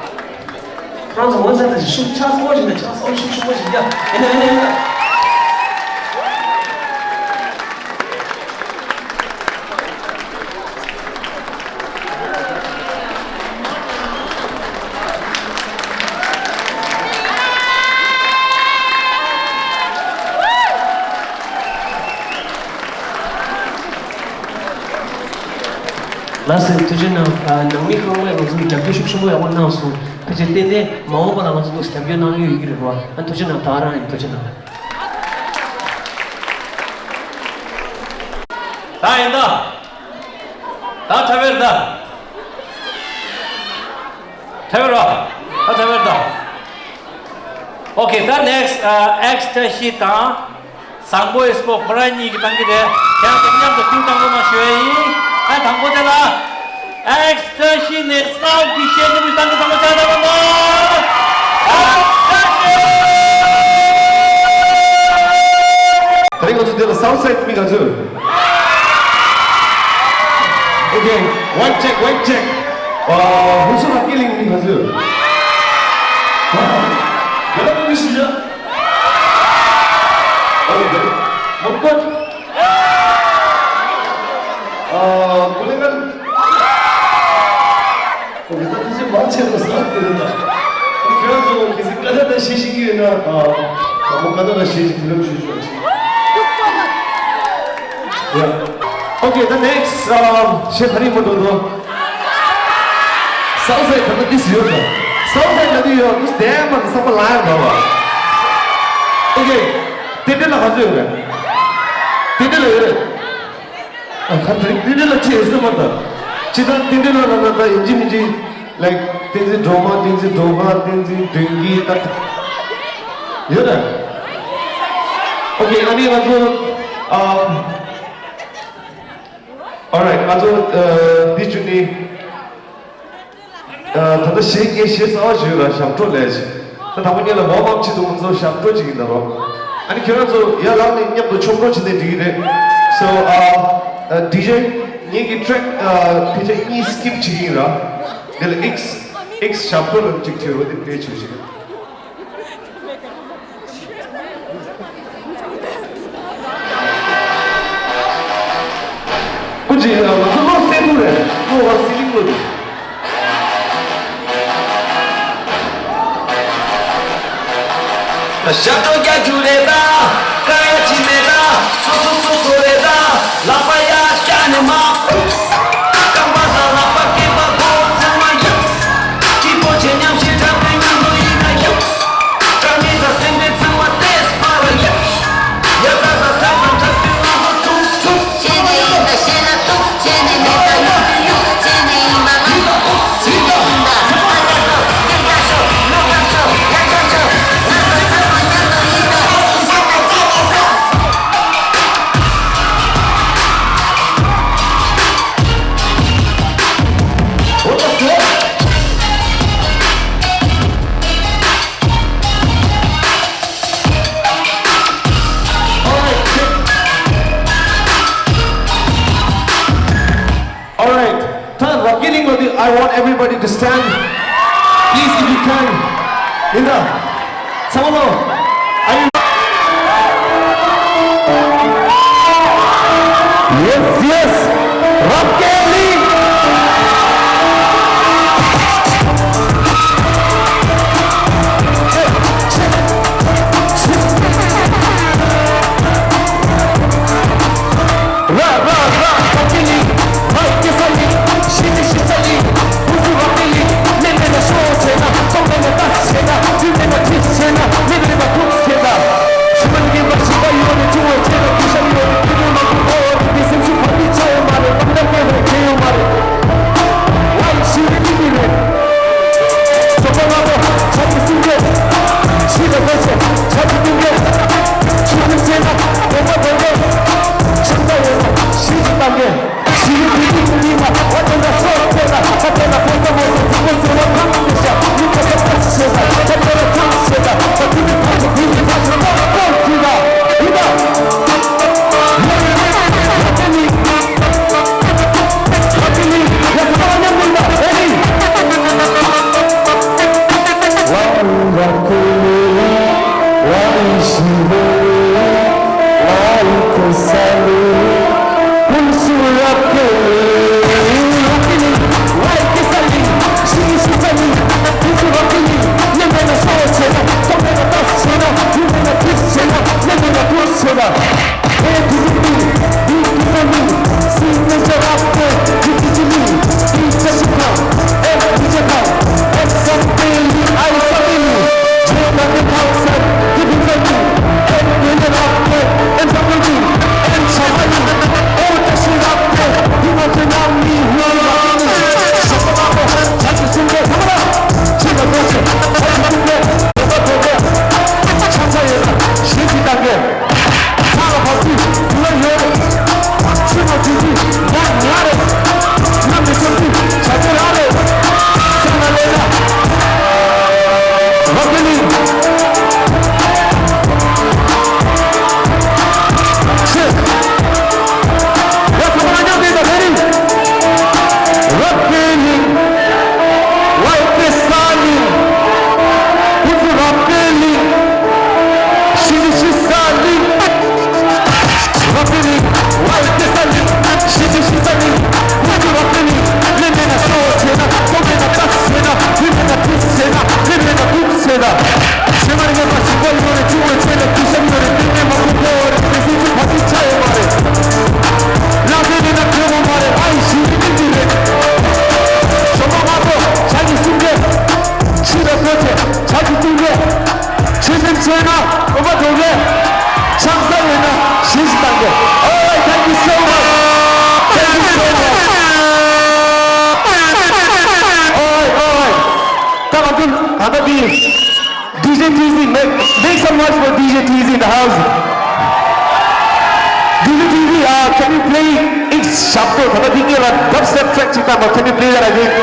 ཁོ་རང་ཚོ་ངོ་ཚ་དེ་ཤུགས་ཕྱག་ཚ་བོ་ཞིག་ནས་ཕྱག་ཚ་བོ་ཤུགས་ཆེན་པོ་ཞིག་ཡ། ཡིན་ན་ཡིན་ན་ཡིན་ན། ལགས་སོ། ཐུགས་རྗེ་གནང་། ཨ། ནང་མི་ཁག་ལ་ང་ཚོ་རྒྱབ་སྐྱོར་ཤུགས་ཆེན་པོ་ཡག་པོ་གནང་སོང་། ཕལ་ཆེར་ཏན་ཏན་མ་འོངས་པ་ལ་ང་ཚོ་འདུག་རྒྱབ་སྐྱོར་གནང་ཡོད་ཀྱི་རེད་བ། ཨ། ཐུགས་རྗེ་གནང་། ད་རང་ཡིན། ཐུགས་རྗེ་གནང་། ད་ཡིན་ད། ད་ཐ་བེར་ད། ཐ་བེར་རོ། ད་ཐ་བེར་ད། ཨོ་ཁེ། ད་ནེག་སི་ཊི། ཨ། ཨེག་སི་བཀྲ་ཤིས་དང་། བཟང་པོ་ཨེག་སི་པོ་ཁོ་རང་གཉིས་ཀྱིས་བཏང་གི་རེད། ཁྱེད་རང་ཚོ་མཉམ་དུ་ཐུགས་དང་པོ་མ་ཞུ་ཡ་ཡིན། ཨ། དང་པོ་དེ་ལ། ཨེག་སི་བཀྲ་ཤིས་ནས་སའུཐ་གི་གཞས་ནི་མི་བཏང་གི་བཏང་གི་ཆགས་ད་བ་མ། ཨེག་སི་བཀྲ་ཤིས། ད་རིང་ང་ཚོ་འདི་ལ་སའུཐ་སའིད་མི་ག་ཚོད། ཨོ་ཁེ། མའིག་ཅེག་མའིག་ཅེག་ཨ། ཧུན་སུར་ལ་ཀི་ལིང་མི་ག་ཚོད། ཡ་ལ་མི་ཤི་ཡ། ཨོ་ཁེ། མོ་ཀོ། ཨ། ཀུ་ལེ་ཀན། ཨོ་ཁེ། ད་ཐུགས་རྗེ་མང་ཆེ་བ་ས་དེ་རེད་ད། ཁྱེད་རང་ཚོ་གལ་སྲིད་ཀ་ད་ད་ཤེས་ཤེས་ཀྱི་ཡོད་ན། ཨ། དང་པོ་ཀ་ད་ད་ཤེས་ཤིག་དུས་རབས་ཞུ་ཞུ་ཞིག་ཡ། ཨོ་ཁེ། ད་ནེག་སི་ཊི། ཨ། ཤེས་ད་རིང་མ་འགྲོ་འགྲོ། སའུཐ་སའིད་ད་ལྟ་ཏིས་ཡོད་ད། སའུཐ་སའིད་ལ་ཏིས་ཡོད། ཏིས་དེ་མ་གི་བསམ་པ་ལ་ཡང་འདྲ་བ། ཨོ་ཁེ། ཏན་ཏན་ལ་ག་ཚོད་ཡོད་རེད། ཏན་ཏན་ལ་ཡོད་རེད། ཨ། ཁ་ཏན་ཏན་ལ་ཅི་ཡོད་སེམས་མ་ད། ཅི་ད་ཏན་ཏན་ལ་ན་ན་ད་ཡིན་གཅིག་མིན་གཅིག་ལའིཀ་བསྟན་འཛིན་སྒྲོལ་མ། བསྟན་འཛིན་སྒྲོལ་དཀར། བསྟན་འཛིན་སྒྲོལ་གྱི་ད་ཡོད་རེད། ཨོ་ཁེ། ཨ་ནི་ང་ཚོ། ཨ། ཨོ་རའིཊ། ང་ཚོ། ཨ། འདི་བྱུང་ནི། ཨ། ད་ལྟ་གཞས་ངས་གཞས་གསར་པ་ཞིག་ཡོད་ར། ཞབས་བྲོ་ལས་ཞིག་ད་དང་པོ་ཉིད་ལ་ཝོམ་ཨབ་བྱེད་དུས་ང་ཚོ་ཞབས་བྲོ་ཅིག་ཡིན་ད་རོ། ཨ་ནི་ཁྱེད་རང་ཚོ་ཡར་ལངས་ནས་མཉམ་དུ་ཆོམ་རོ་བྱེད་ནས་འགྲིག་གི་རེད། སོ། ཨ། ཨ། ཌི་ཇེ། ངེད་ཀྱི་ཊེག་ཨ། ཕལ་ཆེར་གཉིས་སི་ཀིབ་བྱེད་ཀྱི་ཡིན་ར། དེ་ལ་ཨིགས། ཨིགས་ཞབས་བྲོ་ལ་གཅིག་ཐོས་རོགས། དེ་པེ་ལེ་བྱོས་ཤིག་ཞབས་བྲོ་རྒྱག་རྒྱུ་རེད་ད། དཀའ་ཡ་ཅི་མེད་ད། སོ་སོ་སོ་སོ་རེད་ད། ལག་པ་ཡར་བཀྱག་ནས་མར། རྐང་པ་ལ་ལག་པ་སྐེད་པ་སྒོ་ཚང་མ་ཡ། སྐྱིད་པོ་བྱེད་མཉམ་བཞིན་འཁྲབ་པའི་མཉམ་དུ་ཡིན་ན་ཡ། དཀའ་ངལ་དང་སེམས་ཁྲལ་ཚང་མ་ཏེས་པ་ལ་ཡ། ཡ་ད་ད་ད་ད་ད་དུས་ང་ཚོ་ཐུག་ཐུག All right. ད་རབ་རྒྱན་གླིང་ལ་དུས། I want everybody to stand. Please, if you can. ཡིན་ད། ཚང་མ་ལོ། Are you? Yes, yes. རབ་རྒྱན་གླིང་། ར་ར་ར་རབ་རྒྱན་གླིང་། ལའི་སྐྱེ་ས་གླིང་། ཤི་ནི་ཤི་ས་གླིང་། ཕུན་སུམ་རབ་རྒྱན་གླིང་། གནས་མེད་ན་ཤོག་བྱས་ན། སྟོང་མེད་ན་ལྟ་བྱས་ན། དུས་མེད་ན་དུས་བྱས་ན། གནས་མེད་ན་ཐུག་བྱས་ན། ཤི་མ་ནི་རྒན་པ་ཤི་པ་ཡོད་ནི་ཆུང་བ་བྱས་ན། དུས་ཤ་ཡོད་ནི་དུས་མེད་མ་དུས་འོ་འོ་དེ་སེམས་ཤུགས་བར་མི་ཆ་ཡོད་མ་རེད། གཏམ་དག་སྐད་རེད་གལ་ཡོད་མ་རེད། ལའི་ཤི་ནི་ནི་ནི་རེད། ཞོགས་པ་སྔ་པོ་ཆ་གི་སྲིན་སྐད། ཤི་ད་ལྟ་ཆེ་ཆ་གི་སྟོན་སྐད། ཆུ་སྲིན་ཆེ་ན་དོག་པ་དོག་སྐད། ཆང་ས་ཡོད་ན་ཤི་ཅི་བཏང་སྐད། ཤི་ཡི་དུས་ཀྱི་ཀུན་ནི་མ་བ་དེ་འདྲ་སོགས་ཆེ་ན། ཁ་དེ་ན་ཕོ་ས་མོ་ས་དུ་པོ་ཚོ་ལ་ཐང་དེ་ཤ་མི་ཁ་ས་ཁ་ཤེ་ད། ཁ་དེ་ན་ཐང་ཤེ་ད། ཁ་དེ་ནི་ཐང་ཤེ་དེ་ནི་ཐང་ཤེ་ད་ཐང་ཤེ་ད། ཡིན་ད། ཡ་ཡ་ཡ་ཡ་ཡ་ནི། རབ་རྒྱན་གླིང་། ལའི་སྐྱེ་ས་གླིང་། ཕུན་སུམ་རབ་རྒྱན་གླིང་། ཤི་ནི་ཤི་ས་གླིང་། རབ་རྒྱན་གླིང་། ལའི་སྐྱེ་ས་གླིང་། ཤི་ནི་ཤི་ས་གླིང་། ཕུན་སུམ་རབ་རྒྱན་གླིང་། གནས་མེད་ན་ཤོག་བྱས་ན། སྟོང་མེད་ན་ལྟ་བྱས་ན། དུས་མེད་ན་དུས་བྱས་ན། གནས་མེད་ན་དུག་བྱས་ན། ཤེས་མ་རེད། ངན་པ་ཞིག་པ་ཡོད་རེད། ཆུང་བའི་ཆེད་ལ་དུས་ཤམ་ཡོད་རེད། དེ་ནས་མ་ཁུག་པོ་རེད། དེ་སུ་ཚོ་ཕ་ཚིག་ཆ་ཡོད་མ་རེད། ལག་ལེན་ཡིན་ན་ཐོན་ཡོང་མ་རེད། ཨ་ཡི་ཞིག་ཡིན་གྱི་རེད། ཞོགས་པ་སྔ་པོ་ཇ་གི་སུམ་རེད། ཕྱི་ལ་བཀོད་ཚེ་ཇ་གི་བཏུང་རེད། ཆེ་སེམས་ཆེ་ན་འོ་མ་འགྲོ་རེད། ཆང་ས་ཡོད་ན་ཞིག་ཞིག་བཏང་རེད། All right, thank you so much. Thank you so much. All right, all right. ད་ང་ཚོ་ད་ལྟ་འདི། DJ T Z, make, make some noise for DJ T Z in the house. DJ T Z, uh, can you play ཨིག་ཞབས་བྲོ། ད་ལྟ་འདི་སྔོན་ལ་dubstep track ཅིག་བཏང་བ། Can you play that again?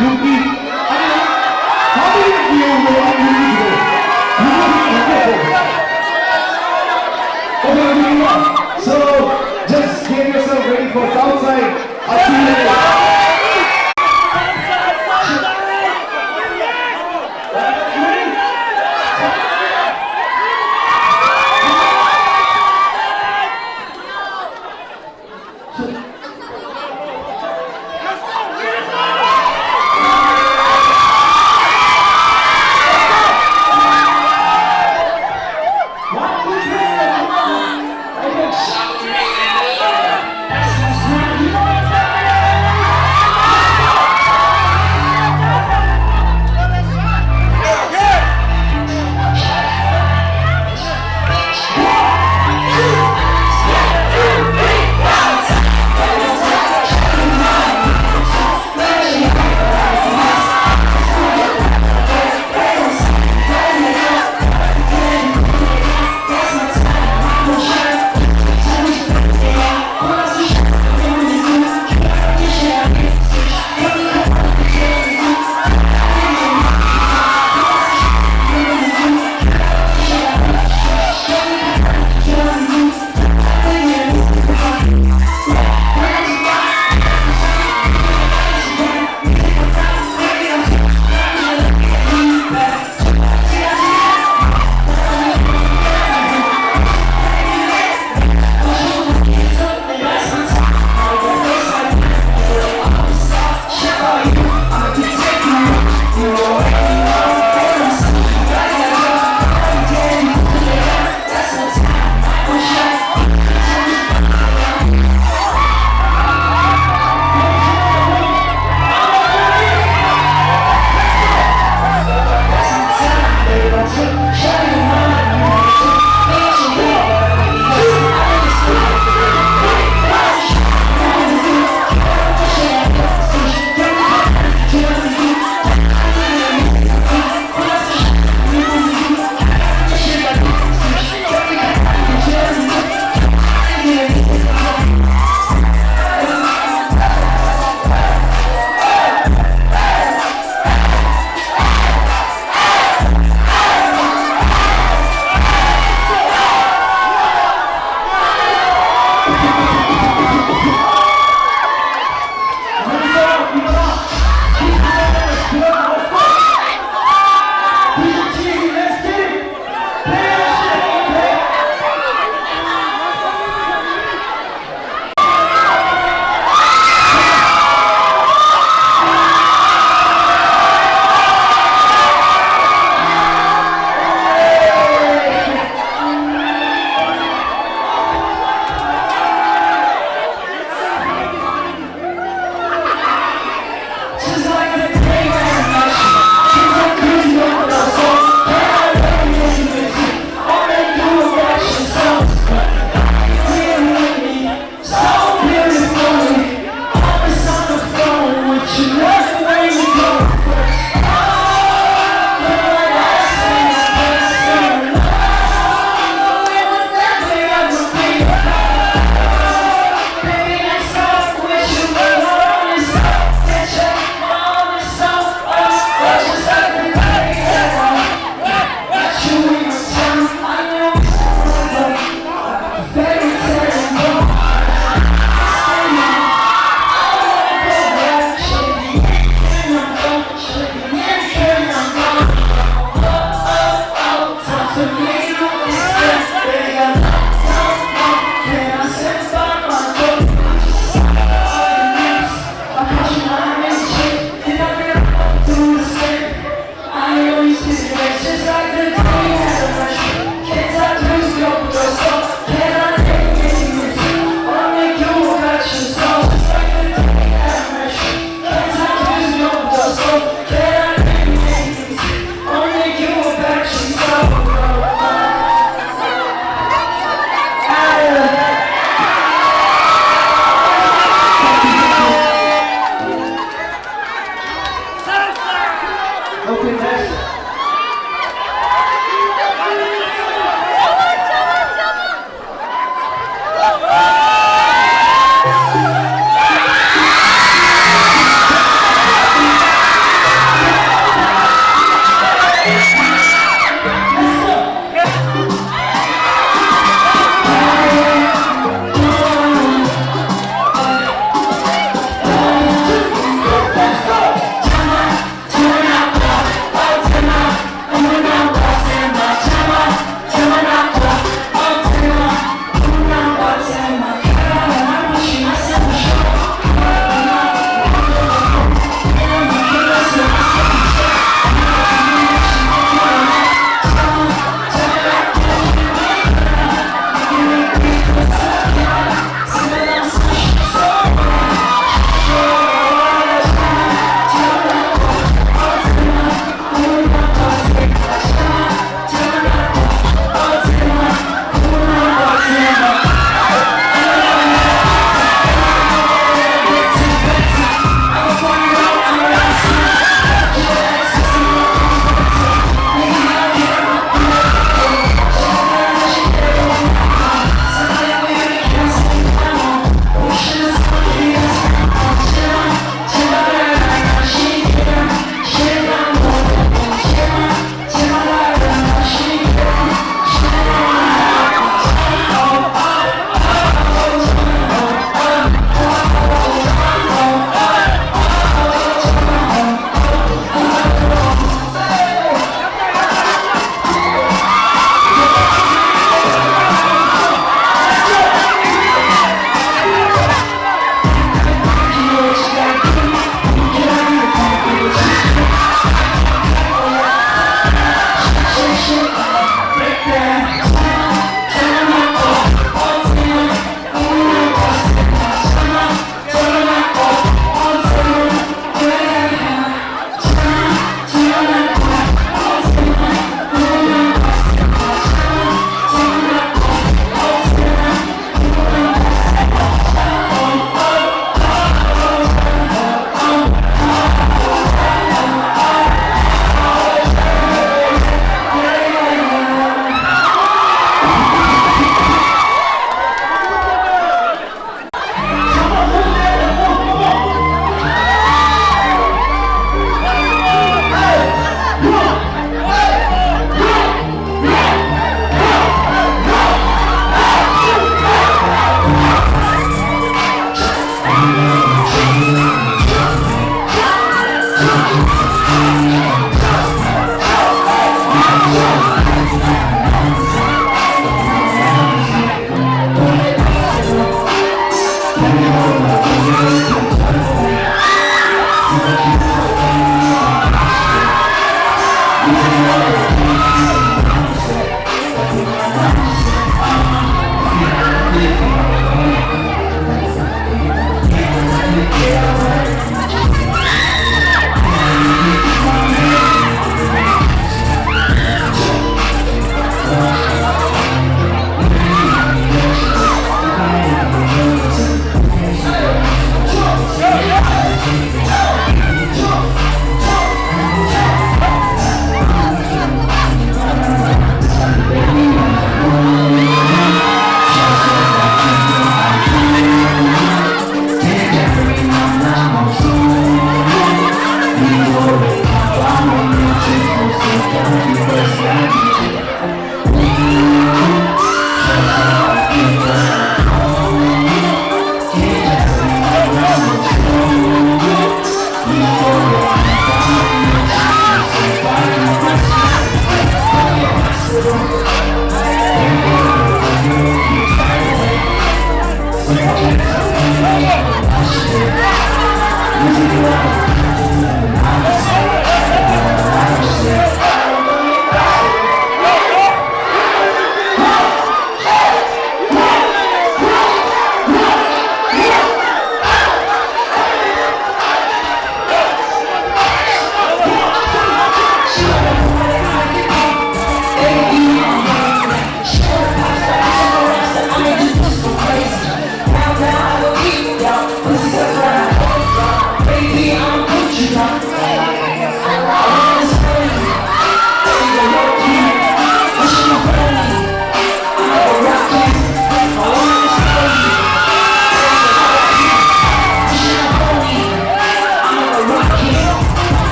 Yuki. How many of you know what Yuki today? You know him, okay, okay. Okay, okay, yeah. So, just get yourself ready for Southside. I'll see you later.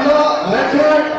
Hello, Richard.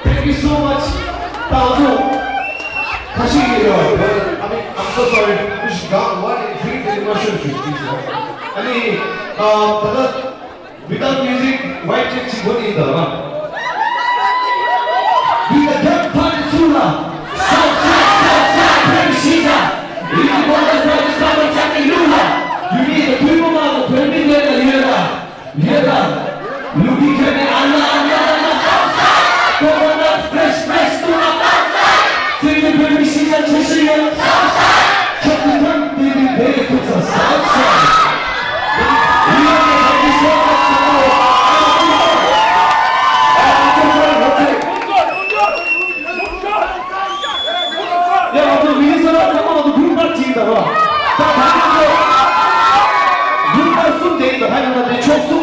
Thank you so much. Thank you. I mean, I'm so sorry. Which God, what a great emotion to this. I mean, uh, but without music, why take you going in the run? With the jump party sula. South side, south side, let me see that. If you want to fight the summer, take me, you need the people of the Permian, you know. Yeda, lugi kene ala ala ala. Coconut fresh fresh tuna. Sing the permission and chishi. Chapter one, baby, baby, put some salsa.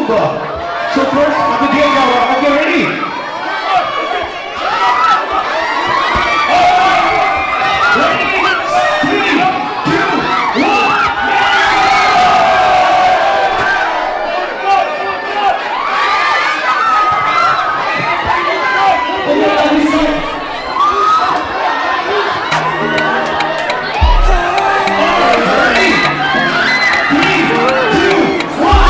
So first, Ate Diayawa, okay, ready? Ready? Three, two, one.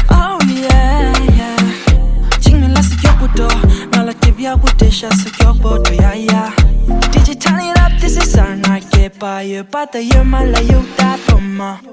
Oh yeah, yeah. Ching me la se kyo puto, ma la tip ya ku te sha se kyo puto, yeah, yeah. D J turn it up, this is our night, get by your pata, your ma la you ta toma.